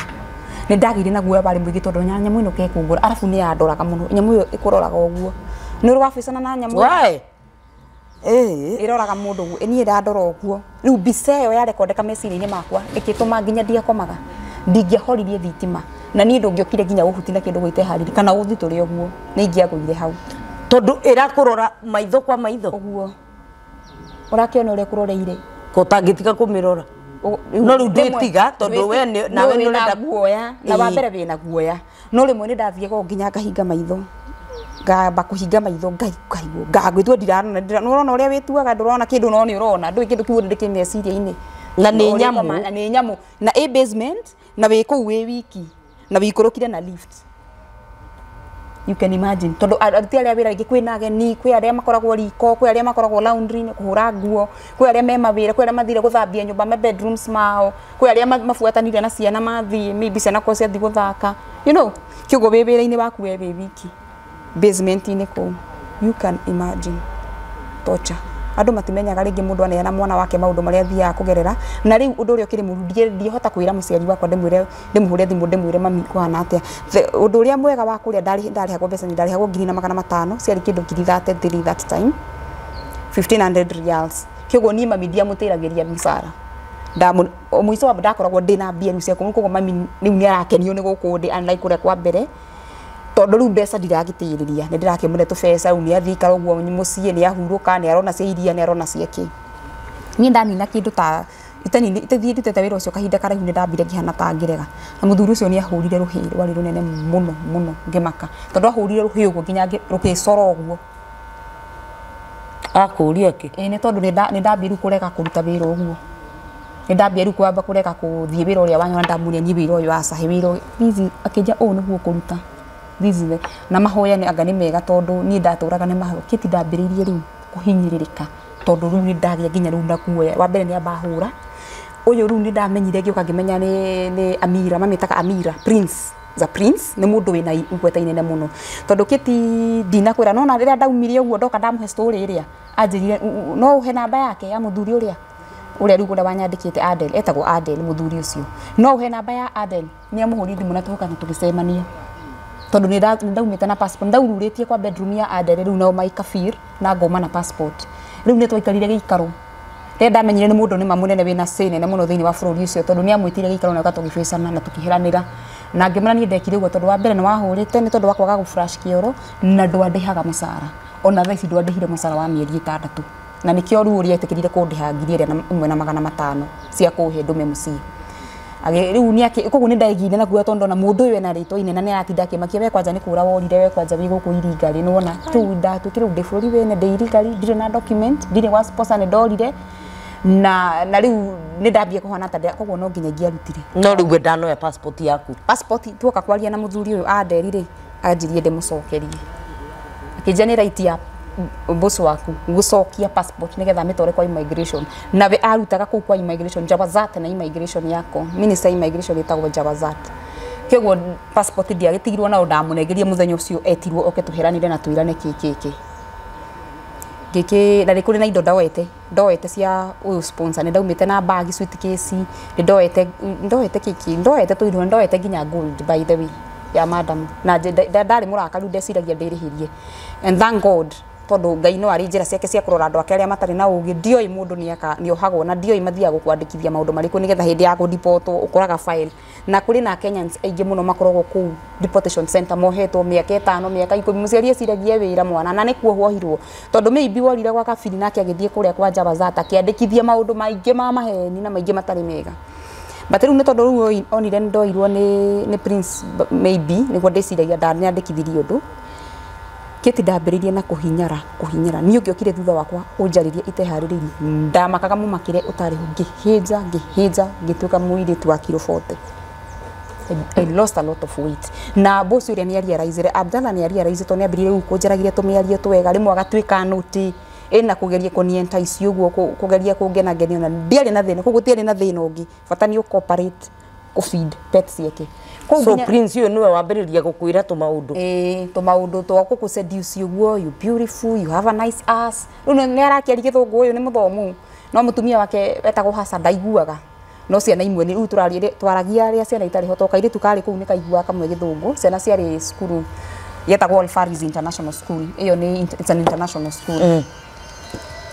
Nĩ ndagĩire na guoya warĩ mũingĩ tondũ nyamũ ĩno kekũngũra arabu nĩ yandoraga mũno. Nyamũ ĩyo ĩkũroraga ũguo. Nĩ ũrĩ wabicana na nyamũ ĩyo? Why? Ĩĩ. Ĩroraga mũndũ ũguo. Niĩ ĩrandora ũguo. Rĩu mbica ĩyo yarekondeka meciria-inĩ makwa ĩgĩtũma nginya ndiakomaga. Ndingĩahoririe thitima. Na niĩ ndũngĩokire nginya ũhuti na kĩndũ gũiteharĩria kana ũthitũre ũguo. Nĩ ingĩagũire hau. Tondũ ĩrakũrora maitho kwa maitho. Ũguo. Ũrakĩona ũrĩa ĩkũroreire. Ko ũtangĩtiga kũmĩrora. No rĩu ndwĩtiga tondũ we nawe nĩ ũrenda guoya. Na wa mbere wĩna guoya. No rĩmwe nĩ ndathiaga o nginya ngahinga maitho. Ngamba kũhinga maitho ngarigwo. Ngagwĩtua ndirarona, nĩ ũrona ũrĩa wĩtuaga ndũrona kĩndũ no nĩ ũrona. Ndũĩ kĩndũ kĩu ndĩ meciria-inĩ. Na nĩ nyamũ. Na nĩ nyamũ. Na ĩ basement na wĩ kũu wĩ wiki. Na wĩikũrũkire na lift. You can imagine. Tondũ aruti arĩa wĩra aingĩ kwĩna ageni, kwĩ arĩa makoragwo riko, kwĩ arĩa makoragwo laundry kũhũra nguo, kwĩ arĩa me mawĩra, kwĩ arĩa mathire gũthambia nyũmba me bedrooms mao, kwĩ arĩa mabuatanire na ciana mathiĩ, maybe ciana kwao ciathiĩ gũthaka. You know, kĩoguo wĩ wĩra-inĩ waku we wĩ wiki. Basement-inĩ kũu. You can imagine. Torture. Andũ matimenyaga rĩngĩ mũndũ aneana mwana wake maũndũ marĩa athiaga kũgerera. Na rĩu ũndũ ũrĩa ũkĩrĩ mũru, ndiahota kwĩra mũciari wakwa ndĩmwĩre, ndĩmũhũre thimũ ndĩmwĩre mami kũhana atĩa. Ũndũ ũrĩa mwega wa kũrĩa ndarĩhagwo mbeca nyingĩ, ndarĩhagwo 1,500, ciarĩ kĩndũ ngiri 33 that time. 1500 riyals. Kĩoguo niĩ mami ndiamũtĩragĩria mĩcara. Mũico wa ndakoragwo ndĩna mbia rĩu cia koguo mami rĩu nĩ arakenio nĩ gũkũ ndĩ unlike kũrĩa kwa mbere. Tondũ rĩu mbeca ndiragĩtĩrĩria, nĩ ndĩrakĩmũne tũbeca rĩu nĩ athiĩ ikara ũguo mũciĩ, nĩ ahurũka, nĩ arona cia iria, nĩ arona cia kĩ. Niĩ ndanina kĩndũ ta itathiĩ ndutĩte wĩra ũcio kahinda karaihu nĩ ndambire ngĩhana ta ngĩrega. Na mũthuri ũcio nĩ ahũrire rũhĩ rwarĩ rũnene mũno mũno ngĩmaka. Tondũ ahũrire rũhĩ ũguo nginya rũgĩcora ũguo. Akũria kĩ? Ĩĩ nĩ tondũ nĩ ndambire rĩu kũrega kũruta wĩra ũguo. Nĩ ndambire rĩu kwamba kũrega kũthiĩ wĩra ũrĩa wanyona ndamũria niĩ wĩra ũyũ aca, wĩra ũyũ. Please, akĩnjĩra ũũ nĩguo ũkũruta. This is the, na mahoya nĩ anga nĩ mega tondũ niĩ ndatũraga nĩ mahoya. Kĩti ndambĩrĩirie rĩu kũhinyĩrĩrĩka tondũ rĩu nĩ ndagĩa nginya rĩu na guoya. Wa mbere nĩ amba hũra. Ũyũ rĩu nĩ ndamenyire ngĩũka ngĩmenya nĩ Amira, mamĩtaga Amira, Prince. The Prince nĩ mũndũ wĩna igweta inene mũno. Tondũ Kĩti ndinakwĩra, nona rĩrĩa ndaumire ũguo ndoka ndamũhe story ĩrĩa, anjĩrire no ũhe namba yake ya mũthuri ũrĩa. Ũrĩa rĩu ũrĩa wanyandĩkĩte Adel, etagwo Adel mũthuri ũcio. No ũhe namba ya Adel, nĩ amũhũrire thimũ na tũgoka na tũgĩcemania. Tondũ nĩ ndaumĩte na passport, ndaururĩtie kwa bedroom ya Adel rĩu nao maikabir na ngoma na passport. Rĩu nĩ twaikarire gĩikaro. Rĩrĩa ndamenyire nĩ mũndũ nĩ ma mũnene wĩna say nene mũno thĩinĩ wa bũrũri ũcio tondũ nĩ amwĩtire gĩikaro na tũgĩbĩcana na tũkĩheranĩra. Na ngĩmwĩra niĩ ndekire ũguo tondũ wa mbere nĩ wahũrĩte nĩ tondũ wa kwaga gũ-flash kĩoro na ndwandĩhaga mũcara. Ona thaa ici ndwandĩhire mũcara wa mĩeri 6. Na nĩkĩo rĩu ũrĩa etĩkĩrire kũndĩha 1,500 cia kũhe ndũme mũciĩ. Rĩu nĩ akĩ koguo nĩ ndaigire na guoya tondũ ndona mũndũ ũyũ ena rĩtwa inene na nĩ aratinda akĩmakia we kwanja nĩ kũra worire, we kwanja wĩ gũkũ Iringa-rĩ, nĩ wona rĩu ndatuĩkire rĩu ndĩ bũrũri wene, ndĩ Iringa-rĩ, ndirĩ na document, ndirĩ wa sponsor, nĩ ndorire. Na rĩu nĩ ndambia kũhana ta koguo no nginya ingĩarutire. No rĩu we ndanoya passport yaku. Passport tuoka kwaria na mũthuri ũyũ anderi rĩ, anjirie ndĩmũcokerie. Akĩnjia nĩ right ya boss waku gũcokia passport nĩgetha amĩtware kwa immigration. Nawe arutaga kũu kwa immigration Jawazat, na immigration yako minister immigration ĩtagwo Jawazat. Kĩoguo passport ndiagĩtigirwo nao, ndamũnengerie mũthenya ũcio etirwo oke tũheranire na twĩrane kĩ ngĩkĩ. Na nĩ kũrĩ na indo ndoete cia ũyũ sponsor, nĩ ndaumĩte na bag, suitcase, nĩ ndoete kĩkĩ, ndoete tũindo, ndoete nginya gold, by the way, ya madam. Na ndarĩ mũrakaru, ndeciragia ndĩrĩhĩrie. And thank God, tondũ Ngai no arĩ njĩra ciake cia kũrora andũ ake arĩa matarĩ na ũgĩ. Ndioĩ mũndũ nĩohagwo na ndioĩ mathiaga gũkwandĩkithia maũndũ marĩkũ nĩgetha hĩndĩ ya kũdipotwo ũkoraga file. Na kũrĩ na Kenyans aingĩ mũno makoragwo kũu deportation center mohetwo mĩaka 5, mĩaka 10. Mũciari eciragia wĩra mwana na nĩ kuohwo ohirwo, tondũ maybe worire gwa kabiri nake agĩthiĩ kũrĩa kwa Jawazat akĩandĩkithia maũndũ maingĩ ma maheni na maingĩ matarĩ mega. But rĩu nĩ tondũ rĩu onire nĩ ndoirwo nĩ Prince, maybe nĩguo ndĩciragia ndanyandĩkithirie ũndũ. Kĩti ndambĩrĩirie na kũhinyara niĩ ũngĩokire thutha wakwa ũnjarĩrie iteharĩrĩirie, ndamakaga mũmakĩre ũtarĩ ho. Ngĩhĩnja ngĩtuĩka mũirĩtu wa kiro 40. I lost a lot of weight. Na boss ũrĩa nĩ arealize, Abdallah nĩ arealize, tondũ nĩ ambĩrĩirie rĩu kũnjaragia tũmĩario twega, rĩmwe agatuĩka nũti ĩna kũgeria kũnientice ũguo, kũgeria kũngenangenia, na ndiarĩ na thĩna. Koguo gũtiarĩ na thĩna ũngĩ, bata nĩ ũcooperate kũfeed pets ciake. So Prince ũyũ nĩwe wambĩrĩria gũkwĩra tũmaũndũ? Ĩĩ, tũmaũndũ twa gũkũ-seduce ũguo, "You beautiful, you have a nice ass." Rĩu nĩ arakĩaria gĩthũngũ, ũyũ nĩ mũthomu, no mũtumia wake etagwo Hasa ndaiguaga. No ciana imwe nĩ rĩu twaragia rĩa ciana itarĩ ho, to kairĩtu karĩ kũu nĩ kaiguaga kamwe gĩthũngũ. Ciana ciarĩ cukuru yetagwo Alfaris International School. Ĩyo nĩ it's an international school.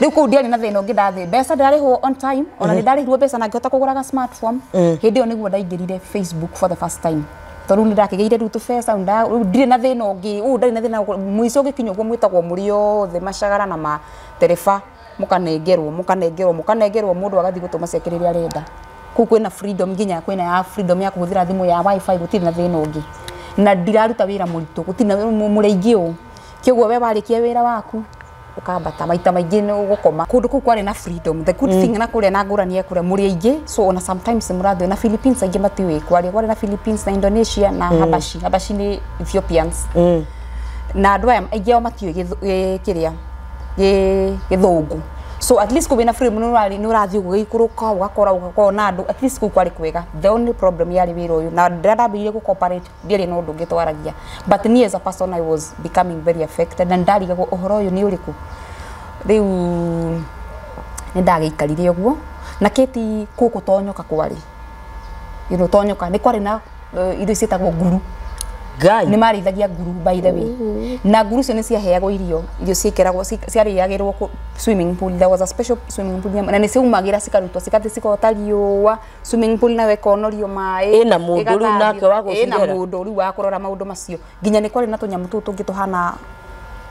Rĩu kũu ndiarĩ na thĩna ũngĩ, ndathĩ mbeca ndarĩhwo on time, ona nĩ ndarĩhirwo mbeca na ngĩhota kũgũraga smartphone. Hĩndĩ ĩyo nĩguo ndaingĩrire Facebook for the first time, tondũ rĩu nĩ ndakĩgĩire rĩu tũbeca, rĩu ndirĩ na thĩna ũngĩ, ũũ ndarĩ na thĩna. Mũico ũgĩkinya ũguo mwĩtagwo mũrĩ othe macagara na matereba, mũkanengerwo mũkanengerwo mũkanengerwo, mũndũ agathiĩ gũtũma ciake rĩrĩa arenda. Kũu kwĩna freedom, nginya kwĩna ya freedom ya kũhũthĩra thimũ ya wifi, gũtirĩ na thĩna ũngĩ, na ndiraruta wĩra mũritũ, gũtirĩ na mũrĩ aingĩ ũũ. Kĩoguo we warĩkia wĩra waku ũkambata, maita maingĩ nĩ ũgũkoma. Kũndũ kũu kwarĩ na freedom. The good thing na kũrĩa na ngũrani ya kũrĩa mũrĩ aingĩ, so ona sometimes mũrathiĩ na Philippines aingĩ matiũĩ kwaria. Kwarĩ na Philippines na Indonesia na Habashi. Habashi nĩ Ethiopians. Na andũ aya aingĩ ao matiũĩ kĩrĩa gĩthũngũ, so at least kũu wĩna freedom, nĩ ũrathiĩ ũguo gĩikũrũka ũgakora ũgakora andũ. At least kũu kwarĩ kwega. The only problem yarĩ wĩra ũyũ, na rĩrĩa ndambĩrĩirie gũ cooperate ndiarĩ na ũndũ ũngĩ twaragia, but me as a person, I was becoming very affected na ndarigagwo ũhoro ũyũ nĩ ũrĩkũ. Rĩu nĩ ndagĩikarire ũguo na kĩti kũkũ tonyoka kwarĩ tonyoka nĩ kwarĩ na indo ciĩtagwo nguru. Ngai. Nĩ marĩithagia nguru, by the way, na nguru icio nĩ ciaheagwo irio, irio ciĩkĩragwo ciarĩagĩrwo swimming pool. There was a special swimming pool, na nĩ ciaumagĩra cikarutwo cigathiĩ cikota riũa swimming pool, nayo ĩkonorio maĩ. Ĩna mũndũ rĩu nake wa Ĩna gũcirera. Mũndũ rĩu wa kũrora maũndũ macio. Nginya nĩ kwarĩ na tũnyamũ tũtũ tũngĩ tũhana,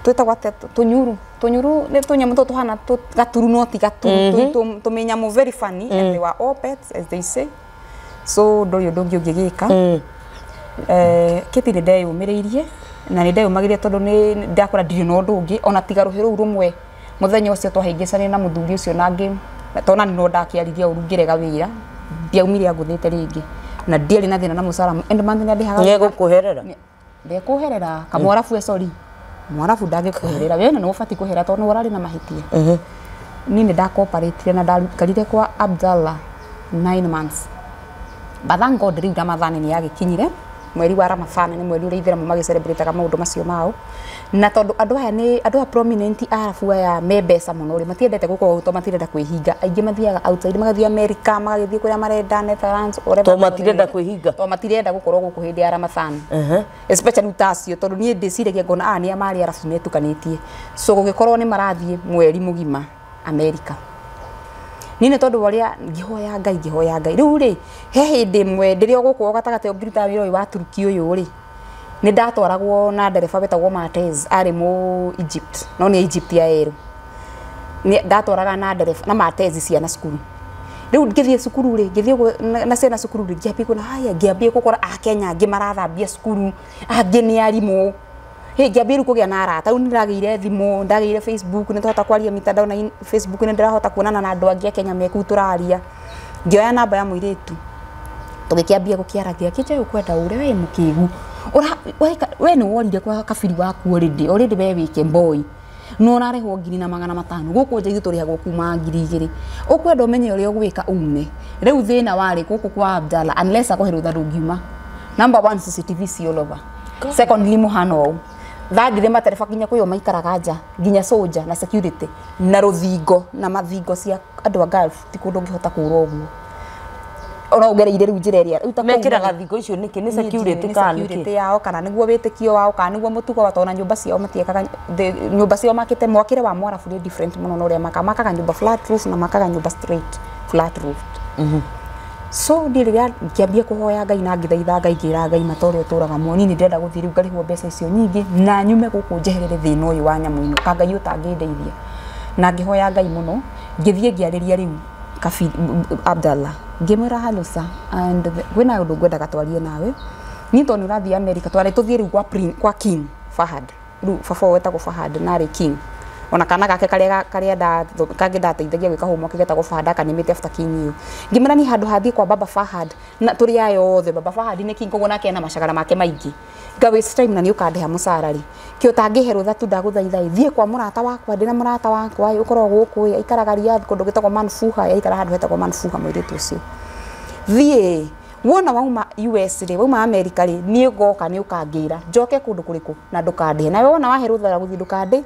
twĩtagwo atĩa, tũnyuru. Tũnyuru nĩ tũnyamũ tũtũ tũhana gaturu, no ti gaturu, tũmĩnyamũ very funny, and they were all pets, as they say. So ndũrĩ ũndũ ũngĩ ũngĩgĩka. Kĩti nĩ ndeyũmĩrĩirie na nĩ ndeyũmagĩrĩria, tondũ nĩ ndakora ndirĩ na ũndũ ũngĩ ona tiga rũhĩ rũu rũmwe. Mũthenya ũcio twahĩngĩcanire na mũthuri ũcio na ngĩ tona no ndakĩaririe ũru, ngĩrega wĩra, ndiaumire angũthĩte rĩngĩ, na ndiarĩ na thĩna na mũcara, end month nĩ andĩhaga. Nĩegũkũherera? Ndekũherera kamwarabu, sorry, mwarabu ndangĩkũherera. We nĩ ũbatiĩ kũhera tondũ nĩ ũrarĩ na mahĩtia. Niĩ nĩ ndakooperatire na ndaikarire kwa Abdallah 9 months, but thank God rĩu Ramadhani nĩ yagĩkinyire. Mweri wa Ramadhani nĩ mweri ũrĩa ithĩramu magĩcelebrataga maũndũ macio mao, na tondũ andũ aya nĩ andũ aya prominent Arabu aya me mbeca mũno rĩ, matiendete gũkorwo to matirenda kwĩhinga. Aingĩ mathiaga outside, magathiĩ America, magagĩthiĩ kũrĩa marenda, Netherlands, whatever. To matirenda kwĩhinga. To matirenda gũkorwo gũkũ hĩndĩ ya Ramadhani, especially tacio, tondũ niĩ ndĩciragia ngona aya nĩ marĩ Arabu metukanĩtie, so gũgĩkorwo nĩ marathiĩ mweri mũgima America. Niĩ nĩ tondũ wa ũrĩa ngĩhoya Ngai, ngĩhoya Ngai, rĩu rĩ he hĩndĩ ĩmwe ndĩrĩ o gũkũ o gatagatĩ ngĩrutaga wĩra ũyũ wa Turuki ũyũ rĩ, nĩ ndatwaragwo na ndereba wetagwo Matez, arĩ mũ Egypt, no nĩ Egypt ya erũ. Nĩ ndatwaraga na ndereba na Matez ciana cukuru. Rĩu ngĩthiĩ cukuru rĩ, ngĩthiĩ ũguo na ciana cukuru rĩ, ngĩambia kuona haya, ngĩambia gũkora Akenya angĩ marathambia cukuru, angĩ nĩ arimũ. Hĩ ngĩambia rĩu kũgĩa na arata, rĩu nĩndagĩire thimũ, ndagĩire Facebook, nĩtũhota kwaria mitandao na Facebook, nĩndĩrahota kuonana na andũ angĩ a Kenya me kũu tũraria. Ngĩoya namba ya mũirĩtu, tũgĩkĩambia gũkĩaragia, kĩnja ũkwenda ũre we mũkĩgu, we nĩ worire kwa kabiri waku already, already we wĩ Kemboi, no ũrarĩhwo 1,500 gũkũ nja ithuĩ tũrĩhagwo kuma 2,000, ũkwenda ũmenye ũrĩa ũgwĩka ume. Rĩu thĩna warĩ gũkũ kwa Abdalla, unless akũhe rũtha ndũngiuma. Number 1, CCTV ci all over. Secondly, mũhano ũũ thandire matereba nginya kwĩyo maikaraga nja, nginya soldier na security na rũthingo na mathingo cia andũ a Gulf, ti kũndũ ũngĩhota kũra ũguo ona ũgereire rĩu njĩra ĩrĩa rĩu ta kũu Mekĩraga thingo icio nĩkĩ? Nĩ security kana nĩkĩ? Security yao, kana nĩguo wĩtĩkio wao, kana nĩguo mũtugo wa, tondũ na nyũmba ciao matiekaga, nyũmba ciao makĩte mwakĩre wa mwarabu nĩ different mũno na ũrĩa makaga nyũmba flat roof na makaga nyũmba straight flat roof. So niĩ rĩrĩa ngĩambia kũhoya Ngai na ngĩthaitha Ngai, ngĩra Ngai mata ũrĩa ũtũraga muoyo, niĩ nĩndĩrenda gũthiĩ rĩu ngarĩhwo mbeca icio nyingĩ na nyume gũkũ njeherere thĩna ũyũ wa nyamũ ĩno, ka Ngai ũtangĩndeithia. Na ngĩhoya Ngai mũno, ngĩthiĩ ngĩarĩria rĩu Kabi Abdallah, ngĩmwĩra hello sir, and kwĩna ũndũ ngwendaga twarie nawe, niĩ tondũ nĩ ũrathiĩ America, twarĩ tũthiĩ rĩu kwa King Fahad, rĩu baba wetagwo Fahad na arĩ King, ona kana gake karĩa kangĩ ndateithagia gwĩka homework getagwo Fahad, akanĩmĩte after King ĩyo. Ngĩmwĩra niĩ handũ hathiĩ kwa baba Fahad na tũrĩ aya othe, baba Fahad nĩ King, koguo nake ena macagara make maingĩ, nga waste time na nĩ ũkandĩha mũcara rĩ, kĩ ũtangĩhe rũtha tu ndagũthaitha ĩ, thiĩ kwa mũrata wakwa, ndĩna mũrata wakwa ĩ, ũkoragwo gũkũ ĩ, aikaraga Riyadh kũndũ gwĩtagwo Manfuha, aikara handũ hetagwo Manfuha mũirĩtu ũcio. Thiĩ wona wauma US rĩ, wauma America rĩ, niĩ ngoka nĩ ũkangĩra njoke kũndũ kũrĩkũ na ndũkandĩhe, nawe wona wahe rũtha rwa gũthiĩ ndũkandĩ.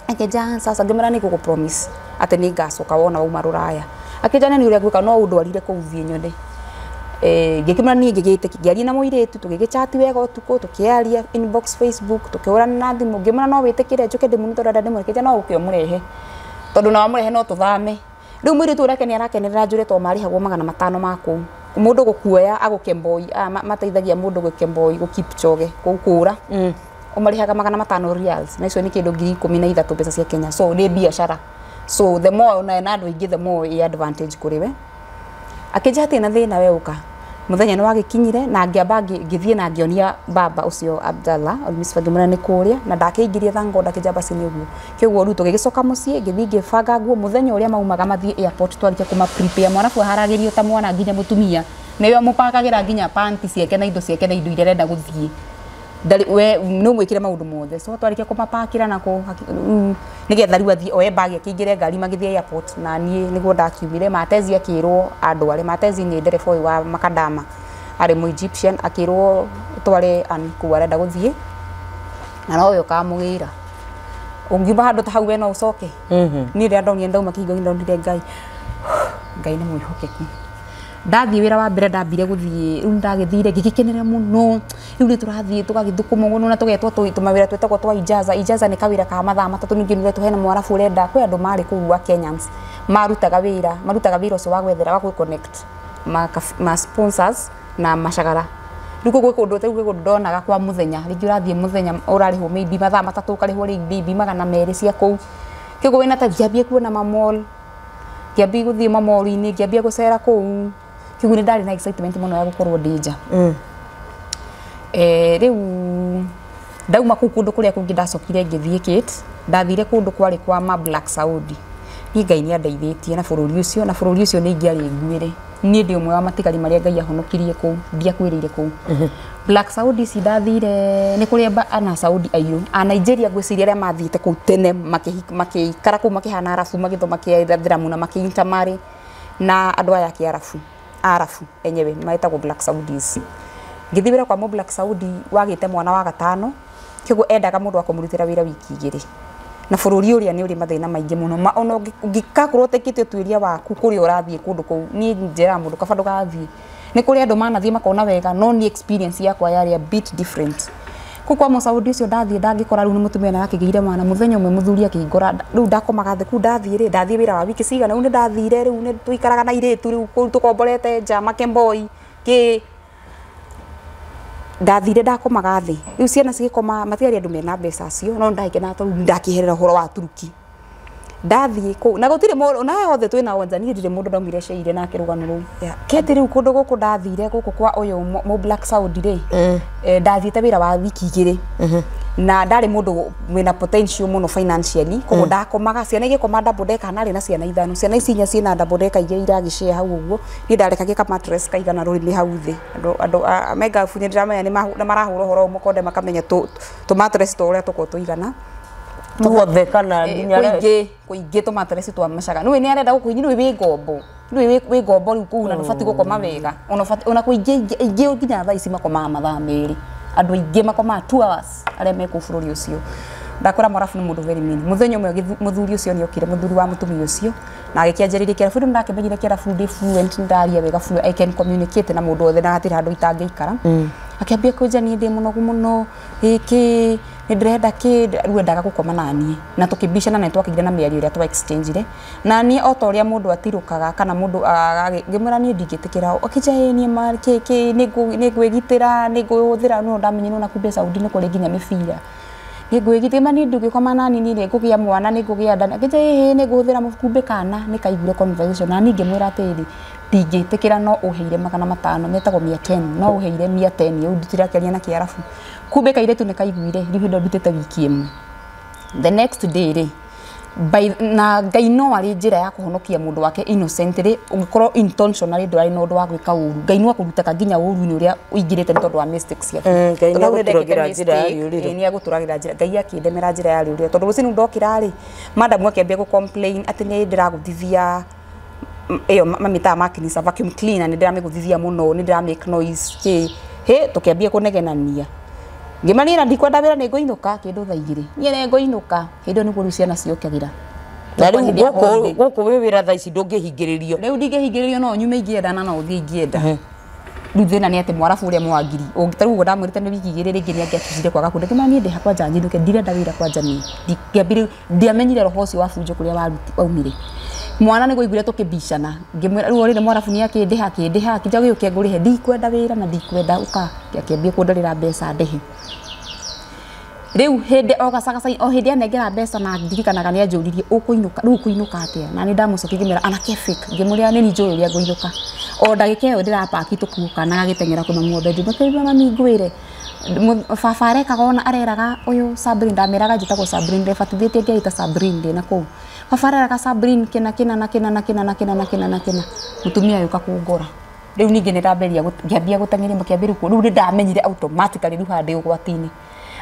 Akĩnja sasa, ngĩmwĩra nĩ ngũkũ promise atĩ nĩ ngacoka wona wauma rũraya. Akĩnja nĩ ũrĩa ngwĩka, no ũndwarire kũu thiĩ nyone. Ngĩkĩmwĩra niĩ ngĩgĩtĩkia, ngĩaria na mũirĩtu, tũgĩgĩchat wega ũtukũ, tũkĩaria inbox Facebook, tũkĩhũrana na thimũ, ngĩmwĩra no wĩtĩkĩre njũke ndĩmuone tondũ ndenda ndĩmwone. Akĩnja no ũke ũmũrehe, tondũ na wamũrehe no tũthame. Rĩu mũirĩtu ũrĩa nĩ arakenerera njũre tondũ marĩhagwo 500 ma kũu, mũndũ gũkuoya agũkemboi, mateithagia mũndũ gũkemboi gũkipchoge kũu kũra, ũmarĩhaga 500 riyals, na icio nĩ kĩndũ 13,000 mbeca cia Kenya, so nĩ biacara, so the more ona na andũ aingĩ the more ĩ advantage kũrĩ we. Akĩnja hatirĩ na thĩna, we ũka. Mũthenya nĩ wagĩkinyire na ngĩamba ngĩthiĩ na ngĩonia baba ũcio Abdallah Almisfa, ngĩmwĩra nĩ kũrĩa na ndakĩingĩria thank God, akĩnja basi nĩ ũguo. Kĩoguo rĩu tũgĩgĩcoka mũciĩ, ngĩthiĩ ngĩbanga nguo mũthenya ũrĩa maumaga mathiĩ airport, twarĩkia kũma prepare mwarabu aharagĩrio ta mwana nginya mũtumia, nĩwe mũpakagĩra nginya panti ciake na indo ciake na indo iria arenda gũthiĩ, we no mwĩkĩre maũndũ mothe. So twarĩkia kũmapakĩra na kũ nĩgetha rĩu athiĩ oe bag akĩingĩre ngari magĩthiĩ airport, na niĩ nĩguo ndakiumire. Matezi akĩrwo andware, Matezi nĩ ndereba ũyũ wa Makadama, arĩ mũ Egyptian, akĩrwo tware Ann kũu arenda gũthiĩ, na nowe ũkamũgĩra ũngiuma handũ ta hau we no ũcoke. Niĩ rĩrĩa ndonire ndauma kĩhingo-inĩ ndonire Ngai, Ngai nĩ mwĩhokeku. Ndathiĩ wĩra wa mbere ndambire gũthiĩ, rĩu ndagĩthire ngĩgĩkenera mũno, rĩu nĩ tũrathiĩ tũgagĩthũkũma mũno na tũgetwo tũmawĩra twĩtagwo twa ijaza. Ijaza nĩ kawĩra ka mathaa 3, ningĩ nĩ hena mwarabu ũrenda, kwĩ andũ marĩ kũu a Kenyans marutaga wĩra, marutaga wĩra ũcio wa gwethera wa gũ connect ma sponsors na macagara. Rĩu gwĩ kũndũ rĩu gwĩ kũndũ ndonaga kwa mũthenya, rĩngĩ ũrathiĩ mũthenya ũrarĩhwo maybe mathaa 3, ũkarĩhwo rĩngĩ maybe 200 cia kũu. Kĩoguo wĩna ta ngĩambia kuona ma mall, ngĩambia gũthiĩ ma mall-inĩ, ngĩambia gũcera kũu, kĩoguo nĩ ndarĩ na excitement mũno ya gũkorwo ndĩ nja. Rĩu ndauma kũu kũndũ kũrĩa kũngĩ ndacokire ngĩthiĩ Kate, ndathire kũndũ kwarĩ kwa ma Black Saudi. Niĩ Ngai nĩ andeithĩtie na bũrũri ũcio, na bũrũri ũcio nĩ ingĩarĩ nguĩre. Niĩ ndĩ ũmwe wa matigari marĩa Ngai ahonokirie kũu, ndiakuĩrĩire kũu. Black Saudi ici ndathire nĩ kũrĩa ana Saudi airũ, a Nigeria ngwĩciria arĩa mathiĩte kũu tene makĩikara kũu makĩhana Arabu, magĩthoma kĩathĩramu na makĩ-intermarry na andũ aya a Kĩarabu, Arabu enyewe metagwo Black Saudis. Ngĩthiĩ wĩra kwa mũ Black Saudi wagĩte mwana wa gatano, kĩoguo endaga mũndũ wa kũmũrutĩra wĩra wiki 2. Na bũrũri ũrĩa nĩ ũrĩ mathĩna maingĩ mũno, ona ũngĩgakorwo ũtekĩte ũtuĩria waku kũrĩa ũrathiĩ kũndũ kũu, niĩ njĩraga mũndũ kaba ndũgathiĩ. Nĩ kũrĩ andũ manathiĩ makona wega, no niĩ experience yakwa yarĩ a bit different. Kũu kwa mũsaudi ũcio ndathiĩ ndangĩkora rĩu nĩ mũtumia na akĩgĩire mwana, mũthenya ũmwe mũthuri akĩhingũra, rĩu ndakomaga thĩ kũu ndathiĩ rĩ, ndathiĩ wĩra wa wiki cigana, rĩu nĩ ndathire, rĩu nĩ tũikaraga na airĩtu rĩu kũu tũkomborete nja makemboi kĩ, ndathire ndakomaga thĩ, rĩu ciana cigĩkoma, matiarĩ andũ mena mbeca cio, no ndagĩkenaga tondũ ndakĩeherera ũhoro wa Turuki. Ndathiĩ kũu na gũtirĩ mũndũ na othe twĩna onja, niĩ ndirĩ mũndũ ndaumire ceire nake rũgano rũu. Kete rĩu kũndũ gũkũ ndathire gũkũ kwa ũyũ mũ Black Saudi rĩ, ndathiĩte wĩra wa wiki 2. Na ndarĩ mũndũ wĩna potential mũno financially, koguo ndakomaga ciana igĩkoma double decker, na arĩ na ciana ithano, ciana ici inya ciĩna double decker igĩrĩ iragĩshare hau ũguo, niĩ ndarekagia ka mattress kaigana rũrĩmĩ hau thĩ. Andũ mengabu nĩ ndĩramenya nĩ marahũra ũhoro ũyũ mũkonde makamenya tũ mattress twa ũrĩa tũkoragwo tũigana. Tuothe kana nginya kũingĩ kũingĩ tũ mattress twa macaga nĩũĩ nĩ arenda gũkũhinyia, nĩũĩ wĩ ngombo, nĩũĩ wĩ ngombo rĩu kũu na ndũbatiĩ gũkoma wega, ona ona kũingĩ aingĩ nginya thaa ici makomaga mathaa merĩ, andũ aingĩ makomaga 2 hours arĩa me kũu bũrũri ũcio. Ndakwĩra Mwarabu nĩ mũndũ very mean. Mũthenya ũmwe mũthuri ũcio nĩ okire, mũthuri wa mũtumia ũcio, na agĩkĩanjĩrĩria kĩarabu. Rĩu nĩndakĩmenyire kĩarabu ndĩ fluent, nĩndaria wega fluent, I can communicate na mũndũ wothe na hatirĩ handũ itangĩikara. Akĩambia kũnjia niĩ ndĩ mũnogu mũno, ĩkĩ nĩ ndĩrenda kĩ, rĩu endaga gũkoma na niĩ, na tũkĩbicana na nĩtwakĩgire na mĩario ĩrĩa twa exchange-ire na niĩ o ta ũrĩa mũndũ atirũkaga kana mũndũ ngĩmwĩra niĩ ndingĩtĩkĩra, akĩnjia ĩ niĩ ma kĩ kĩ nĩ ngwĩgitĩra, nĩ ngũhũthĩra, no ndamenyire ona kumbe Saudi nĩ kũrĩ nginya mĩbira, nĩ ngwĩgitĩra ma niĩ ndũngĩkoma na niĩ nĩ ngũgĩa mwana, nĩ ngũgĩa nda, akĩnjia ĩ nĩ ngũhũthĩra kumbe kana nĩ kaiguire conversation, na niĩ ngĩmwĩra atĩrĩrĩ, ndingĩtĩkĩra no ũheire 500 metagwo 110, no ũheire 110 rĩu ndutirakĩaria na kĩarabu, kumbe kairĩtu nĩ kaiguire, rĩu hĩndĩ ĩyo ndutĩte wiki ĩmwe. The next day rĩ, na Ngai no arĩ njĩra ya kũhonokia mũndũ wake innocent rĩ, ũngĩkorwo intentionally ndũrarĩ na ũndũ wa gwĩka ũru, Ngai no akũrutaga nginya ũru-inĩ ũrĩa ũingĩrĩte nĩ tondũ wa mistakes ciaku. Ngai Tondũ hau nĩ ndekĩte nĩagũtũragĩra njĩra ya mistake, rĩũrĩro. Ĩ, nĩagũtũragĩra njĩra, Ngai akĩndemera njĩra ya rĩũrĩro, tondũ rũcinĩ ndokĩra rĩ, madam akĩambia gũ complain atĩ nĩ ndĩragũthithia ĩyo mamĩtaga makinisa vacuum cleaner, nĩ ndĩramĩgũthithia mũno, nĩ ndĩra make noise kĩ, hĩ tũkĩambia kũnegenania. Ngĩmania na ndikwenda wĩra nĩ ngũinũka kĩndũ thaa igĩrĩ, niĩ nĩ ngũinũka, hĩndĩ ĩyo nĩguo rĩu ciana ciokagĩra. Na rĩu Hĩndĩ ya gũkũ holiday. Gũkũ wĩ wĩra thaa ici ndũngĩhingĩrĩrio. Rĩu ndingĩhingĩrĩrio, no nyume ingĩenda na no ũthiĩ ingĩenda. Rĩu thĩna nĩ atĩ Mwarabu ũrĩa mwangiri ta rĩu ũguo ndamwĩrĩte nĩ wiki igĩrĩ rĩngĩ nĩangĩakinyire kwaga kũndĩ, ngĩmwĩra niĩ ndĩ hakwa nja nyinũke, ndirenda wĩra kwanja niĩ. Ndingĩambire, ndiamenyire roho ũcio wa bunjo kũrĩa waumire. Mwana nĩguo aiguire tũkĩbicana, ngĩmwĩra rĩu rĩrĩ Mwarabu nĩ akĩndĩha akĩndĩha, akĩnjĩra gĩũke ngũrĩhe, ndikwenda wĩra na ndikwenda ũka, akĩambia kũndarĩra mbeca ndĩhe. Rĩu hĩndĩ o gacagaca o hĩndĩ anengera mbeca na ndirikanaga nĩ anjũririe ũkũinũka rĩu ũkũinũka atĩa, na nĩ ndamũcokia ngĩmwĩra anakefik, ngĩmwĩra nĩ niĩ njũĩ ũrĩa ngũinũka. O ndagĩka ĩyo ndĩrapaki tũkuo kana gagĩteng'era kwĩ mami wa bedroom, akĩũria mami ngwĩre baba arekaga ona areraga ũyũ Sabrine, ndameraga njĩtagwo Sabrine, ndebatithĩtie ngĩita Sabrine ndĩna kũu, baba areraga Sabrine kĩna kĩna na kĩna na kĩna na kĩna na kĩna na kĩna, mũtumia ũyũ ũka kũngora. Rĩu ningĩ nĩ ndambĩrĩria ngĩambia gũteng'eria makĩambĩrĩria rĩu nĩ ndamenyire automatically rĩu haha ndĩ ũgwati-inĩ.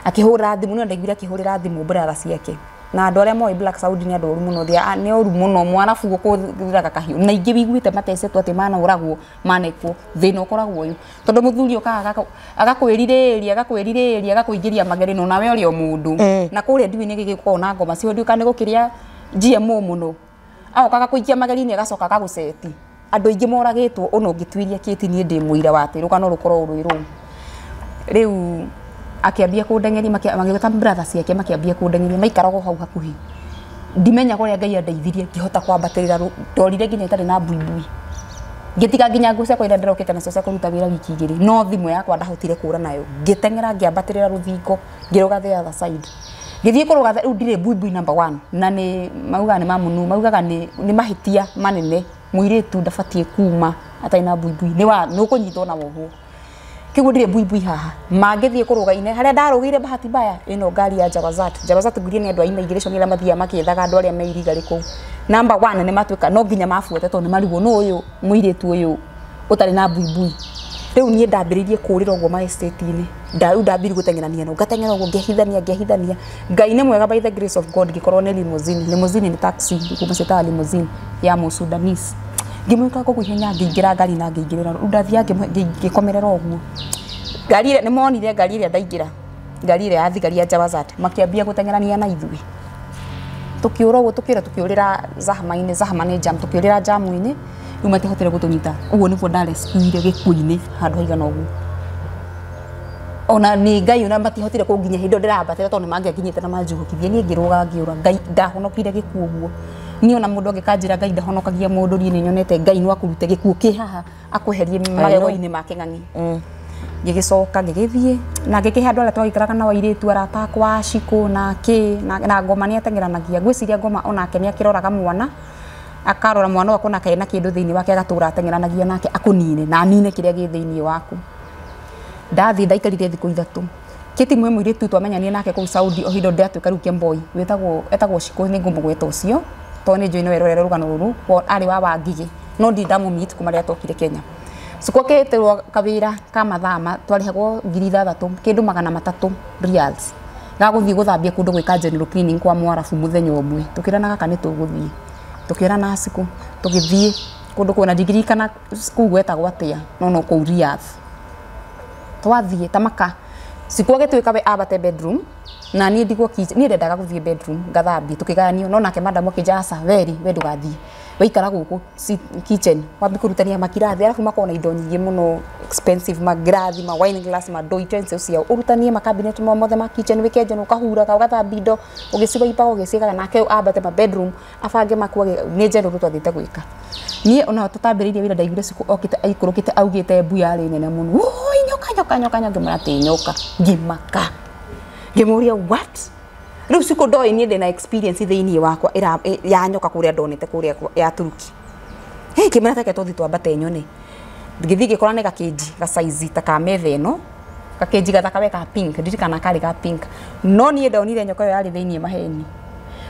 Akĩhũra thimũ, no ndaiguire akĩhũrĩra thimũ brother ciake, na andũ arĩa moĩ Black Saudi nĩ andũ oru mũno, nĩ oru mũno, Mwarabu gũkũthiraga kahiũ, na ingĩ wiguĩte matecetwo atĩ manoragwo manekwo, thĩna ũkoragwo ũyũ tondũ mũthuri okaga agakwĩrirĩria agakwĩrirĩria agakũingĩria magerio, no nawe ũrĩ o mũndũ, na kũrĩa ndiũĩ nĩ gĩgĩkoragwo na ngoma cio, ndiũĩ kana nĩ gũkĩrĩa GMO mũno, agoka agakũikia magerio-inĩ agacoka agagũceti. Andũ aingĩ moragĩtwo ona ũngĩtuĩria kĩti, niĩ ndĩ mũira wa atĩ rũgano rũkorwo rwĩ rũu. Rĩu akĩambia kũndeng'eria, magĩũka brother ciake makĩambia kũndeng'eria, maikaraga o hau hakuhĩ, ndimenyaga ũrĩa Ngai andeithirie ngĩhota kwambatĩrĩra, ndorire nginya itarĩ na mbuibui, ngĩtiga nginya nguo ciakwa iria ndĩrokĩte nacio cia kũruta wĩra wiki igĩrĩ, no thimũ yakwa ndahotire kũra nayo, ngĩteng'era ngĩambatĩrĩra rũthingo ngĩrũga the other side, ngĩthiĩ kũrũga rĩu ndirĩ mbuibui number one, na nĩ maugaga nĩ mamunu, maugaga nĩ mahĩtia manene, mũirĩtu ndabatiĩ kuma atarĩ na mbuibui, nĩ wa nĩ ũkũnyitwo na wohwo, kĩguo ndirĩ mbuibui haha, mangĩthiĩ kũrũga ine harĩa ndarũgĩire bahati mbaya ĩno ngari ya Jawazat, Jawazat ngurie nĩ andũ a immigration arĩa mathiaga makĩethaga andũ arĩa me iriga kũu, number one nĩ matuĩka no nginya mabuate tondũ nĩ marigwo nũ ũyũ mũirĩtu ũyũ ũtarĩ na mbuibui. Rĩu niĩ ndambĩrĩirie kũũrĩra ũguo ma estate-inĩ, rĩu ndambĩrĩirie gũteng'erania nao, ngateng'era ũguo ngĩhithania ngĩhithania, Ngai nĩ mwega by the grace of God ngĩkorwo nĩ limousine, limousine nĩ taxi kuma ciĩtaga limousine ya Mũsudanese, ngĩmwĩka kũu ihenya ngĩingĩra ngari na ngĩingĩrĩra, rĩu ndathiaga ngĩkomerera ũguo ngari ĩrĩa nĩ monire ngari ĩrĩa ndaingĩra, ngari ĩrĩa ya thigari ya Jawazat, makĩambia gũteng'erania na ithuĩ, tũkĩũra ũguo tũkĩũra tũkĩũrĩra zahama-inĩ, zahama nĩ jam, tũkĩũrĩra jamu-inĩ, rĩu matiahotire gũtũnyita, ũguo nĩguo ndarescuire gĩkuũ-inĩ handũ haigana ũguo, ona nĩ Ngai ona matiahotire kũnginya hĩndĩ ĩyo ndĩrambatĩra tondũ nĩ mangĩanginyĩte na manjugũkithie, niĩ ngĩrũga ngĩũra, Ngai ndahonokire gĩkuũ ũguo, niĩ ona mũndũ angĩkanjĩra Ngai ndahonokagia mũndũ, niĩ nĩ nyonete Ngai no akũrute gĩkuũ kĩ haha akweherie magego-inĩ ma kĩng'ang'i. Ngĩgĩcoka ngĩgĩthiĩ na ngĩkĩhe andũ arĩa twagĩikaraga nao airĩtu arata akwa Ashikũ na kĩ na Ngoma nĩ ateng'eranagia, ngwĩciria Ngoma onake nĩ akĩroraga mwana akarora mwana wakwa na kena kĩndũ thĩinĩ wake agatũra ateng'eranagia nake akũnine na anine kĩrĩa gĩ thĩinĩ waku. Ndathiĩ ndaikarire thikũ ithatũ, Kiti mwe mũirĩtu twamenyanie nake kũu Saudi o hĩndĩ ndatuĩka rĩu kĩmboi wĩtagwo etagwo Shiko nĩ ngũmũgweta ũcio tondũ nĩ njũĩ no erorere rũgano rũrũ arĩ wa Wangigĩ no ndirĩ ndamũmeet kuma rĩrĩa twokire Kenya. Shiko akĩtĩrwo kawĩra ka mathaa twarĩhagwo 6,000 kĩndũ 300 riyals ga gũthiĩ gũthambia kũndũ gwĩka general cleaning kwa Mwarabu mũthenya ũmwe tũkĩrana gaka nĩ tũgũthiĩ tũkĩrana Shiko tũgĩthiĩ kũndũ kũu na ndigirikana kũu gwetagwo atĩa no no kũu Riyadh twathiĩ ta maka Shiko agĩtuĩka we ambate bedroom na niĩ ndigwo kitchen niĩ ndendaga gũthiĩ bedroom ngathambie tũkĩgayanio no nake madam akĩnja aca weri we ndũgathiĩ waikara gũkũ kitchen wambi kũrutania makirathi arabu makorwo na indo nyingĩ mũno expensive magirathi ma wine glass ma ndoo utensils ciao ũrutanie makabinet mothe ma kitchen wĩke njano ũkahuraga ũgathambia indo ũgĩciwaipaga ũgĩciĩkaga nake ambate ma bedroom abange makuage nĩ general twathiĩte gwĩka niĩ ona tũtambĩrĩirie wĩra ndaiguire Shiko okĩte aikũrũkĩte augĩte mbu yarĩ nene mũno woi nyoka nyoka nyoka nyoka ngĩmwĩra atĩ nyoka ngĩmaka ngĩmũria what rĩu Shiko ndoĩ niĩ ndĩna experience thĩinĩ wakwa ya nyoka kũrĩa ndonete kũrĩa ya Turuki hey ngĩmwĩra take tũthiĩ twambate nyone ngĩthiĩ ngĩkora nĩ gakĩnji ga size ta ka metha ĩno gakĩnji gathaka we ka pink ndirikana karĩ ga pink no niĩ ndonire nyoka ĩyo yarĩ thĩinĩ maheni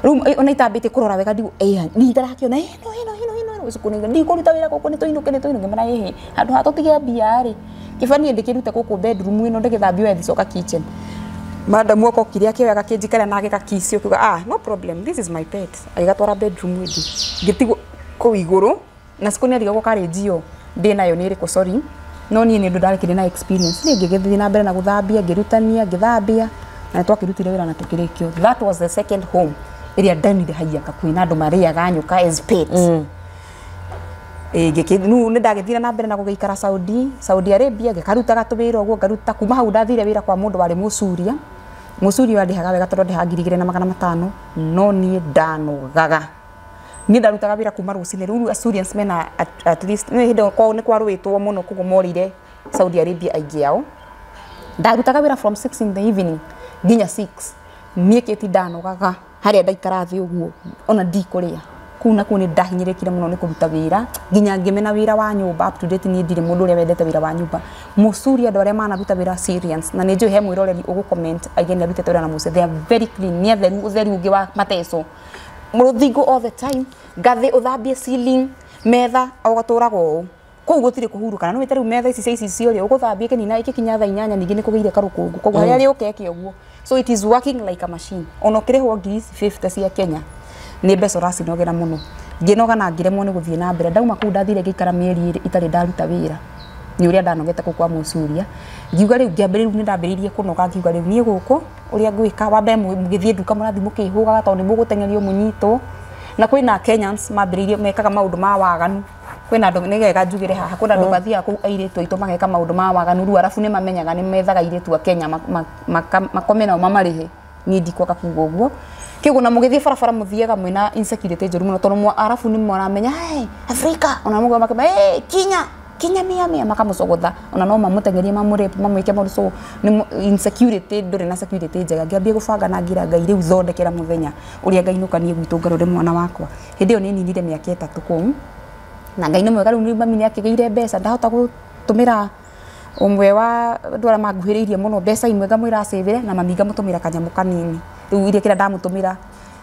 rĩu ona itambĩte kũrora wega ndigũ niĩ ndarakĩona ĩno ĩno ĩno ĩno Shiko nĩ ndikũruta wĩra gũkũ nĩ tũinũke nĩ tũinũke ngĩmwĩra ĩhĩ handũ ha tũtige mbia rĩ kĩba niĩ ndĩkĩrute gũkũ bedroom ĩno ndĩgĩthambie we thicoka kitchen madam okokire akĩoya gakĩnji karĩa na agĩgakicio akiuga ah no problem this is my pet agĩgatwara bedroom ĩngĩ ngĩtigwo kũu igũrũ na Shiko nĩ arigagwo karĩ njio ndĩ nayo nĩ ĩrĩkũ sorry no niĩ nĩ ũndũ ndarekire na experience niĩ ngĩgĩthiĩ na mbere na gũthambia ngĩrutania ngĩthambia na nĩ twakĩrutire wĩra na tũkĩrĩkio. That was the second home ĩrĩa ndonire haiya kwĩna andũ marĩaga nyoka as pets. Nĩ ndagĩthire na mbere na gũgĩikara Saudi Arabia ngĩkarutaga tũwĩra ũguo ngaruta kuma hau ndathire wĩra kwa mũndũ warĩ Mũcuria Mũcuria andĩhaga wega tondũ andĩhaga 2,500 no niĩ ndanogaga niĩ ndarutaga wĩra kuma rũcinĩ rĩu Assyrians mena at least nĩ hĩndĩ kwao nĩ kwarũĩtwo mũno koguo morire Saudi Arabia aingĩ ao ndarutaga wĩra from 6 in the evening nginya 6 niĩ kĩti ndanogaga harĩa ndaikara thĩ ũguo ona ndikũrĩa kũu na kũu nĩ ndahinyĩrĩkire mũno nĩ kũruta wĩra nginya ngĩmena wĩra wa nyũmba up to date niĩ ndirĩ mũndũ ũrĩa wendete wĩra wa nyũmba Mũcuria andũ arĩa manaruta wĩra Syrians na nĩ njũĩ he mwĩroreri ũgũ comment aige nĩ arutĩte wĩra na Mũcuria they are very clean nĩ atheru ũtheru ũngĩ wa mateco rũthingo all the time ngathĩ ũthambie ceiling metha ũgatũraga ũũ kũu gũtirĩ kũhurũka na nĩ rĩu metha ici cia icicio rĩ ũgũthambia kĩnina ĩgĩkinya thaa 8 ningĩ nĩ kũgĩire karũkũngũ koguo harĩa rĩũka eke ũguo so it is working like a machine ona ũkĩrĩhwo ngiri 50 cia Kenya nĩ mbeca ũracinogera mũno ngĩnoga na ngĩremwo nĩ gũthiĩ na mbere ndauma kũu ndathire ngĩikara mĩeri 2 itarĩ ndaruta wĩra nĩ ũrĩa ndanogete kũu kwa Mũcuria ngiuga rĩu ngĩambĩrĩria rĩu nĩ ndambĩrĩirie kũnoga ngiuga rĩu niĩ gũkũ ũrĩa ngwĩka wa mbere mũgĩthiĩ nduka mũrathiĩ mũkĩhũgaga tondũ nĩ mũgũteng'erio mũnyitwo na kwĩna Kenyans mambĩrĩirie mekaga maũndũ ma waganu kwĩna andũ nĩ wega njugĩre haha kwĩna andũ mathiaga kũu airĩtu aitũ mageka maũndũ ma waganu rĩu arabu nĩ mamenyaga nĩ methaga airĩtu a Kenya makome nao mamarĩhe niĩ ndikwaga kuga ũguo kĩguo na mũgĩthiĩ barabara mũthiaga mwĩna insecurity njũru mũno tondũ arabu nĩ maramenya hey Africa ona mũgwa makema hey Kenya Kenya mia mia makamũcogotha ona no mamũteng'erie mamũrape mamwĩke maũndũ so nĩ insecurity ndũrĩ na security njega ngĩambia gũbanga na ngira Ngai rĩu thondekera mũthenya ũrĩa ngainũka niĩ gwitũ ngarore mwana wakwa hĩndĩ ĩyo nĩ ninire mĩaka 3 kũu na Ngai nĩ mwega rĩu mami nĩ akĩgĩire mbeca ndahota gũtũmĩra ũmwe wa andũ arĩa manguhĩrĩirie mũno mbeca imwe ngamwĩra acĩvĩre na mami ngamũtũmĩra kanyamũ kanini rĩu iria kĩrĩa ndamũtũmĩra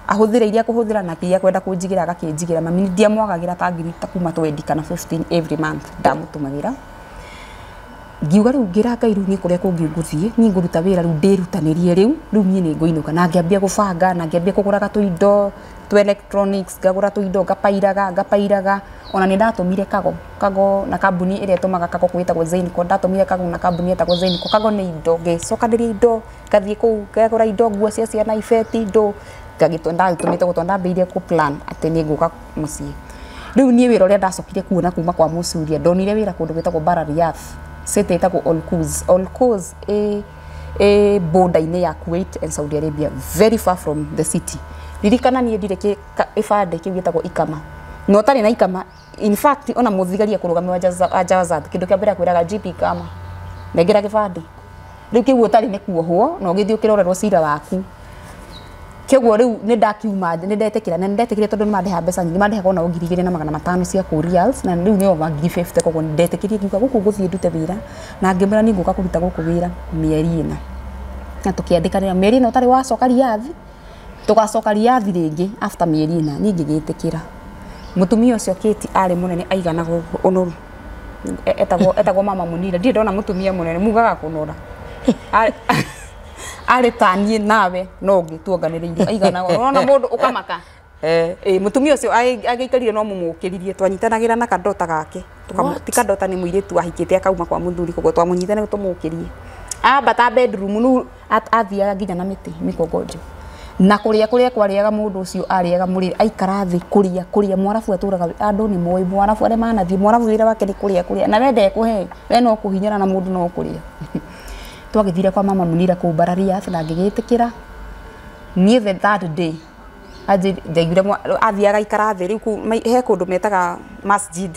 ahũthĩre iria kũhũthĩra na kĩrĩa kwenda kũnjigĩra agakĩnjigĩra mami ndiamwagagĩra ta ngiri ta kuma 20 kana 15 every month ndamũtũmagĩra ngiuga rĩu ngĩra Ngai rĩu niĩ kũrĩa kũngĩ ngũthiĩ niĩ ngũruta wĩra rĩu ndĩrutanĩrie rĩu rĩu niĩ nĩ ngũinũka na ngĩambia gũbanga na ngĩambia kũgũraga tũindo twa electronics ngagũra tũindo ngapairaga ona nĩ ndatũmire kago na kambuni ĩrĩa ĩtũmaga kago gwĩtagwo Zainco ndatũmire kago na kambuni ĩtagwo Zainco kago nĩ indo ngĩcokanĩria indo ngathiĩ kũu ngagũra indo nguo cia ciana ibeti indo ndagĩtũmĩte gũtwa ndambĩrĩirie kũ plan atĩ nĩ ngũka mũciĩ rĩu niĩ wĩra ũrĩa ndacokire kuona kuma kwa Mũcuria ndonire wĩra kũndũ gwĩtagwo Bara Riyadh city ĩtagwo Al-Quoz Al-Quoz ĩ border-inĩ ya Kuwait and Saudi Arabia very far from the city ririkana niĩ ndirĩ gĩbandĩ kĩu gĩtagwo ikama na ũtarĩ na ikama in fact ona mũthigari akũrũgamia wa Jawazat kĩndũ kĩa mbere akwĩraga GP ikama nengera gĩbandĩ rĩu kĩu ũtarĩ nĩ kuohwo na ũgĩthiĩ ũkĩrorerwo cira waku kĩguo rĩu nĩ ndakiuma nĩ ndetĩkĩra na nĩ ndetĩkĩrire tondũ nĩ mandeha mbeca nyingĩ mandehaga ona 2,500 cia kũ riyals na rĩu nĩ over 50,000 koguo nĩ ndetĩkĩrie ngiuga gũkũ ngũthiĩ ndute wĩra na ngĩmwĩra nĩ ngũka kũruta gũkũ wĩra mĩeri 4 Na tũkĩandĩkanĩra mĩeri ĩno ũtarĩ wacoka Riyadh, tũgacoka Riyadh rĩngĩ after mĩeri ĩna. Niĩ ngĩgĩtĩkĩra. Mũtumia ũcio Kate arĩ mũnene aigana gũkũ ũnoru. Etagwo Mama Munira. Ndirĩ ndona mũtumia mũnene mugaga kũnora. Arĩ ta niĩ nawe no ũngĩ tuonganĩrĩirio aigana ũrona mũndũ ũkamaka. Mũtumia ũcio agĩikarire no mũmũkĩririe, twanyitanagĩra na kadota gake. Ti kadota, nĩ mũirĩtu ahikĩte akauma kwa mũthuri, koguo twamũnyitana tũmũkĩrie. Ambata bedroom nu athiaga nginya na mĩtĩ mĩkongojo. Na kũrĩa kũrĩa kwarĩaga mũndũ ũcio arĩaga mũrĩre aikara thĩ kũrĩa kũrĩa. Mwarabu atũraga andũ nĩ moĩ mwarabu arĩa manathiĩ mwarabu wĩra wake nĩ kũrĩa kũrĩa, na we ndekũhe, we no kũhinyara na mũndũ no kũrĩa. Twagĩthire kwa Mama Munira kũu Barariath na ngĩgĩtĩkĩra. Niĩ the third day ndaiguire athiaga aikara thĩ rĩu kũu he kũndũ metaga masjid.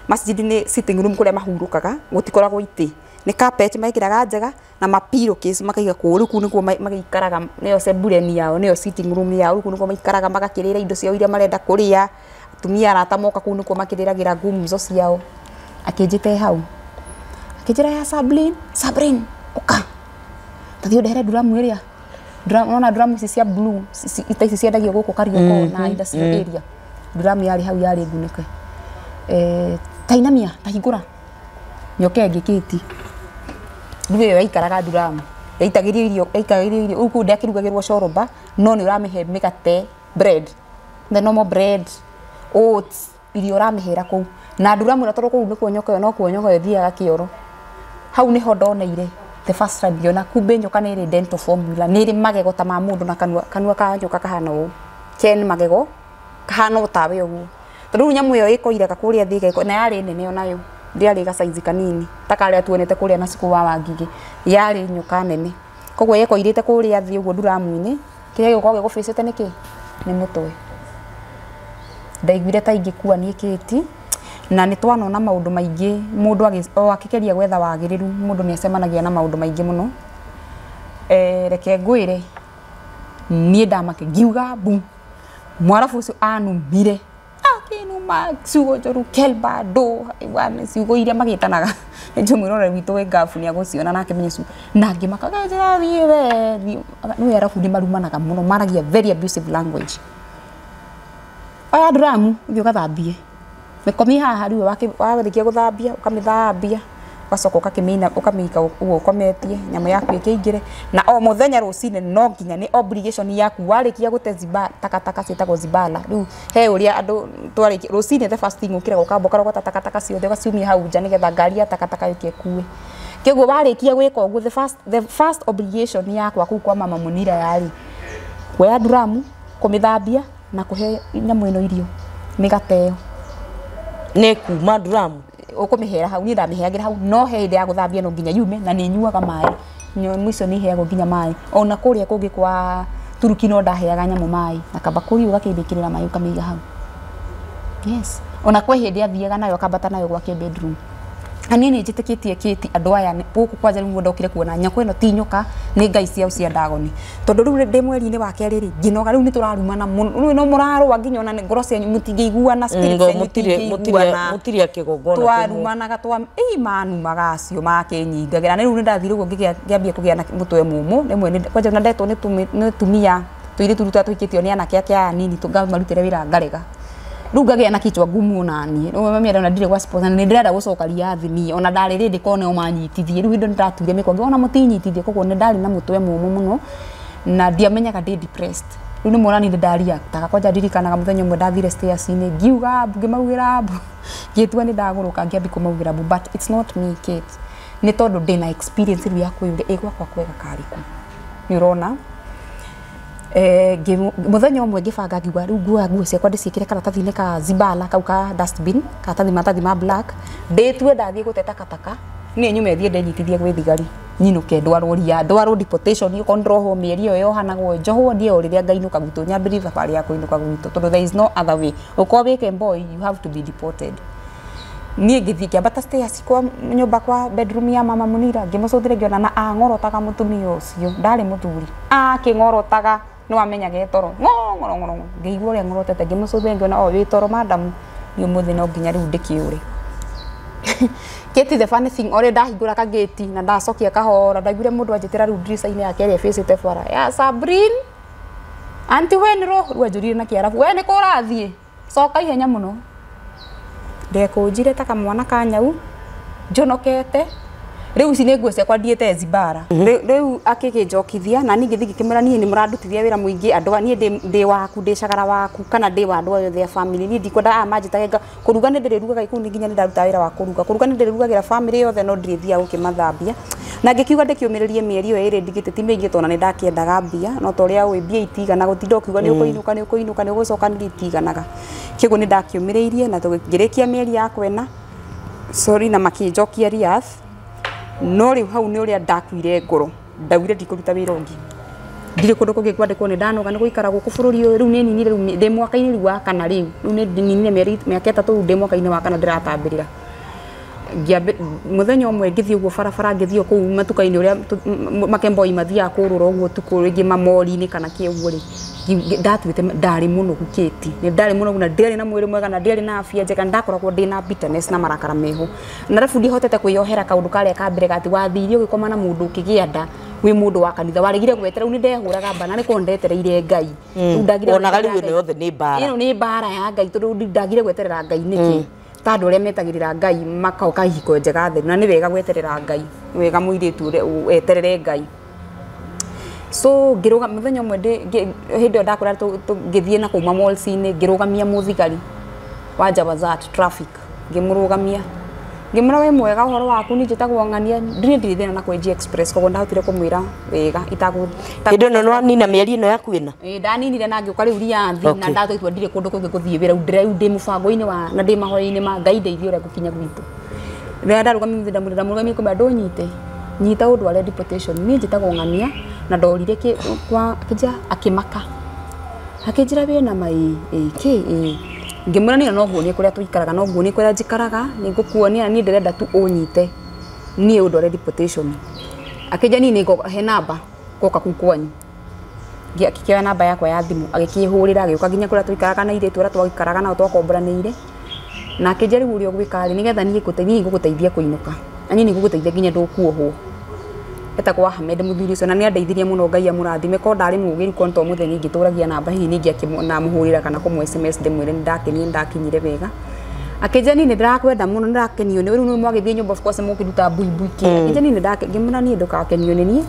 Masjid nĩ sitting room kũrĩa mahurũkaga, gũtikoragwo itĩ, nĩ carpet mekĩraga njega na ma pillowcase makaiga kũu. Rĩu kũu nĩkuo magĩikaraga, nĩyo sebuleni yao, nĩyo sitting room yao. Rĩu kũu nĩkuo maikaraga magakĩrĩra indo ciao iria marenda kũrĩa. Atumia arata moka kũu nĩkuo makĩrĩragĩra gumzo ciao. Akĩnjĩta hau, akĩnjĩra, ya Sabrine, Sabrine, ũka tathiĩ ũndehere nduramu ĩrĩa. Unaona nduramu ici cia blue ita ici ciendagio gũkũ Kariokor na industrial area. Nduramu yarĩ hau yarĩ ngunĩke. Tainamia, tahingũra nyoka ĩngĩ kĩti. Rĩu ĩyo yaikaraga nduramu, yaitagĩrio irio, yaikagĩrio irio rĩu kũu ndĩakĩrugagĩrwo coroba, no nĩ ũramĩhe mĩgate, bread, the normal bread, oats, irio ũramĩhera kũu na nduramu ĩno, tondũ kũu nĩkuo nyoka ĩyo, no kuo nyoka ĩyo ĩthiaga kĩoro. Hau nĩho ndoneire the first time ngĩona kumbe nyoka nĩ ĩrĩ dental formula, nĩ ĩrĩ magego ta ma mũndũ, na kanua ka nyoka kahana ũũ, ken magego kahana o tawe ũguo, tondũ rĩu nyamũ ĩyo ĩkoiraga kũrĩa thĩ ĩgeko, na yarĩ nene onayo, ndĩarĩ gacaizi kanini ta karĩa tuonete kũrĩa na cukũ wa Wangigĩ, yarĩ nyoka nene. Koguo yekoirĩte kũrĩa thĩ ũguo nduramu-inĩ, kĩrĩa gĩgũkorwo gĩgũbĩcĩte nĩkĩ nĩ mũtwe. Ndaiguire ta ingĩkua niĩ Kĩti, na nĩ twanona maũndũ maingĩ. Mũndũ o akĩgeria gwetha wagĩrĩru, mũndũ nĩ acemanagia na maũndũ maingĩ mũno. Reke ngwĩre, niĩ ndamake ngiuga mbu. Mwarabu ũcio anumire, akĩnuma ciugo njũru, kelba ndo wane ciugo iria magĩtanaga. Nĩ mwĩrore witũ wĩ ngabu nĩ agũciona na akĩmenye ciugo, na ngĩmaka njĩra thiĩ we thiĩ. Nĩ arabu nĩ marumanaga mũno, maragia very abusive language. Oya nduramu ũthiĩ ũgathambie mĩkomi haha. Rĩu warĩkia gũthambia, ũkamĩthambia, ũgacoka ũgakĩmĩina, ũkamĩika ũguo ũkometie, nyamũ yaku ĩkĩingĩre. Na o mũthenya rũcinĩ no nginya, nĩ obligation yaku, warĩkia gũte ziba takataka ciĩtagwo zibala. Rĩu he ũrĩa andũ twarĩkia rũcinĩ, the first thing ũkĩraga ũkamba ũkarogota takataka ciothe, ũgaciumia hau nja nĩgetha ngari ya takataka yũke ĩkue. Kĩguo warĩkia gwĩka ũguo, the first obligation yakwa kũu kwa Mama Munira yarĩ kuoya nduramu, kũmĩthambia na kũhe nyamũ ĩno irio, mĩgate ĩyo. Nĩ kuma nduramu? Ũkũmĩhera hau, niĩ ndamĩheagĩra hau, no he hĩndĩ ya gũthambia no nginya yume, na nĩ nyuaga maĩ. Nyamũ icio nĩ iheagwo nginya maĩ. Ona kũrĩa kũngĩ kwa Turuki no ndaheaga nyamũ maĩ na kabakũri, ũgakĩmĩkĩrĩra maĩ ũkamĩiga hau. Yes, ona kwĩ hĩndĩ athiaga nayo akambata nayo gwake bedroom. Na niĩ nĩ njĩtĩkĩtie Kĩti andũ aya gũkũ kwanja rĩu ndokire kuona nyoka ĩno ti nyoka, nĩ ngai ciao cia ndagoni, tondũ rĩu ndĩ mweri-inĩ wa kerĩ rĩ, ngĩnoga. Rĩu nĩ tũrarumana mũno, rĩu no mũrarũa nginya ona ngoro cianyu mũtingĩiguana, spirit cianyu itingĩiguana. Mũtirĩ kĩgongona kĩmwe. Twarumanaga twa ĩ manumaga acio makĩnyingagĩra. Na rĩu nĩ ndathire ũguo ngĩambia kũgĩa na mũtwe mũmũ rĩmwe kwanja na ndetwo nĩ tumia tũirĩtu rĩu twahikĩtio nĩ anake ake aya nini ngamarutĩre wĩra, ngarega. Rĩu ngagĩa na kichwa ngumu ona niĩ. Rĩu mami arona ndirĩ gwa sponsor, na nĩ ndĩrenda gũcoka Riyadh niĩ, ona ndarĩ rĩndĩ korwo nĩo manyitithie. Rĩu hĩndĩ nĩ ndatuire mĩkwa, ngĩona mũtinyitithie, koguo nĩ ndarĩ na mũtwe mũmũ mũno na ndiamenyaga ndĩ depressed. Rĩu nĩ muona niĩ nĩ kwanja ndirikanaga mũthenya ũmwe ndathire stairs-inĩ ngiuga mbu, ngĩmaugĩra mbu, ngĩtua nĩ ndagũrũka, ngĩambia kũmaugĩra mbu. But it's not me, Kate, nĩ tondũ ndĩna experience rĩu ya kwĩyũria ĩ gwakwa kwega karĩkũ, nĩ ũrona. Mũthenya ũmwe ngĩbanga, ngiuga rĩu nguoya nguo ciakwa ndĩciĩkĩre karatathi-inĩ ka zibala kau ka dustbin, karatathi maratathi ma black, ndĩtue ndathiĩ gũte takataka, niĩ nyume thiĩ ndenyitithie gwĩ thigari, nyinũke ndwarwo ria, ndwarwo deportation. Okorwo ndĩrohwo mĩeri ĩyo yohanagwo, njohwo ndiĩ o rĩrĩa ngainũka gwitũ, nyambĩrĩrie thabarĩ ya kũinũka gwitũ, tondũ there is no other way. Ũkorwo wĩ Kemboi, you have to be deported. Niĩ ngĩthiĩ ngĩambata stairs kwa nyũmba, kwa bedroom ya Mama Munira, ngĩmũcũthĩrĩria, ngĩona na ang'orotaga. Mũtumia ũcio ndarĩ mũthuri, akĩng'orotaga, nĩ wamenyaga e toro, ng'o ng'oro ng'oro ng'o. Ngĩigua ũrĩa ng'orotete, ngĩmũcũthĩrĩria, ngĩona o wĩ toro, madamu, niĩ ũmũthĩ no nginya rĩu ndĩkĩũre. Kĩti, the funny thing, ũrĩa ndahingũra kagĩti na ndacokia kahora, ndaiguire mũndũ anjĩtĩra rĩu ndirica-inĩ yake ĩrĩa ĩbĩcĩte bara ya Sabrine, "Aunty, we nĩ rũ?" Rĩu anjũrire na Kĩarabu, "We nĩ kũ ũrathiĩ? Coka ihenya mũno." Ndekũnjire ta kamwana ka nyau njonokete. Rĩu ici nĩ nguo ciakwa ndiĩte zimbara. Rĩu akĩkĩnjokithia na niĩ ngĩthiĩ ngĩkĩmwĩra, "Niĩ nĩ mũrandutithia wĩra mũingĩ andũ a niĩ ndĩ waku, ndĩ cagara waku kana ndĩ wa andũ aya othe a family. Niĩ ndikwenda aya manjĩtage kũruga. Nĩ ndĩrĩrugaga kũu, nĩ nginya nĩ ndaruta wĩra wa kũruga. Kũruga nĩ ndĩrĩrugagĩra family yothe, no ndirĩthiaga gũkĩmathambia." Na ngĩkiuga ndĩkĩũmĩrĩrie mĩeri ĩyo ĩrĩ ndigĩte ti mĩingĩ, tondũ nĩ ndakĩendaga mbia, no ta ũrĩa ũĩ mbia itigana gũtinda ũkiuga nĩ ũkũinũka, nĩ ũkũinũka, nĩ ũgũcokanĩria, itiganaga. Kĩguo nĩ ndakĩũmĩrĩirie na ngĩrĩkia mĩeri yakwa ĩna, sorry, na makĩnjokia Riyadh. No rĩu hau nĩ ũrĩa ndakuire ngoro, ndaugire ndikũruta wĩra ũngĩ, ndirĩ kũndũ kũngĩ kwandĩkwo, nĩ ndanoga nĩ gũikara gũkũ bũrũri ũyũ. Rĩu nĩ ninire, rĩu ndĩ mwaka-inĩ rĩu wa kana, rĩu nĩ ninire mĩeri mĩaka 3, rĩu ndĩ mwaka-inĩ wa kana ndĩratambĩrĩra. Mũthenya ũmwe ngĩthiĩ ũguo barabara, ngĩthiĩ o kũu matuka-inĩ ũrĩa makemboi mathiaga kũrũra ũguo ũtukũ, rĩngĩ mamori-inĩ kana kĩ ũguo rĩ, ndatuĩte ndarĩ mũnogu kĩti, nĩ ndarĩ mũnogu na ndiarĩ na mwĩrĩ mwega na ndiarĩ na afya njega. Ndakoragwo ndĩ na bitterness na marakara meho, na arabu ndihotete kwĩyohera kaũndũ karĩa ka mbere gati wathire ũgĩkoma na mũndũ ũkĩgĩa nda wĩ mũndũ wa kanitha, waregire gwetera. Rĩu nĩ ndehũraga mba na nĩ korwo ndetereire Ngai. Rĩu ndagire Wonaga rĩu gweterera ĩno Ngai. yothe nĩ mbara. Ĩno nĩ mbara ya Ngai, tondũ ndagire gweterera Ngai nĩkĩ, ta andũ arĩa metagĩrĩra Ngai makoka ihiko njega theru. Na nĩ wega gweterera Ngai, nĩ wega mũirĩtu ũrĩa weterere Ngai. So ngĩrũga mũthenya ũmwe hĩndĩ ĩyo ndakũra, ngĩthiĩ na kũu malls-inĩ, ngĩrũgamia mũthigari wa Jawazat traffic, ngĩmũrũgamia, ngĩmwĩra, "Wĩ mwega? Ũhoro waku? Niĩ njĩtagwo Ng'ania." Ndirĩ thĩna na kwenji express, koguo ndahotire kũmwĩra wega itagũ Hĩndĩ ĩno nĩwanina mĩeri ĩno yaku ĩna? Ĩĩ, ndaninire na ngĩũka rĩu Riyadh na ndatua itua ndirĩ kũndũ kũngĩ gũthiĩ wĩra. Rĩu ndĩ mũbango-inĩ wa na ndĩ mahoya-inĩ ma Ngai ndeithie ũrĩa ngũkinya gwitũ. Rĩrĩa ndarũgamire, ndamũrũgamia kũmwĩra, "Ndũnyite nyita ũndware deportation. Niĩ njĩtagwo Ng'ania na ndorire kwa kĩnja." Akĩmaka, akĩnjĩra, "Wĩna ma?" "Ĩ, ĩ kĩ ĩ." Ngĩmwĩra, "Niĩ no nguonie kũrĩa tũikaraga, no nguonie kũrĩa njikaraga, nĩ ngũkuonia. Niĩ ndĩrenda tu ũnyite niĩ ũndware deportation." Akĩnjĩra, "Niĩ nĩ he namba ngoka kũu kwanyu." Akĩoya namba yakwa ya thimũ, agĩkĩhũrĩra, agĩũka nginya kũrĩa tũikaraga na airĩtu arĩa twaikaraga nao twakomboranĩire, na akĩnjĩra, "Rĩu ũrĩa ũgwĩka rĩ, nĩgetha niĩ ngũteithie, niĩ ngũgũteithia kũinũka na niĩ nĩngũgũteithia nginya ndũkuohwo." Etagwo Ahmed mũthuri ũcio, na nĩ andeithirie mũno, Ngai amũrathime. Korwo ndarĩ mũgĩru, korwo to mũthenya ingĩtũragia namba, hihi ningĩ namũhũrĩra kana kũmũ SMS ndĩmwĩre nĩ ndakenire, nĩ ndakinyire wega. Akĩnjĩra, "Niĩ nĩ ndĩrakwenda mũno, nĩ ndĩrakenio nĩ rĩu nĩ mwagĩthiĩ nyũmba, of course mũkĩruta mbui kĩ." Akĩnjĩra, "Niĩ nĩ ndake." Ngĩmwĩra, "Niĩ ndũgakenio nĩ niĩ,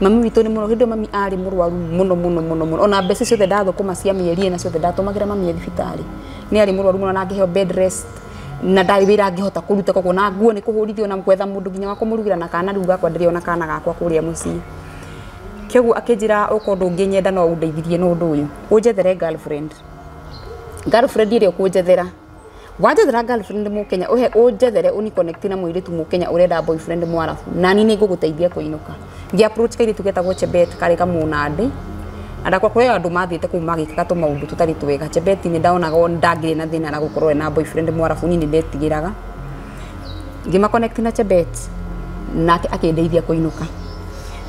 mami witũ nĩ mũno." Hĩndĩ ĩyo mami arĩ mũrwaru mũno mũno mũno mũno, ona mbeca ciothe ndathũkũma cia mĩeri ĩna ciothe ndatũmagĩra mami e thibitarĩ. Nĩ arĩ mũrwaru mũno na ngĩheo bed rest, na ndarĩ wĩra angĩhota kũruta, koguo na nguo nĩ kũhũrithio na gwetha mũndũ nginya wa kũmũrugĩra na kana rĩu gakwa ndĩrĩ ona kana gakwa kũrĩa mũciĩ. Kĩoguo akĩnjĩra, "Ũkorwo ndũngĩnyenda, no ũndeithirie na ũndũ ũyũ, ũnjethere girlfriend. Girlfriend ĩrĩa ũkũnjethera, wanjethera girlfriend mũkenya, ũhe ũnjethere ũni connect na mũirĩtu mũkenya ũrenda boyfriend mwarabu, nani nĩ ngũgũteithia kũinũka." Ngĩ approach kairĩtu getagwo Chebet, karĩ kamũnandĩ, na ndakwa kũrĩ andũ mathiĩte kũu magĩkaga tũmaũndũ tũtarĩ twega. Chebet nĩ ndaonaga ndangĩrĩ na thĩna na gũkorwo ena boyfriend mwarabu, niĩ nĩ ndetigĩraga. Ngĩma connect na Chebet, nake akĩndeithia kũinũka.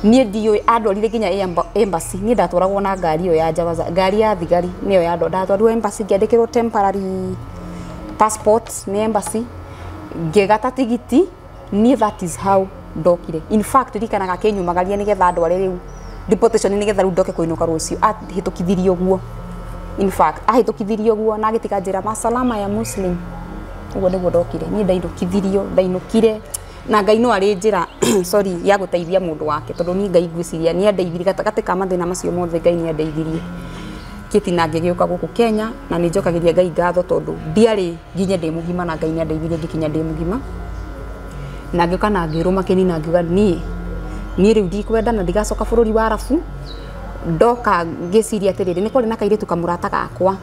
Niĩ ndiũĩ andwarire nginya embassy. Niĩ ndatwaragwo na ngari ĩyo ya Jawaza, ngari ya thigari nĩyo yandwa. Ndatwarirwo embassy, ngĩandĩkĩrwo temporary passport nĩ embassy, ngĩgata tigiti. Niĩ that is how ndokire. In fact, ririkanaga akĩnyumagaria nĩgetha ndware rĩu deportation, nĩgetha rĩu ndoke kũinũka rũciũ. Ahĩtũkithirie ũguo, in fact ahĩtũkithirie ũguo na agĩtiga njĩra masalama ya muslim. Ũguo nĩguo ndokire. Niĩ ndainũkithirio, ndainũkire na Ngai no arĩ njĩra, sorry, ya gũteithia mũndũ wake, tondũ niĩ Ngai ngwĩciria nĩ andeithirie gatagatĩ ka mathĩna macio mothe. Ngai nĩ andeithirie kĩti na ngĩgĩũka gũkũ Kenya, na nĩ njokagĩria Ngai ngatho tondũ ndiarĩ nginye ndĩ mũgima, na Ngai nĩ andeithirie ngĩkinya ndĩ mũgima, na ngĩũka na ngĩrũma kĩni na ngiuga niĩ rĩu ndikwenda na ndigacoka bũrũri wa Arabu. Ndoka ngĩciria atĩrĩrĩ, nĩ kwarĩ na kairĩtu kamũrata gakwa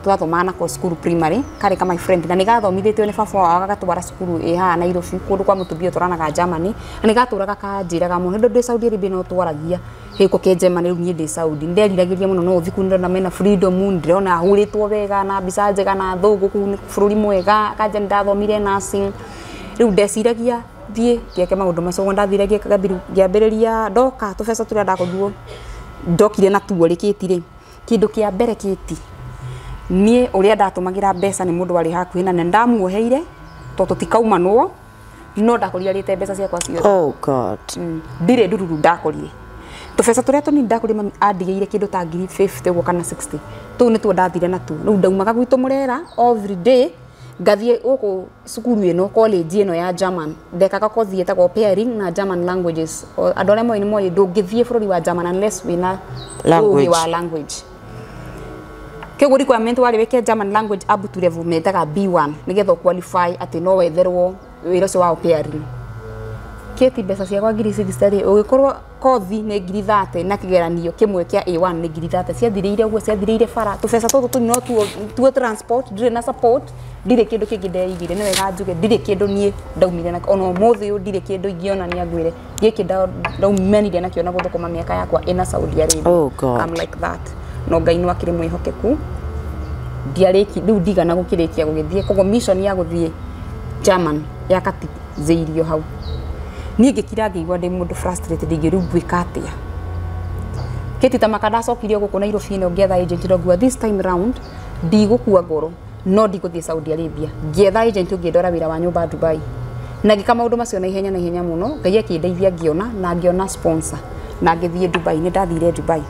twathomaga nako cukuru primary, karĩ ka my friend, na nĩ gathomithĩtio nĩ baba wao agatwara cukuru ĩ haha Nairobi kũndũ kwa mũtumia ũtwaranaga Germany, na nĩ gatũraga kanjĩraga mũno, hĩndĩ ndĩ Saudi Arabia no twaragia gĩko kĩ Germany. Rĩu niĩ ndĩ Saudi nĩnderiragĩria mũno no ũthiĩ kũu, ndĩrona mena freedom, ndĩrona hũrĩtwo wega na mbica njega na thũngũ, kũu nĩ bũrũri mwega. Kanja nĩ ndathomire nursing, rĩu ndeciragia thiĩ ngeke maũndũ macio. Ũguo ndathire ngĩambĩrĩria ndoka tũbeca tũrĩa ndakorirwo ndokire natuo rĩ, kĩti rĩ, kĩndũ kĩa mbere kĩti niĩ ũrĩa ndatũmagĩra mbeca nĩ mũndũ warĩ hakuhĩ na nĩ ndamuoheire. to tutikaumanwo no ndakorire arĩte mbeca ciakwa ciothe. Oh God. Ndirĩ ndururu ndakorire tũbeca tũrĩa tũnini ndakorire mami andigĩire kĩndũ ta ngiri 50 ũguo kana 60 tũu nĩtuo ndathire natuo. Rĩu ndaumaga gwitũ Mũrera every day ngathiĩ gũkũ cukuru ĩno college ĩno ya German, ndekaga kothi ĩtagwo pairing na German languages. Andũ arĩa moĩ nĩ moĩ ndũngĩthiĩ bũrũri wa German unless wĩna ũgĩ wa language. Kĩguo requirement warĩ wĩke German language up to level metaga B1 nĩgetha qualify atĩ no wetherwo wĩra ũcio wa pairing. Kĩti mbeca ciakwa ngiri 60 rĩ, ũgĩkorwo kothi nĩ ngiri 30 na kĩgeranio kĩmwe kĩa A1 nĩ ngiri 30 ciathirĩire ũguo, ciathirĩire bara. Tũbeca tũtũ tũnini no tuo transport, ndirĩ na support, ndirĩ kĩndũ kĩngĩ ndeigire. Nĩ wega njuge ndirĩ kĩndũ niĩ ndaumire nakĩo ona ũmũthĩ ũyũ, ndirĩ kĩndũ ingĩonania ngwĩre gĩkĩ ndaumanire nakĩo na gũthũkũma mĩaka yakwa ĩna Saudi Arabia. Oh God. I'm like that. No Ngai nĩ akĩrĩ mwĩhokeku, ndiarĩki rĩu ndigana gũkĩrĩkia gũgĩthiĩ. Koguo mission ya gũthiĩ German yakatizĩirio hau. Niĩ ngĩkira ngĩigua ndĩ mũndũ frustrated, ngĩrĩu ngwĩka atĩa. Kĩti ta maka ndacokirio gũkũ Nairobi ĩno ngĩetha agent no ngua this time round ndigũkua ngoro no ndigũthiĩ Saudi Arabia. Ngĩetha agent ũngĩ ndora wĩra wa nyũmba Dubai na ngĩka maũndũ macio na ihenya mũno. Ngai akĩndeithia ngĩona na ngĩona sponsor na ngĩthiĩ Dubai. Nĩ ndathire Dubai.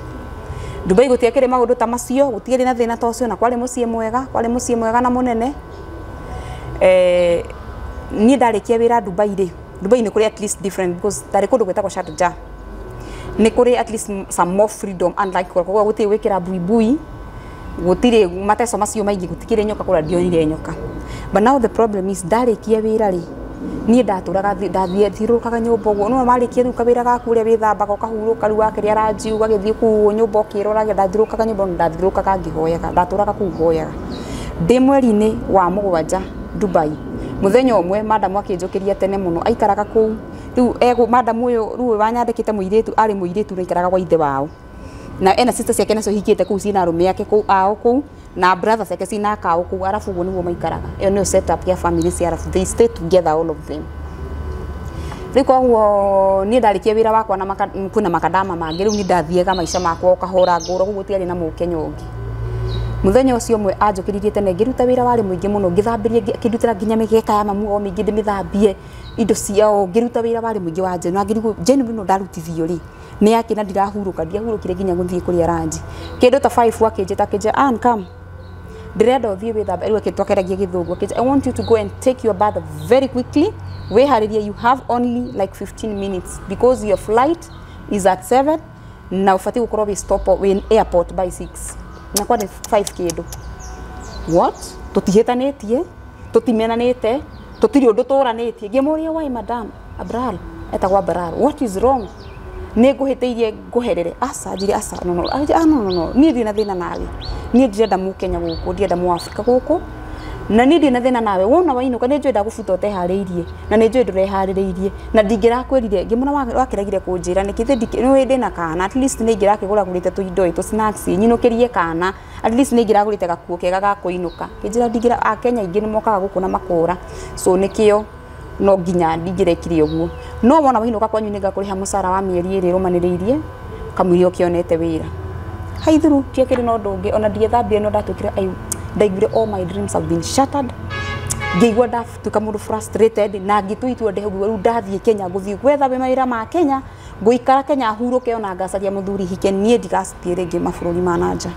Dubai gũtiakĩrĩ maũndũ ta macio, gũtiarĩ na thĩna ta ũcio, na kwarĩ mũciĩ mwega, kwarĩ mũciĩ mwega na mũnene. Niĩ ndarĩkia wĩra Dubai rĩ, Dubai nĩ kũrĩ at least different because ndarĩ kũndũ gwĩtagwo Sharjah. Nĩ kũrĩ at least some more freedom unlike kũrĩa gũtirĩ gwĩkĩra buibui, gũtirĩ mateco macio maingĩ, gũtikĩrĩ nyoka kũrĩa ndionire nyoka. But now the problem is ndarĩkia wĩra rĩ, niĩ ndatũraga ndathiũrũrũkaga nyũmba ũguo, no warĩkia rĩu kawĩra gaku ũrĩa wĩthambaga ũkahurũka rĩu wakĩrĩa ranji ũgagĩthiĩ kũu nyũmba ũkĩroraga. Ndathiũrũrũkaga nyũmba ndathiũrũrũkaga ngĩhoyaga, ndatũraga kũu hoyaga. Ndĩ mweri-inĩ wa mũgwanja Dubai, mũthenya ũmwe madamu akĩnjũkĩria tene mũno, aikaraga kũu rĩu ego madamu ũyũ rĩu wanyandĩkĩte mũirĩtu, arĩ mũirĩtu na aikaraga gwa ithe wao na ena sister ciake nacio hikĩte kũu ciĩna arũme ake kũu ao kũu na brother ciake ciĩna akao kũu, arabu ũguo nĩguo maikaraga. Ĩyo nĩyo setup ya family cia arabu, they stay together all of them. Rĩu koguo niĩ ndarĩkia wĩra wakwa na kwĩna makadama mangĩ, rĩu niĩ ndathiaga maica makwa o kahora ngũra, koguo gũtiarĩ na mũkenya ũngĩ. Mũthenya ũcio ũmwe anjũkĩririe tene ngĩruta wĩra warĩ mũingĩ mũno, ngĩthambĩria ngĩrutĩra nginya mĩgeka ya mamu wao mĩingĩ ndĩmĩthambie indo ciao, ngĩruta wĩra warĩ mũingĩ wa Jane. Na ngĩrigwo Jane mũno ndarutithio rĩ nĩ yake na ndirahurũka, ndiahurũkire nginya gũthiĩ kũrĩa ranji kĩndũ ta 5 akĩnjĩta akĩnjĩra Ann come, ndĩrenda ũthiĩ wĩthambe. Rĩu akĩtwakeragia gĩthũngũ akĩnjĩra I want you to go and take your bath very quickly, wĩharĩrie, you have only like 15 minutes because your flight is at 7 na ũbatiĩ gũkorwo wĩ stop wĩ airport by 6 na kwarĩ 5 kĩndũ. What? Tũtihĩtanĩtie, tũtimenanĩte, tũtirĩ ũndũ tũranĩtie. Ngĩmũria why madam Abral, etagwo Abral, what is wrong? Nĩ ngũhĩtĩirie ngũherere. Aca, njire aca, no no, ah no no no, niĩ ndirĩ na thĩna nawe, niĩ ndirenda mũkenya gũkũ, ndirenda mũafrika gũkũ, na niĩ ndirĩ na thĩna nawe. Wona wainũka nĩ njũĩ ndagũbuta ũteharĩirie na nĩ njũĩ ndũreharĩrĩirie na ndingĩrakwĩrire. Ngĩmwĩra wakĩregire kũnjĩra nĩkĩ, nĩ ndĩ na kana at least nĩ ingĩrakĩgũragũrĩte tũindo tũ snacks nyinũkĩrie kana at least nĩ ingĩragũrĩte gakuo kega ga kũinũka. Kĩnjĩra ndingĩra, akenya aingĩ nĩ mokaga gũkũ na makũra, so nĩkĩo no nginya ndingĩrekire ũguo. No wona wainũka kwanyu nĩ ngakũrĩha mũcara wa mĩeri ĩrĩ ĩrũmanĩrĩirie kamũira ũkĩonete wĩra. Haithuru tiakĩrĩ na ũndũ ũngĩ ona ndiethambire no ndatũkire ndaiguire all my dreams have been shattered. Ngĩigua ndatuĩka mũndũ frustrated na ngĩtua itua ndĩ hau rĩu ndathiĩ Kenya ngũthiĩ gwetha mawĩra ma Kenya, ngũikara Kenya hurũke ona ngacaria mũthuri hike, niĩ ndigacithiĩ rĩngĩ mabũrũri ma na nja.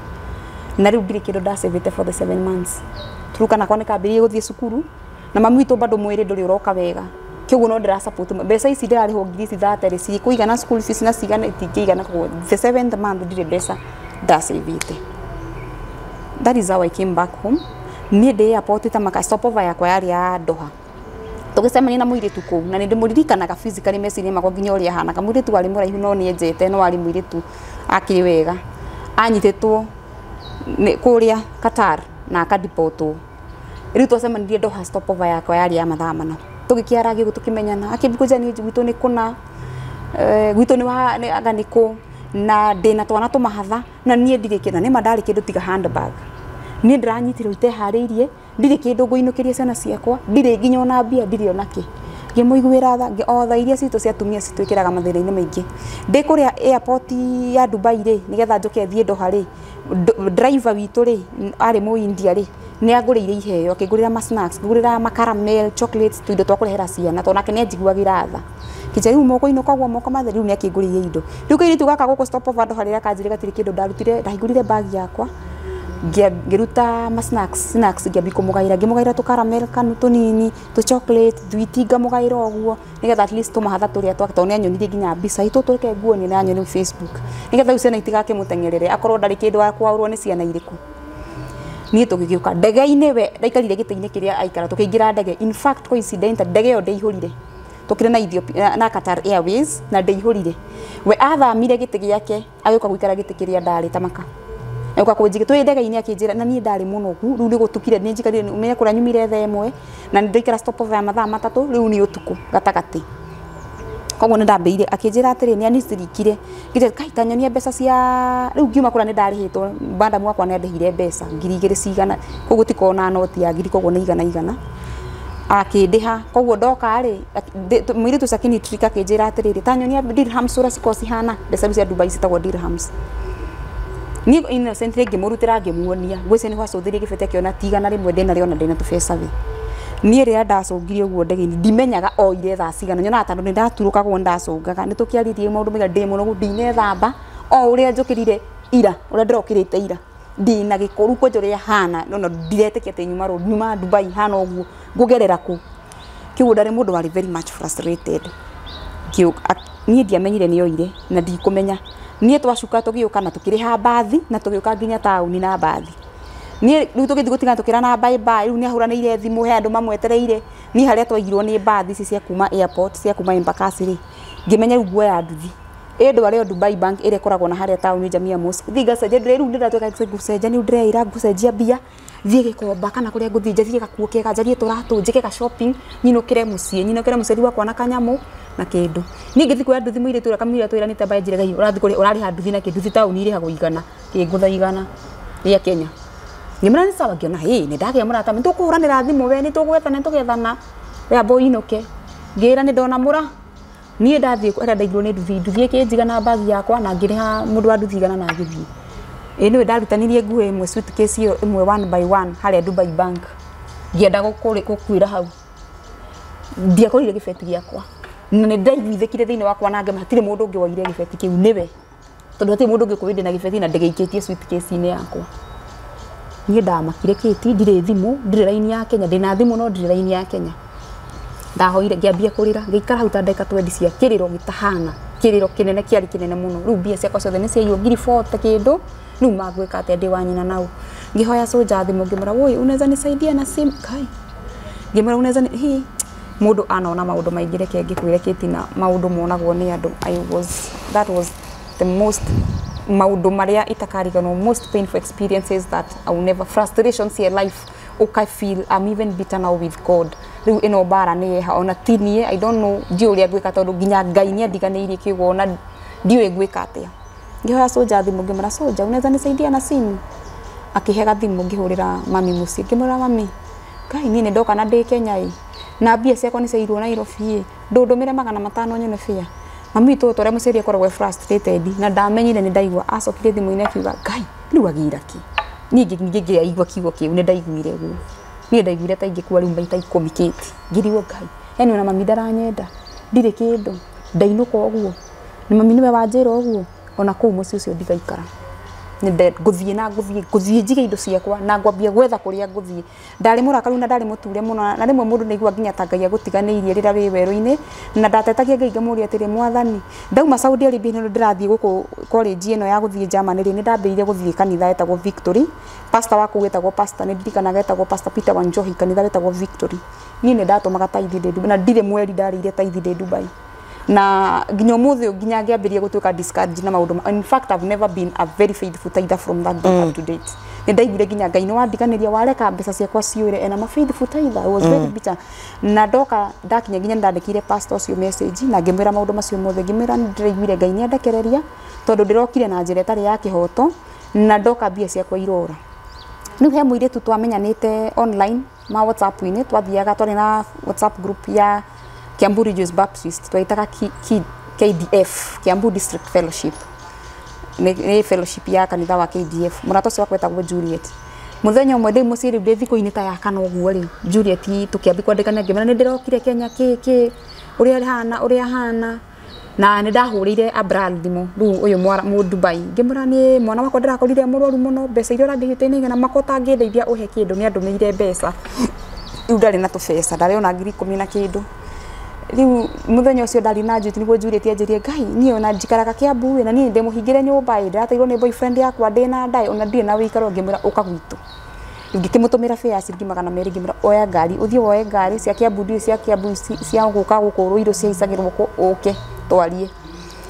Na rĩu ndirĩ kĩndũ ndacĩvĩte for the 7 months. Tũrũka nakwa nĩkambĩrĩirie gũthiĩ cukuru na mami witũ bado mwĩrĩ ndũrĩ ũroka wega, kĩoguo no ndĩra support mbeca ici ndĩrarĩhwo ngiri ici 30 rĩ cikũigana school fees na cigana itingĩigana. Koguo the 7th month ndirĩ mbeca ndacĩvĩte. That is how I came back home. Niĩ ndĩ airport ta maka stopover yakwa yarĩ ya Doha. Tũgĩcemania na mũirĩtu kũu na nĩ ndĩmũririkanaga physically meciria makwa nginya ũrĩa ahanaga. Mũirĩtu warĩ mũraihu no nĩ enjete, no warĩ mũirĩtu akĩrĩ wega. Anyitĩtwo kũrĩa Qatar na akadipotwo. Rĩu twacemanirie Doha stopover yakwa yarĩ ya mathaa mana. Tũgĩkĩaragia ũguo tũkĩmenyana. Akĩmbũria niĩ gwitũ nĩ kũna, gwitũ nĩ wa anga nĩ kũ, na ndĩna twana tũmahatha na niĩ ndirĩ kĩndũ, na nĩma ndarĩ kĩndũ tiga handbag. Niĩ ndĩranyitirwo iteharĩirie, ndirĩ kĩndũ ngũinũkĩria ciana ciakwa, ndirĩ nginya ona mbia, ndirĩ ona kĩ. Ngĩmũiguĩra tha, o tha iria citũ cia atumia citwĩkĩraga mathĩna-inĩ maingĩ. Ndĩ kũrĩa airport ya Dubai rĩ, nĩgetha njũke thiĩ Doha rĩ, driver witũ rĩ, arĩ mũ India rĩ, Nĩ angũrĩire iheo, akĩngũrĩra ma snacks, ngũrĩra ma caramel, chocolates, tuindo twa kũrehera ciana tondũ nake nĩ anjiguagĩra tha. Kĩnja rĩu mũkũinũka ũguo moko matheri, rĩu nĩ akĩngũrĩire indo. Rĩu kairĩtu gaka gũkũ stop over handũ harĩa kanjĩrĩ gatirĩ kĩndũ ndarutire, ndahingũrire bag yakwa ngĩruta ma snacks, ngĩambia kũmũgaĩra, ngĩmũgaĩra tũ caramel kanu tũnini, tũ chocolate, thwiti ngamũgaĩra ũguo nĩgetha at least tũmahatha tũrĩa twake tondũ nĩ anyonirie nginya mbica itũ tũreke nguonie na anyonirie Facebook nĩgetha rĩu ciana itigakĩmũteng'erere akorwo ndarĩ kĩndũ akwaũrwo nĩ ciana irĩkũ. Niĩ tũgĩgĩũka ndege-inĩ, we ndaikarire gĩtĩ-inĩ kĩrĩa aikara, tũkĩingĩra ndege. In fact coincidentally ndege ĩyo ndĩihũrire, tũkĩrĩ na Ethiopia na Qatar Airways na ndĩihũrire. We athamire gĩtĩ gĩake agĩũka gũikara gĩtĩ kĩrĩa ndarĩ ta maka agĩũka kũnjigĩra twĩ ndege-inĩ akĩnjĩra, na niĩ ndarĩ mũnogu rĩu nĩ gũtukire, nĩ njikarire ũmenye kũrĩa nyumire thaa ĩmwe na nĩ ndaikara stop over ya mathaa matatũ, rĩu nĩ ũtukũ gatagatĩ. Koguo nĩ ndambĩrĩirie akĩnjĩra atĩrĩ nĩ anicirikire ngĩte kai ta nyonia mbeca cia rĩu ngiuma kũrĩa nĩ ndarĩhĩtwo bandamu wakwa nĩ andĩhire mbeca 2000 cigana, koguo ti na noti ya ngiri, koguo nĩ igana igana akĩndĩha. Koguo ndoka rĩ mũirĩtu ũcio akĩnitrika akĩnjĩra atĩrĩrĩ ta nyonia dirhams ũrĩa cikoragwo cihana, mbeca rĩu cia Dubai citagwo dirhams. Niĩ innocently ngĩmũrutĩra ngĩmuonia, ngwĩciria nĩ gwacũthĩrĩria gĩbeti akĩona ti igana rĩmwe ndĩnarĩo na ndĩna tũbeca we. Niĩ rĩrĩa ndacũngire ũguo ndege-inĩ ndimenyaga oire thaa cigana, nyonaga tondũ nĩ ndaturũkagwo ndacũngaga, nĩ tũkĩarĩrie maũndũ maingĩ ndĩ mũnogu ndinethamba, o ũrĩa njũkĩrire ira, ũrĩa ndĩrokĩrĩte ira ndĩna gĩko rĩu kwanja ũrĩa hana no ndiretĩkia atĩ nyuma Dubai hana ũguo ngũgerera kũ. Kĩguo ndarĩ mũndũ warĩ very much frustrated. Niĩ ndiamenyire nĩ oire na ndikũmenya. Niĩ twacuka tũgĩũka na tũkĩrĩha mbathi na tũgĩũka nginya taũni na mbathi. Niĩ rĩu tũgĩthiĩ gũtigana tũkĩrana bye bye, rĩu nĩ ahũranĩire thimũ he andũ mamwetereire. Niĩ harĩa twaigirwo nĩ mbathi ici cia kuma airport, cia kuma Embakasi rĩ, ngĩmenya rĩu nguoya nduthi ĩndware o Dubai Bank ĩrĩa ĩkoragwo na harĩa taũni Jamia Mosque. Thiĩ ngacenjia, rĩu ndĩratuĩka ngũcenjania, rĩu ndĩreĩra ngũcenjia mbia, thiĩ Gĩkomba kana kũrĩa ngũthiĩ njarie gakuo kega, njarie tũratũ, njĩke ga shopping, nyinũkĩre mũciĩ, nyinũkĩre mũciari wakwa na kanyamũ na kĩndũ. Niĩ ngĩthiĩ kuoya nduthi mũirĩtu ũrĩa kamũira twĩranĩte mbae njĩre gai ũrathiĩ kũrĩa ũrarĩha nduthi na kĩ, nduthi taũni ĩrĩhagwo igana, kĩngũtha igana rĩa Kenya. Ngĩmwĩra nĩ sawa, ngĩona hĩ nĩ ndagĩa mũrata, nĩ tũkũhũranĩra thimũ we, nĩ tũgwethana, nĩ tũgethana, we amba ũinũke. Ngĩĩra nĩ ndona mũra. Niĩ ndathiĩ harĩa ndaigirwo nĩ nduthi, nduthi ĩkĩnjiga na bagi yakwa na ngĩrĩha mũndũ wa nduthi igana na ngĩthiĩ. Ĩĩ nĩwe ndarutanirie nguo ĩmwe suitcase ĩyo ĩmwe one by one harĩa Dubai Bank. Ngĩenda gũkuĩra hau. Ndiakorire gĩbeti gĩakwa. Na nĩ ndaiguithĩkire thĩinĩ wakwa na ngĩmenya hatirĩ mũndũ ũngĩ woire gĩbeti kĩu nĩwe. Tondũ hatirĩ mũndũ ũngĩ ũkũgĩndĩ na gĩbeti na ndĩgĩikĩtie suitcase-inĩ yakwa. Niĩ ndamakire kĩti, ndirĩ thimũ, ndirĩ raini ya Kenya, ndĩna thimũ no ndirĩ raini ya Kenya. Ndahoire ngĩambia kũrĩra, ngĩikara hau ta ndagĩka 20 cia kĩrĩro gĩtahana, kĩrĩro kĩnene kĩarĩ kĩnene mũno. Rĩu mbia ciakwa ciothe nĩ ciaiywo ngiri 40 kĩndũ, rĩu mangwĩka atĩa ndĩ wa nyina nau. Ngĩhoya soja thimũ ngĩmwĩra woi unaweza nisaidia na sim kai. Ngĩmwĩra unaweza hi mũndũ anona maũndũ maingĩ reke ngĩkwĩre kĩtina maũndũ monagwo nĩ andũ. That was the most maũndũ marĩa itakariganwo, most painful experiences that I will never, frustrations here life uka feel I'm even bitter now with God. Rĩu ĩno mbara nĩ yeha ona ti niĩ, I don't know ndiũĩ ũrĩa ngwĩka tondũ nginya Ngai nĩ andiganĩirie kĩguo ona ndiũĩ ngwĩka atĩa. Ngĩhoya soja thimũ ngĩmwĩra soja unaweza nisaidia na simu. Akĩhe gathimũ ngĩhũrĩra mami mũciĩ ngĩmwĩra mami Ngai niĩ nĩ ndoka na ndĩ Kenya ĩ na mbia ciakwa nĩ ciairwo Nairobi ĩ ndũndũmĩre 500 nyone bĩa. Mami witũ ta ũrĩa mũciari akoragwo e frustrated na ndamenyire nĩ ndaigua, acokire thimũ-inĩ akiuga Ngai rĩu agĩra kĩ. Niĩ ngĩaigua kiugo kĩu nĩ ndaiguire ũguo. Niĩ ndaiguire ta ingĩkua rĩu maita 10 kĩti. Ngĩrigwo Ngai yani ona mami ndaranyenda, ndirĩ kĩndũ, ndainũka ũguo, na mami nĩwe wanjĩra ũguo, ona kũu mũciĩ ũcio ndigaikara. Ngũthiĩ na ngũthiĩ njige indo ciakwa na ngwambia gwetha kũrĩa ngũthiĩ. Ndarĩ mũrakaru na ndarĩ mũture mũno, na rĩmwe mũndũ nĩaiguaga nginya ta Ngai agũtiganĩirie rĩrĩa wĩ werũ-inĩ, na ndatetagia Ngai ngamũria atĩrĩ mwathani, ndauma Saudi Arabia nĩ ndĩrathiĩ gũkũ college ĩno ya gũthiĩ Germany rĩ, nĩ ndambĩrĩirie gũthiĩ kanitha wetagwo Victory. Pastor wa kũu wetagwo pastor, nĩ ndirikanaga etagwo Pastor Peter Wanjohi, kanitha wetagwo Victory. Niĩ nĩ ndatũmaga tithe ndĩ Dubai, na ndirĩ mweri ndarĩire tithe ndĩ Dubai. Na nginya ũmũthĩ nginya ngĩambĩrĩria gũtuĩka discouraged na maũndũ. In fact I've never been a very faithful tither from that day up to date. Nĩ ndaiguire nginya Ngai nĩ wandiganĩria wareka mbeca ciakwa ciũre, and I'm a faithful tither. I was very bitter. Na ndoka ndakinya nginya ndandĩkire pastor ũcio message na ngĩmwĩra maũndũ macio mothe, ngĩmwĩra nĩ ndĩraiguire Ngai nĩ andekereria tondũ ndĩrokire na njĩra ĩtarĩ ya kĩhoto na ndoka mbia ciakwa irora. Rĩu he mũirĩtu twamenyanĩte online ma WhatsApp-inĩ, twathiaga twarĩ na WhatsApp group ya Kiambu Regions Baptist, twaitaga KDF, Kiambu District Fellowship. Nĩ fellowship ya kanitha wa KDF. Mũrata ũcio wakwa etagwo Juliet. Muthenya ũmwe ndĩ mũciĩ rĩu ndĩ thikũ-inĩ ta ya kana ũguo rĩ, Juliet tũkĩambia kwandĩkana ngĩmwĩra nĩ ndĩrokire Kenya kĩ kĩ ũrĩa hana ũrĩa hana na nĩ ndahũrĩire Abral thimũ rĩu ũyũ mũ Dubai ngĩmwĩra nĩ mwana wakwa ndĩrakorire mũrwaru mũno mbeca iria ũrangĩhĩte nĩ igana makwa ũtangĩndeithia ũhe kĩndũ nĩ andũmĩire mbeca rĩu ndarĩ na tũbeca ndarĩ ona 10,000 na kĩndũ rĩu mũthenya ũcio ndarĩ na Juliet nĩguo Juliet anjĩrie Ngai niĩ ona njikaraga Kiambu ĩ na niĩ ndĩmũhingĩre nyũmba ĩ ndĩrateirwo nĩ boyfriend yakwa ndĩna ndaĩ ona ndirĩ na wĩikaro ngĩmwĩra ũka gwitũ ngĩkĩmũtũmĩra fare ya ciringi 200 ngĩmwĩra oya ngari ũthiĩ woe ngari cia Kiambu ndiũĩ cia Kiambu cia gũka gũkũ Ruiru cihaicagĩrwo kũ ũke twarie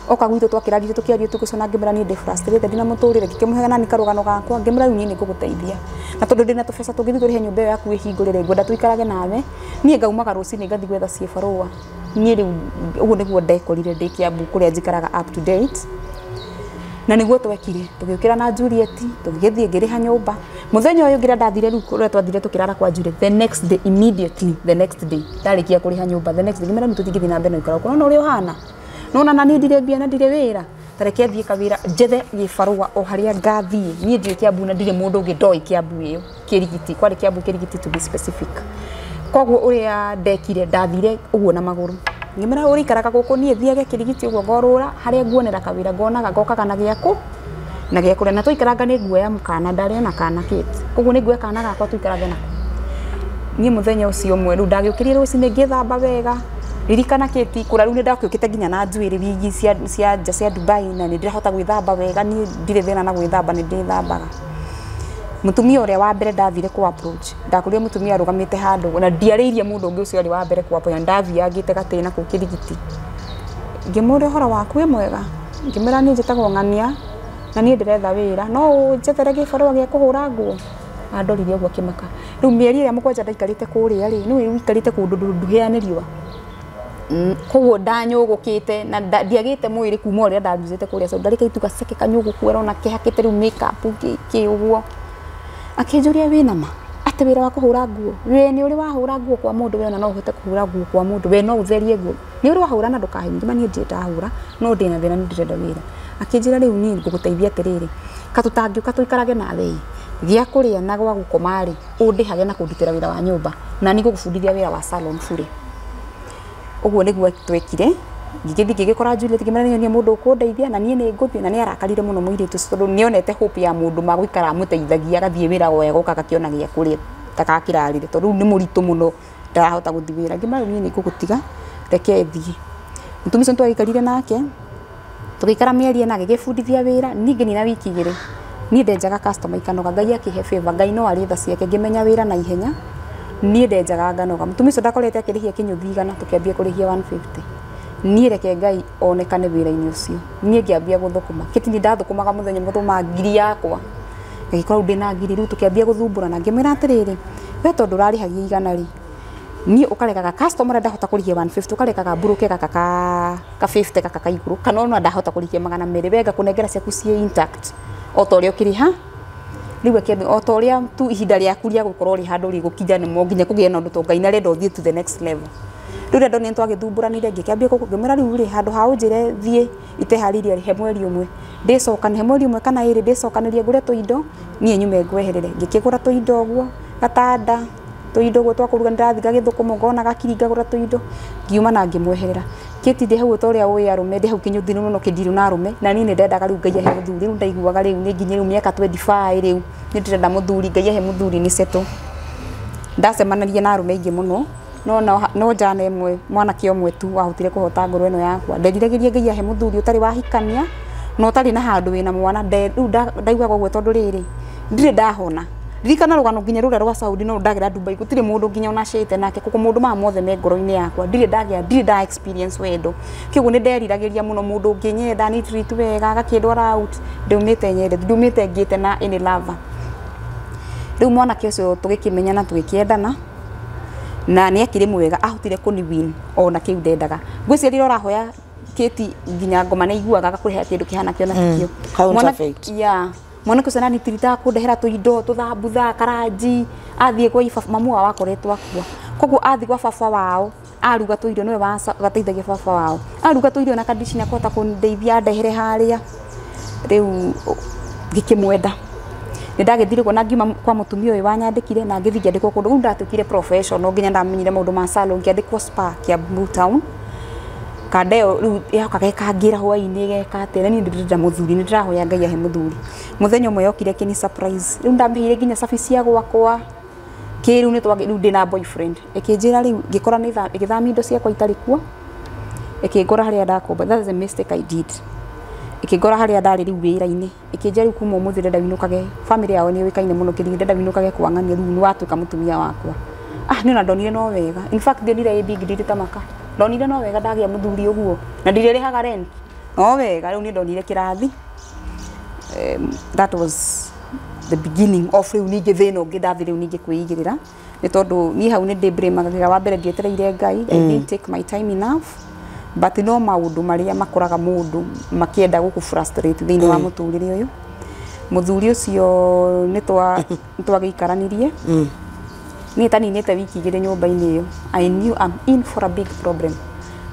oka gwitũ twakĩrarire tũkĩaria tũgĩcona ngĩmwĩra niĩ ndĩ frustrated ndina mũtũrĩre ngĩkĩmũhe nani karũgano gakwa ngĩmwĩra rĩu niĩ nĩngũgũteithia na tondũ ndĩna tũbeca tũngĩthiĩ tũrĩhe nyũmba ĩyo yaku ĩhingũrĩre ngwenda tũikarage nawe niĩ ngaumaga rũcinĩ ngathiĩ gwetha ciĩbarũa niĩ rĩu ũguo nĩguo ndekorire ndĩ Kiambu kũrĩa njikaraga up to date na nĩguo twekire tũgĩũkĩra na Juliet tũgĩthiĩ ngĩrĩha nyũmba mũthenya ũyũ ngĩrĩa ndathire rĩu kũrĩa twathire tũkĩrara kwa Juliet the next day immediately the next day ndarĩkia kũrĩha nyũmba the next day ngĩmera rĩu tũtingĩthiĩ na mbere na gũikara gũkũ nona ũrĩa ũhana nona na niĩ ndirĩ mbia na ndirĩ wĩra tareke thiĩ kawĩra njethe gĩbarũa o harĩa ngathiĩ niĩ ndiũĩ Kiambu na ndirĩ mũndũ ũngĩ ndoĩ Kiambu ĩyo Kĩrigiti kwarĩ Kiambu Kĩrigiti to be specific koguo ũrĩa ndekire ndathire ũguo na magũrũ ngĩmera ũrĩikaraga gũkũ niĩ thiage Kĩrigiti ũguo ngorũra harĩa nguonera kawĩra ngonaga ngokaga na gĩakũ na gĩakũrĩa na tũikaranga nĩ nguoya mũkana ndarĩ ona kana kĩti koguo nĩ nguoya kana gakwa tũikarange nako niĩ mũthenya ũcio ũmwe rĩu ndagĩũkĩrire rũcinĩ ngĩthamba wega ririkana kĩti kũra rĩu nĩ ndakĩũkĩte nginya na njuĩrĩ wigi cia nja cia Dubai na nĩ ndĩrahota gwĩthamba wega niĩ ndirĩ thĩna na gwĩthamba nĩ ndĩthambaga mũtumia ũrĩa wa mbere ndathire kũ approach ndakorire mũtumia arũgamĩte handũ na ndiarĩirie mũndũ ũngĩ ũcio arĩ wa mbere kũ approach ndathiangĩte gatĩna kũu Kĩrigiti ngĩmũria ũhoro waku wĩ mwega ngĩmwĩra niĩ njĩtagwo Ng'ania na niĩ ndĩretha wĩra no ũnjethere gĩbarũa gĩa kũhũra nguo andorire ũguo akĩmaka rĩu mĩeri ĩrĩa mũgwanja ndaikarĩte kũrĩa rĩ nĩwe ũikarĩte kũndũ ndũhĩa nĩ riũa koguo ndanyũgũkĩte na ndiagĩte mwĩrĩ kuma ũrĩa ndarutĩte kũrĩa so ndarĩ kaitu gaceke kanyũgũku arona kehakĩte rĩu make up kĩ ũguo akĩnjũria wĩna ma atĩ wĩra wa kũhũra nguo we nĩ ũrĩ wahũra nguo kwa mũndũ we ona no ũhote kũhũra nguo kwa mũndũ we no ũtherie nguo nĩ ũrĩ wahũra na ndũkahe ngima niĩ ndirĩ ndahũra no ndĩna thĩna nĩ ndĩrenda wĩra akĩnjĩra rĩu niĩ ngũgũteithia atĩrĩrĩ katũtangĩũka tũikarage nawe gĩa kũrĩa na gwa gũkoma rĩ ũndĩhage na kũndutĩra wĩra wa nyũmba na nĩ ngũgũbundithia wĩra wa salon bure ũguo nĩguo twekire ngĩgĩthiĩ ngĩgĩkora Juliet ngĩmwĩra nĩ mũndũ ũkũndeithia na niĩ nĩ ngũthiĩ na nĩ arakarire mũno mũirĩtu ũcio tondũ nĩonete hope ya mũndũ magũikara amũteithagia agathiĩ wĩra wega goka agakĩona gĩa kũrĩa takakĩrarire tondũ rĩu nĩ mũritũ mũno ndarahota gũthiĩ wĩra ngĩmwĩra rĩu niĩ nĩ ngũgũtiga reke thiĩ mũtumia ũcio nĩtwagĩikarire nake tũgĩikara mĩeri ĩna agĩgĩbundithia wĩra niĩ ngĩnina wiki igĩrĩ niĩ ndenjaga customer ikanoga Ngai akĩhe favor Ngai no arĩ tha ciake ngĩmenya wĩra na ihenya niĩ ndenjaga nganoga mũtumia ũcio ndakorete akĩrĩhia kĩnyũthi 100 tũkĩambia kũrĩhia 150 niĩ reke Ngai onekane wĩra-inĩ ũcio niĩ ngĩambia gũthũkũma kĩtini ndathũkũmaga mũthenya mũthũma ngiri yakwa ngĩgĩkorwo rĩu ndĩna ngiri rĩu tũkĩambia gũthumbũrana ngĩmwĩra atĩrĩrĩ we tondũ ũrarĩhagia 100 rĩ niĩ ũkarekaga customer ndahota kũrĩhia 150 ũkarekaga mburũke gaka ka 50 gaka ka igũrũ kana ona ndahota kũrĩhia 200 we ngakũnengera ciaku ciĩ intact o ta ũrĩa ũkĩrĩha rĩu akĩambia o ta ũrĩa tu ihinda rĩaku rĩa gũkorwo rĩ handũ rĩgũkinya nĩ mo nginya kũgĩe na ũndũ to Ngai nĩ arenda ũthiĩ to the next level rĩu rĩrĩa ndonire nĩtwagĩthumbũranire ngĩkĩambia ngĩmwĩra rĩu rĩ handũ ha ũnjĩre thiĩ iteharĩirie he mweri ũmwe ndĩcokane he mweri ũmwe kana ĩrĩ ndĩcokanĩrie ngũre tũindo niĩ nyume ngweherere ngĩkĩgũra tũindo ũguo gatanda tũindo ũguo twa kũruga nĩndathiĩ ngagĩthũkũma ngona gakiri ngagũra tũindo ngiuma na ngĩmweherera kĩti ndĩ hau ta ũrĩa ũĩ arũme ndĩ hau kĩnyũthi mũno kĩndirũ na arũme na niĩ nĩndendaga rĩu Ngai ahe mũthuri rĩu ndaiguaga rĩu nĩ nginye rĩu mĩaka 25 rĩu nĩ ndĩrenda mũthuri Ngai ahe mũthuri nĩ settle ndacemanagia na arũme aingĩ mũno no njana ĩmwe mwanake ũmwe tu wahotire kũhota ngoro ĩno yakwa nderiragĩria Ngai ahe mũthuri ũtarĩ wahikania na ũtarĩ na handũ wĩna mwana rĩu ndaiguaga ũguo tondũ rĩrĩ ndirĩ ndahona ririkana rũgano nginya rũrĩa rwa Saudi no ndagera Dubai gũtirĩ mũndũ nginya ona cĩte nake kũkũ mũndũ maya mothe me ngoro-inĩ yakwa ndirĩ ndagĩa ndirĩ nda experience wendo kĩguo nĩ nderiragĩria mũno mũndũ ũngĩnyenda ni treat wega agakĩndwara out ndiumĩte nyende ndiumĩte ngĩte na any lover rĩu mwanake ũcio tũgĩkĩmenyana tũgĩkĩendana na nĩ akĩrĩ mwega ahotire kũni win ona kĩu ndendaga ngwĩciria rĩrĩa ũrahoya kĩti nginya ngoma nĩ iguaga agakũrĩha kĩndũ kĩhana kĩo na tikio Counterfeit. Yeah mwanake ũcio nani tiritaga kũndehera tũindo tũthambutha karanji athiĩ kwa mamu wao akoretwo akua koguo athiĩ gwa baba wao aruga tũirio nĩwe wateithagia baba wao aruga tũirio na condition akũhota kũndeithia andehere harĩa rĩu ngĩkĩmwenda Nĩ ndagĩthire ũguo na ngiuma kwa mũtumia ũyũ wanyandĩkire na ngĩthiĩ ngĩandĩkwo kũndũ rĩu ndatuĩkire professional nginya ndamenyire maũndũ ma salon, ngĩandĩkwo spa Kiambu town. Kanda ĩyo rĩu yokaga ĩkangĩra hwaĩ-inĩ ĩgeka atĩa, na niĩ ndĩrenda mũthuri, nĩ ndĩrahoya Ngai ahe mũthuri. Mũthenya ũmwe yokire ĩkĩni surprise, rĩu ndamĩheire nginya cabi cia gwakwa kĩ rĩu nĩ rĩu ndĩna boyfriend. Ĩkĩnjĩra rĩu ngĩkora nĩ ĩgĩthamia indo ciakwa itarĩ kuo, ĩkĩngora harĩa ndakomba. That is a mistake I did. Ĩkĩngora harĩa ndarĩ rĩu wĩra-inĩ, ĩkĩnjĩra rĩu kuma ũmũthĩ ndĩrenda winũkage, family yao nĩ yũĩkaine mũno Kĩrigi, ndĩrenda winũkage kwa ng'ania, rĩu nĩ watuĩka mũtumia wakwa. Ah, niĩ ona ndonire no wega, in fact ndionire ĩ big deal ta maka, ndonire no wega ndagĩa mũthuri ũguo na ndirĩrĩhaga rent, no wega. Rĩu niĩ ndonire kĩrathi. That was the beginning of rĩu ningĩ thĩna ũngĩ ndathi rĩu ningĩ kwĩigĩrĩra, nĩ tondũ niĩ hau nĩ ndĩ wa mbere ndietereire Ngai. I didn't take my time enough, but no maũndũ marĩa makoraga mũndũ makĩenda gũkũ frustrate thĩinĩ wa mũtũrĩre ũyũ. Mũthuri ũcio nĩ twagĩikaranirie, niĩ taninĩte wiki 2 nyũmba-inĩ ĩyo, I knew I'm in for a big problem.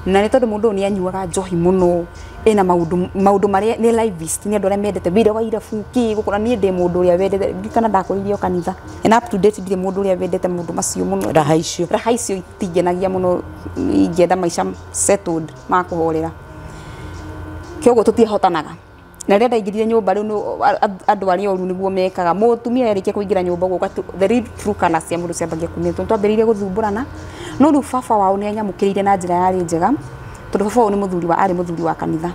Na nĩ tondũ mũndũ ũyũ nĩ anyuaga njohi mũno, ĩna maũndũ marĩa nĩ livist, nĩ andũ arĩa mendete wĩra wa irabu kĩ gũkũ, na niĩ ndĩ mũndũ ũrĩa wendete, ndirikana ndakũrĩirio kanitha and up to date ndirĩ mũndũ ũrĩa wendete maũndũ macio mũno. Raha icio. Raha icio itingenagia mũno, ingĩenda maica settled ma kũhorera, kĩoguo tũtiahotanaga. Na rĩrĩa ndaingĩrire nyũmba rĩu andũ arĩa oru nĩguo mekaga, mũtumia yarĩkia kũingĩra nyũmba ũguo the real true colours cia mũndũ ciambagia kumĩra, tondũ twambĩrĩirie gũthumbũrana. No rĩu baba wao nĩ anyamũkĩrĩire na njĩra yarĩ njega, tondũ baba wao nĩ mũthuri wa arĩ mũthuri wa kanitha.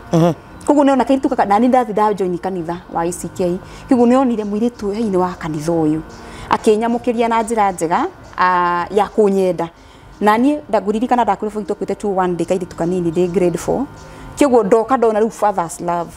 Koguo nĩona kairĩtu kaka, na niĩ ndathi ndajoin kanitha wa ACK, koguo nĩonire mũirĩtu ũyũ nĩ wa kanitha ũyũ, akĩnyamũkĩria na njĩra njega ya kũnyenda. Na niĩ ngũririkana ndakwĩrire bũrũri twakuĩte 2-1 ndĩ kairĩtu kanini ndĩ grade 4, kĩoguo ndoka ndona rĩu father's love.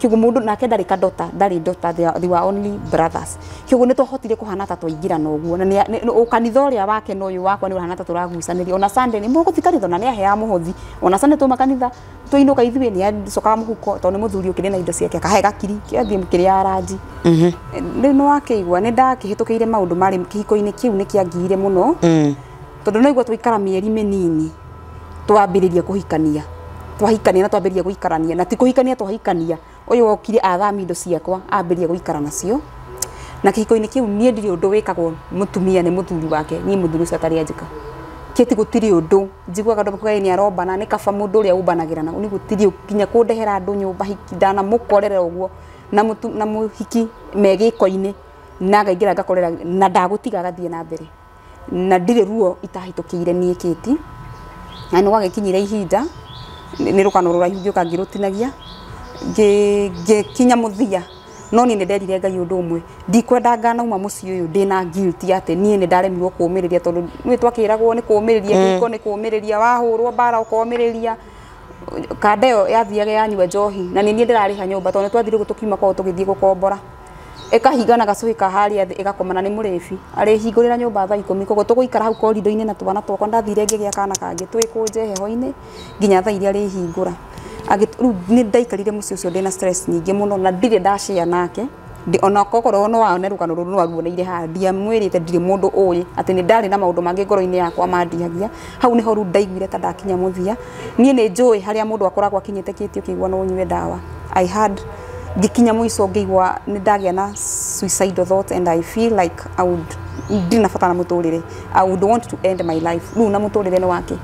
Kĩoguo mũndũ nake ndarĩ kadota, ndarĩ daughter, they were only brothers. Kĩoguo nĩ twahotire kũhana ta twaingĩrana ũguo, na kanitha ũrĩa wake na ũyũ wakwa nĩ ũrahana ta tũragucanĩria. Ona Sunday nĩ mũgũthiĩ kanitha, ona nĩ aheaga mũhothi, ona Sunday twauma kanitha twainũka ithuĩ nĩ acokaga mũhuko, tondũ nĩ mũthuri ũkĩrĩ na indo ciake, akahe gakiri kĩathiĩ kĩrĩa ranji. Rĩu nĩ wakĩigua nĩ ndakĩhĩtũkĩire maũndũ marĩ kĩhiko-inĩ kĩu nĩ kĩangiire mũno, tondũ no igua twaikara mĩeri mĩnini twambĩrĩria kũhikania, twahikania na twambĩrĩria gũikarania, na ti kũhikania twahikania, ũyũ wokire athamia indo ciakwa ambĩrĩria gũikara nacio. Na kĩhiko-inĩ kĩu niĩ ndirĩ ũndũ wĩkagwo mũtumia nĩ mũthuri wake, niĩ mũthuri ũcio atarĩ anjĩka kĩti, gũtirĩ ũndũ njiguaga andũ makuga nĩ arombana, nĩ kaba mũndũ ũrĩa ũmbanagĩra na nĩ gũtirĩ nginya kũndehera andũ nyũmba hiki ndanamũkorera ũguo na mũhiki me gĩko-inĩ, na ngaingĩra ngakorera na ndagũtiga agathiĩ na mbere, na ndirĩ ruo itahĩtũkĩire niĩ kĩti. Na nĩ gwagĩkinyire ihinda nĩ rũgano rũraihu ngĩũka ngĩrũtinagia, ngĩkinya mũthia. No niĩ nĩ nderire Ngai ũndũ ũmwe, ndikwenda nganauma mũciĩ ũyũ ndĩna guilt atĩ niĩ nĩ ndaremirwo kũũmĩrĩria, tondũ nĩ twakĩragwo nĩ kũũmĩrĩria kĩhiko, nĩ kũũmĩrĩria wahũrwo mbara ũkomĩrĩria. Kanda ĩyo yathiaga yanyua njohi, na nĩ niĩ ndĩrarĩha nyũmba, tondũ nĩ twathire ũguo tũkiuma kwao tũgĩthiĩ gũkombora, ĩkahinga na gacũhĩ ka harĩa thĩ ĩgakoma, na nĩ mũrĩbi arĩhingũrĩra nyũmba thaa 10, koguo tũgũikara hau korido-inĩ na twana twakwa. Ndathire ngĩgĩa kana kangĩ twĩkũnje heho-inĩ nginya thaa iria arĩhingũra. Rĩu nĩ ndaikarire mũciĩ ũcio ndĩna stress nyingĩ mũno, na ndirĩ ndashare nake, ona okorwo no wone rũgano rũrũ no waruoneire haha, ndiamwĩrĩte, ndirĩ mũndũ ũĩ atĩ nĩ ndarĩ na maũndũ mangĩ ngoro-inĩ yakwa mandihagia. Hau nĩho rĩu ndaiguire ta ndakinya mũthia. Niĩ nĩ njũĩ harĩa mũndũ akoragwo akinyĩte kĩtio kĩigua no ũnyue ndawa. I had ngĩkinya mũico ngĩigua nĩ ndagĩa na suicidal thoughts and I feel like I would ndirĩ na bata na mũtũrĩre, I would want to end my life. Rĩu na mũtũrĩre nĩ wake,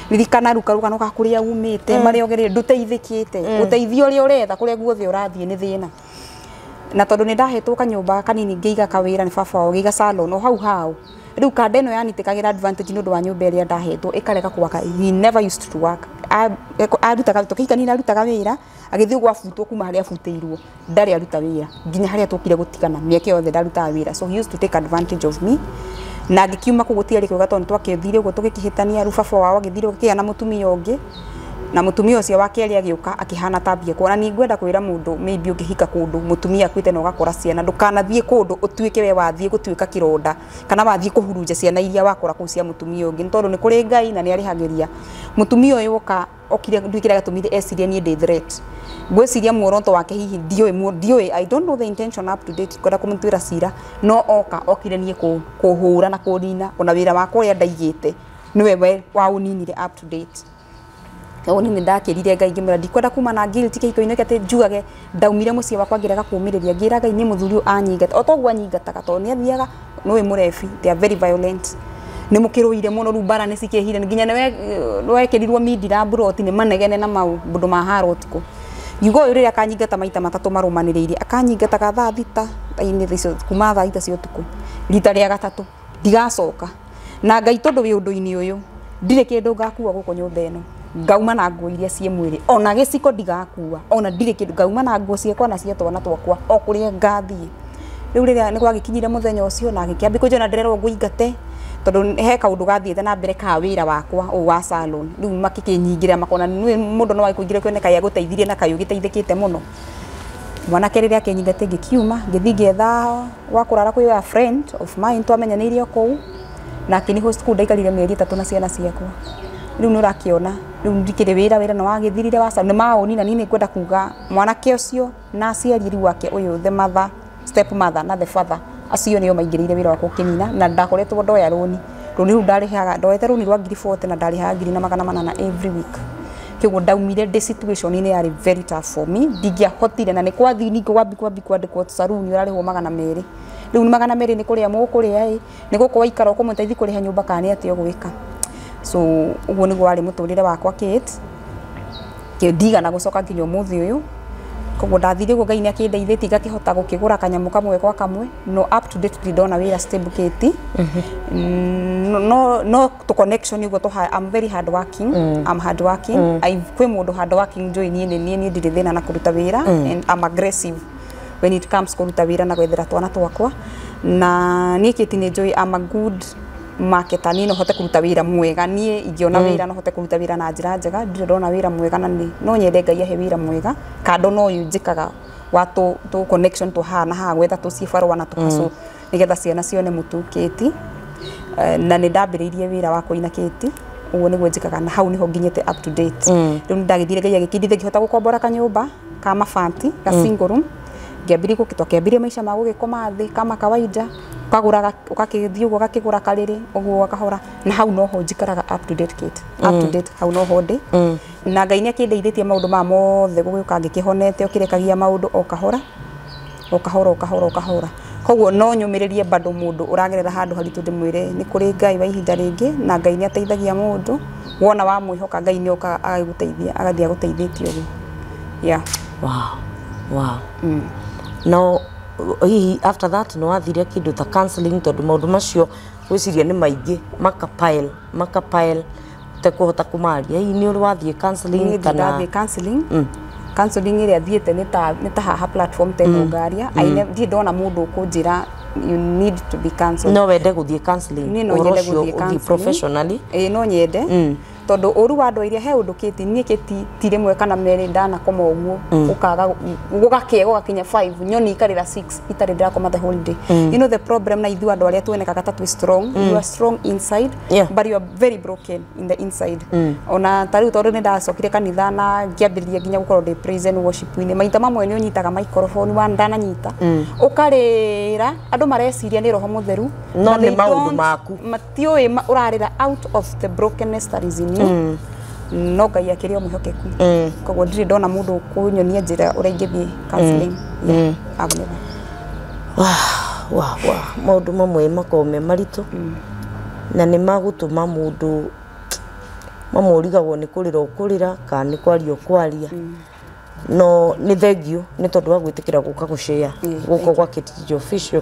ririkana rĩu karũgano ga kũrĩa umĩte, marĩa ũgereire, ndũteithĩkĩte, ũteithio ũrĩa ũretha kũrĩa guothe ũrathiĩ nĩ thĩna. Na tondũ nĩ ndahetwo kanyũmba kanini ngĩiga kawĩra nĩ baba wao, ngĩiga salon o hau hau, rĩu kanda ĩno yanitĩkagĩra advantage nĩ ũndũ wa nyũmba ĩrĩa ndahetwo ĩkarega gwaka. He never used to work, arutaga tũkĩhikania arutaga wĩra, agĩthiĩ ũguo abutwo kuma harĩa abutĩirwo, ndarĩ aruta wĩra nginya harĩa twokire gũtigana, mĩaka yothe ndarutaga wĩra. So he used to take advantage of me. Na ngĩkiuma kũu gũtiarĩ kwega, tondũ twakĩthire ũguo tũgĩkĩhĩtania, rĩu baba wao agĩthire ũkĩgĩa na mũtumia ũngĩ, na mũtumia ũcio wa kerĩ agĩũka akĩhana tambia kuona. Niĩ ngwenda kwĩra mũndũ maybe ũngĩhika kũndũ mũtumia akuĩte na ũgakora ciana, ndũkanathiĩ kũndũ ũtuĩke we wathiĩ gũtuĩka kĩronda kana wathiĩ kũhurunja ciana iria wakora kũu cia mũtumia ũngĩ, nĩ tondũ nĩ kũrĩ Ngai na nĩ arĩhagĩria. Mũtumia ũyũ oka okire ndiũĩ kĩrĩa gĩatũmire ecirie niĩ ndĩ threat, ngwĩciria muoroto wake hihi ndiũĩ, I don't know the intention up to date, kwenda kũmũtuĩra cira, no oka okire niĩ kũhũra na kũnina, ona wĩra wakwa ũrĩa ndaigĩte nĩwe we waũninire up to date. Koguo niĩ nĩ ndakĩrire Ngai ngĩmwĩra ndikwenda kuma na guilt kĩhiko-inĩ gĩkĩ atĩ njugage ndaumire mũciĩ wakwa ngĩrega kũmĩrĩria, ngĩra Ngai nĩ mũthuri ũyũ anyingata o toguo anyingataga tondũ nĩ athiaga nĩũĩ mũrebi, they are very violent, nĩ mũkĩrũire mũno rĩu mbara nĩ cikĩhire nginya nĩwekĩrirwo mindira mburoti nĩ manegene na maũndũ ma haro ũtukũ. Ngiuga ũyũ rĩrĩa akanyingata maita matatũ marũmanĩrĩirie, akanyingataga thaa thita thaa-inĩ icio kuma thaa thita cia ũtukũ rita rĩa gatatũ ndigacoka na Ngai tondũ wĩ ũndũ-inĩ ũyũ ndirĩ kĩndũ ngakua gũkũ nyũmba ĩno, ngauma na nguo iria ciĩ mwĩrĩ ona gĩciko ndigakua ona ndirĩ kĩndũ, ngauma na nguo ciakwa na cia twana twakwa o kũrĩa ngathiĩ. Rĩu rĩrĩa nĩ gwagĩkinyire mũthenya ũcio na agĩkĩambia kũnjĩra ndĩrerwo ngũingate tondũ he kaũndũ gathiĩte na mbere ka wĩra wakwa ũyũ wa salon, rĩu makĩkĩnyingĩra makona nĩ mũndũ no agĩkũingĩre kĩone kaĩ agũteithirie na kaĩ ũgĩteithĩkĩte mũno. Mwanake rĩrĩa akĩnyingate ngĩkiuma ngĩthiĩ ngĩetha gwa kũrara kwĩ a friend of mine twamenyanĩire o kũu na akĩni host kũu ndaikarire mĩeri 3 na ciana ciakwa. Rĩu nĩ ũrakĩona rĩu ndikĩrĩ wĩra, wĩra nĩ wagĩthirire wa salon nĩ maũnina. Niĩ nĩ ngwenda kuga mwanake ũcio na aciari rĩu ake ũyũ the mother, step mother na the father acio nĩo maingĩrĩire wĩra wakwa ũkĩnina na ndakoretwo ndoya rũni, rũni rũu ndarĩhaga ndoete rũni rwa 40,000 na ndarĩhaga 4,800 every week. Kĩguo ndaumire ndĩ situation-inĩ yarĩ very tough for me, ndingĩahotire na nĩ kwathiĩ ningĩ kwambi kwandĩkwo saruni ũrarĩhwo 200, rĩu nĩ 200 nĩ kũrĩa mũkũrĩa ĩ nĩ gũkũ waikara ũkũmũteithia kũrĩha nyũmba kana nĩ atĩa ũgwĩka. So ũguo nĩguo warĩ mũtũrĩre wakwa Kate, ndigana gũcoka nginya ũmũthĩ ũyũ. Koguo ndathire ũguo Ngai nĩ akĩndeithĩtie ngakĩhota gũkĩgũra kanyamũ kamwe kwa kamwe, no up to date ndirĩ ndona wĩra stable Kate. No no to connection ũguo tũ I'm very hard working, I'm hard working. I kwĩ mũndũ hard working njũĩ niĩ nĩ niĩ ndirĩ thĩna na kũruta wĩra and I'm aggressive when it comes kũruta wĩra na gwethera twana twakwa. Na niĩ Kate nĩ njũĩ I'm a good marketer, niĩ no hote kũruta wĩra mwega, niĩ ingĩona wĩra no hote kũruta wĩra na njĩra njega, ndirĩ ndona wĩra mwega na nĩ no nyende Ngai ahe wĩra mwega kando no ũyũ njĩkaga wa tũ connection tũ haha na haha gwetha tũcibarũa na tũhacũ nĩgetha ciana cione mũtu Kate. Na nĩ ndambĩrĩirie wĩra wa kũina Kate, ũguo nĩguo njĩkaga na hau nĩho nginyĩte up to date. Rĩu nĩ ndagĩthire Ngai agĩkĩndithia ngĩhota gũkombora kanyũmba ka mabati ga single room, ngĩambĩrĩria twakĩambirie maica ma gũgĩkoma thĩ kama kawaida, ũkagũra ũgakĩthiĩ ũguo ũgakĩgũra karĩrĩ ũguo kahora, na hau noho njikaraga up to date Kate, up to date hau noho ndĩ. Na Ngai nĩ akĩndeithĩtie maũndũ maya mothe gũgĩũka ngĩkĩhonete ũkĩrekagia maũndũ o kahora o kahora o kahora o kahora. Koguo no nyũmĩrĩrie bado mũndũ ũragerera handũ haritũ ndĩmwĩre nĩ kũrĩ Ngai wa ihinda rĩngĩ na Ngai nĩ ateithagia mũndũ, wona wamwĩhoka Ngai nĩ okaga agagũteithia agathiĩ agũteithĩtie ũguo. Yeah. Wow. Wow. No hihi after that nĩ wathire kĩndũ ta counseling tondũ maũndũ macio gwĩciria nĩ maingĩ makapile makapile ũtekũhota kũmaria, hihi nĩ ũrĩ wathiĩ counseling Niĩ kana ndathiĩ counseling, counseling ĩrĩa thiĩte nĩ ta haha platform ta ĩno ngaria, ndirĩ ndona mũndũ ũkũnjĩra you need to be counseled. No wende gũthiĩ counseling? Niĩ no ũhoro nyende ũcio gũthiĩ ũthiĩ counseling. Professionally? Ĩĩ no nyende tondũ ũru wa andũ iria he ũndũ Kate, niĩ Kate ti rĩmwe kana merĩ ndanakoma ũguo ũkaga gũgakĩa gũgakinya 5 nyoni ikarĩra 6 itarĩ ndĩrakoma the whole day. You know the problem na ithuĩ andũ arĩa tuonekaga ta twĩ strong, you are strong inside but you are very broken in the inside. Ona ta rĩu tondũ nĩ ndacokire kanitha na ngĩambĩrĩria nginya gũkorwo ndĩ praise and worship-inĩ, maita mamwe nĩ ũnyitaga microphone wa ndananyita ũkarĩra andũ mareciria nĩ roho mũtheru No but nĩ they maũndũ don't- maku. Matiũĩ ũrarĩra out of the brokenness that is in you. No Ngai akĩrĩ o mwĩhokeku, koguo ndirĩ ndona mũndũ ũkũnyonia njĩra ũrĩa ingĩthiĩ counseling. Yeah, I've never. Wa maũndũ mamwe makoragwo me maritũ na nĩ magũtũma mũndũ mamwe ũrigagwo nĩ kũrĩra ũkũrĩra kana nĩ kwaria ũkwaria, no nĩ thengiũ nĩ tondũ wa gwĩtĩkĩra gũka gũshare gũkũ gwa Kate Official,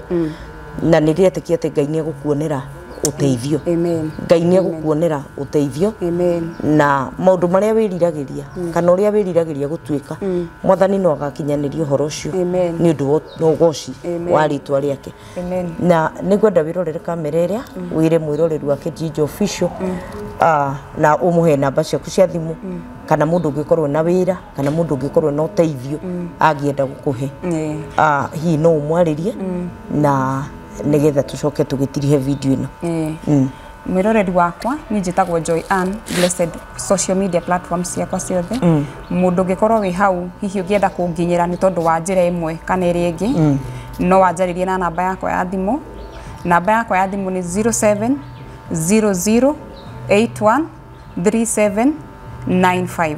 na nĩ ndĩretĩkia atĩ Ngai nĩ egũkuonera ũteithio. Amen. Ngai nĩ egũkuonera ũteithio Amen. Na maũndũ marĩa wĩriragĩria kana ũrĩa wĩriragĩria gũtuĩka, Mwathani no agakinyanĩria ũhoro ũcio Amen. nĩ ũndũ wa ũgoci Amen. wa rĩtwa rĩake. Amen. Na nĩ ngwenda wĩrorere kamera ĩrĩa wĩre mwĩroreri wa Kate Official na ũmũhe namba ciaku cia thimũ kana mũndũ ũngĩkorwo na wĩra kana mũndũ ũngĩkorwo na ũteithio angĩenda gũkũhe, hihi no ũmwarĩrie na nĩgetha tũcoke tũgĩtirihe video ĩno. Mwĩroreri wakwa, niĩ njĩtagwo Joy Ann Blessed, social media platforms ciakwa ciothe. Mũndũ ũngĩkorwo wĩ hau hihi ũngĩenda kũnginyĩra nĩ tondũ wa njĩra ĩmwe kana ĩrĩa ĩngĩ, no wanjarĩrie na namba yakwa ya thimũ. Namba yakwa ya thimũ nĩ 07 00 81 37 95.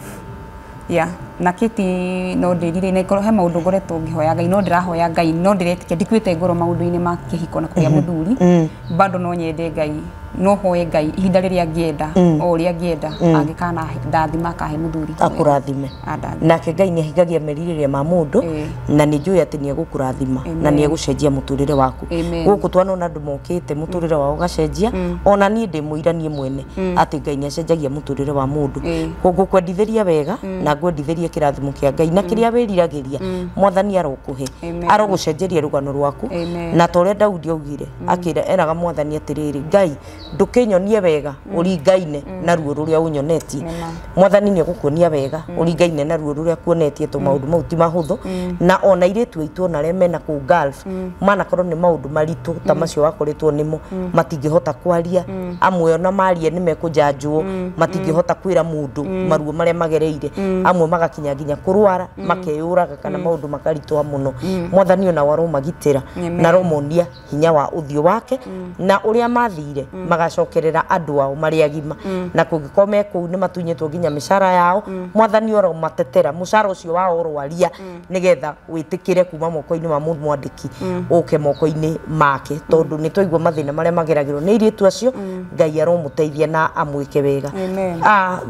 Yeah, na Kĩti no ndĩrire na ikorwo he maũndũ ngoretwo ngĩhoya Ngai, no ndĩrahoya Ngai, no ndĩretĩkia ndikuĩte ngoro maũndũ-inĩ ma kĩhiko na kũgĩa mũthuri. Bado no nyende Ngai, no hoe Ngai ihinda rĩrĩa ngĩenda, o ũrĩa ngĩenda, angĩkana ndathima akahe mũthuri akũrathime. Andathime. Nake Ngai nĩ ahingagia merirĩria ma mũndũ, na nĩ njũĩ atĩ nĩ egũkũrathima na nĩ egũcenjia mũtũrĩre waku. Amen. Gũkũ twanona andũ mokĩte mũtũrĩre wao ũgacenjia, ona niĩ ndĩ mũira niĩ mwene atĩ Ngai nĩ acenjagia mũtũrĩre wa mũndũ. Ngũkwendithĩria wega na ngwendithĩrie kĩrathimo kĩa Ngai na kĩrĩa wĩriragĩria Mwathani arokũhe, Amen. arogũcenjeria rũgano rwaku. Amen. Na ta ũrĩa Daudi augire, akĩra eraga Mwathani atĩrĩrĩ, Ngai ndũkĩnyonie wega ũringaine na ruo rũrĩa ũnyonetie. Nĩma. Mwathani nĩ egũkuonia wega ũringaine na ruo rũrĩa kuonetie, to maũndũ mau ti mahũthũ. Na ona airĩtu aitũ ona arĩa mena kũu Gulf manakorwo nĩ maũndũ maritũ ta macio wakoretwo nĩmo, matingĩhota kwaria. Amwe ona maria nĩ mekũnjanjwo, matingĩhota kwĩra mũndũ maruo marĩa magereire. Amwe magakinya nginya kũrwara, makeyũraga, kana maũndũ makaritũha mũno. Mwathani ona aromagitĩra Amen. na aromonia hinya wa ũthiũ wake, na ũrĩa mathire magacokerera andũ ao marĩ agima. Na kũngĩkorwo me kũu nĩ matunyĩtwo nginya mĩcara yao, Mwathani oromatetera mũcara ũcio wao oroaria, nĩgetha wĩtĩkĩre kuma moko-inĩ ma mũndũ mwandĩki ũke moko-inĩ make, tondũ nĩ twaigua mathĩna marĩa mageragĩrwo nĩ airĩtu acio. Ngai aromũteithia na amwĩke wega. Amen.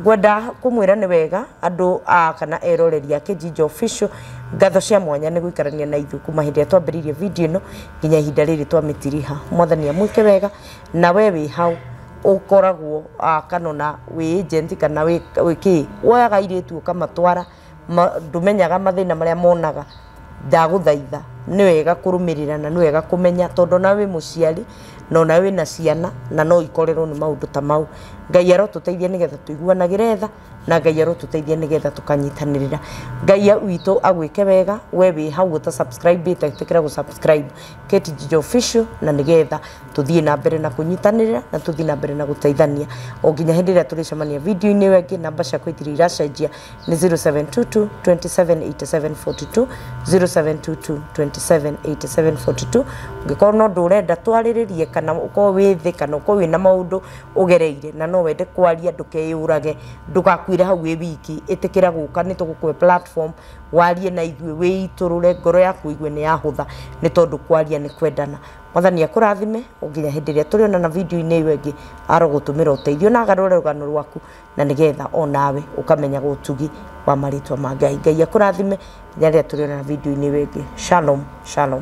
Ngwenda kũmwĩra nĩ wega andũ kana eroreri a Kĩnjinja Official, ngatho cia mwanya nĩ gũikarania na ithuĩ kuma hĩndĩ ĩrĩa twambĩrĩirie video ĩno nginya ihinda rĩrĩ twamĩtiriha. Mwathani amwĩke wega. Na we wĩ hau ũkoragwo kana ona wĩ agent kana wĩ kĩ, woyaga airĩtu ũkamatwara, ndũmenyaga mathĩna marĩa monaga. Ndagũthaitha, nĩ wega kũrũmĩrĩra na nĩ wega kũmenya, tondũ ona wĩ mũciari na ona wĩna ciana na no ikorerwo nĩ maũndũ ta mau. Ngai arotũteithia nĩgetha tũiguanagĩre tha, na Ngai arotũteithia nĩgetha tũkanyitanĩrĩra. Ngai witũ agwĩke wega. We wĩ hau ũta subscribe ĩte, ĩtĩkĩra gũ subscribe Kate Njijo Official, na nĩgetha tũthiĩ na mbere na kũnyitanĩrĩra na tũthiĩ na mbere na gũteithania o nginya hĩndĩ ĩrĩa tũrĩcemania video-inĩ ĩyo ĩngĩ. Namba ciakwa itirĩ iracenjia, nĩ 0722 27 87 42, 0722 27 87 42. Ũngĩkorwo no ũndũ ũrenda twarĩrĩrie, kana ũkorwo wĩ thĩ, kana ũkorwo wĩna maũndũ ũgereire na no wende kwaria, ndũkeyũrage, ndũgakuire hau wĩ wiki, ĩtĩkĩra gũka, nĩ tũgũkũhe platform warie na ithuĩ, wĩitũrũre ngoro yaku igue nĩ yahũtha, nĩ tondũ kwaria nĩ kwendana. Mwathani akũrathime o nginya hĩndĩ ĩrĩa tũrĩonana video-inĩ ĩyo ĩngĩ. Arogũtũmĩra ũteithio na agarũre rũgano rwaku, na nĩgetha onawe ũkamenya ũtugi wa marĩtwa ma Ngai. Ngai akũrathime nginya rĩrĩa tũrĩonana video-inĩ ĩyo ĩngĩ. Shalom, shalom.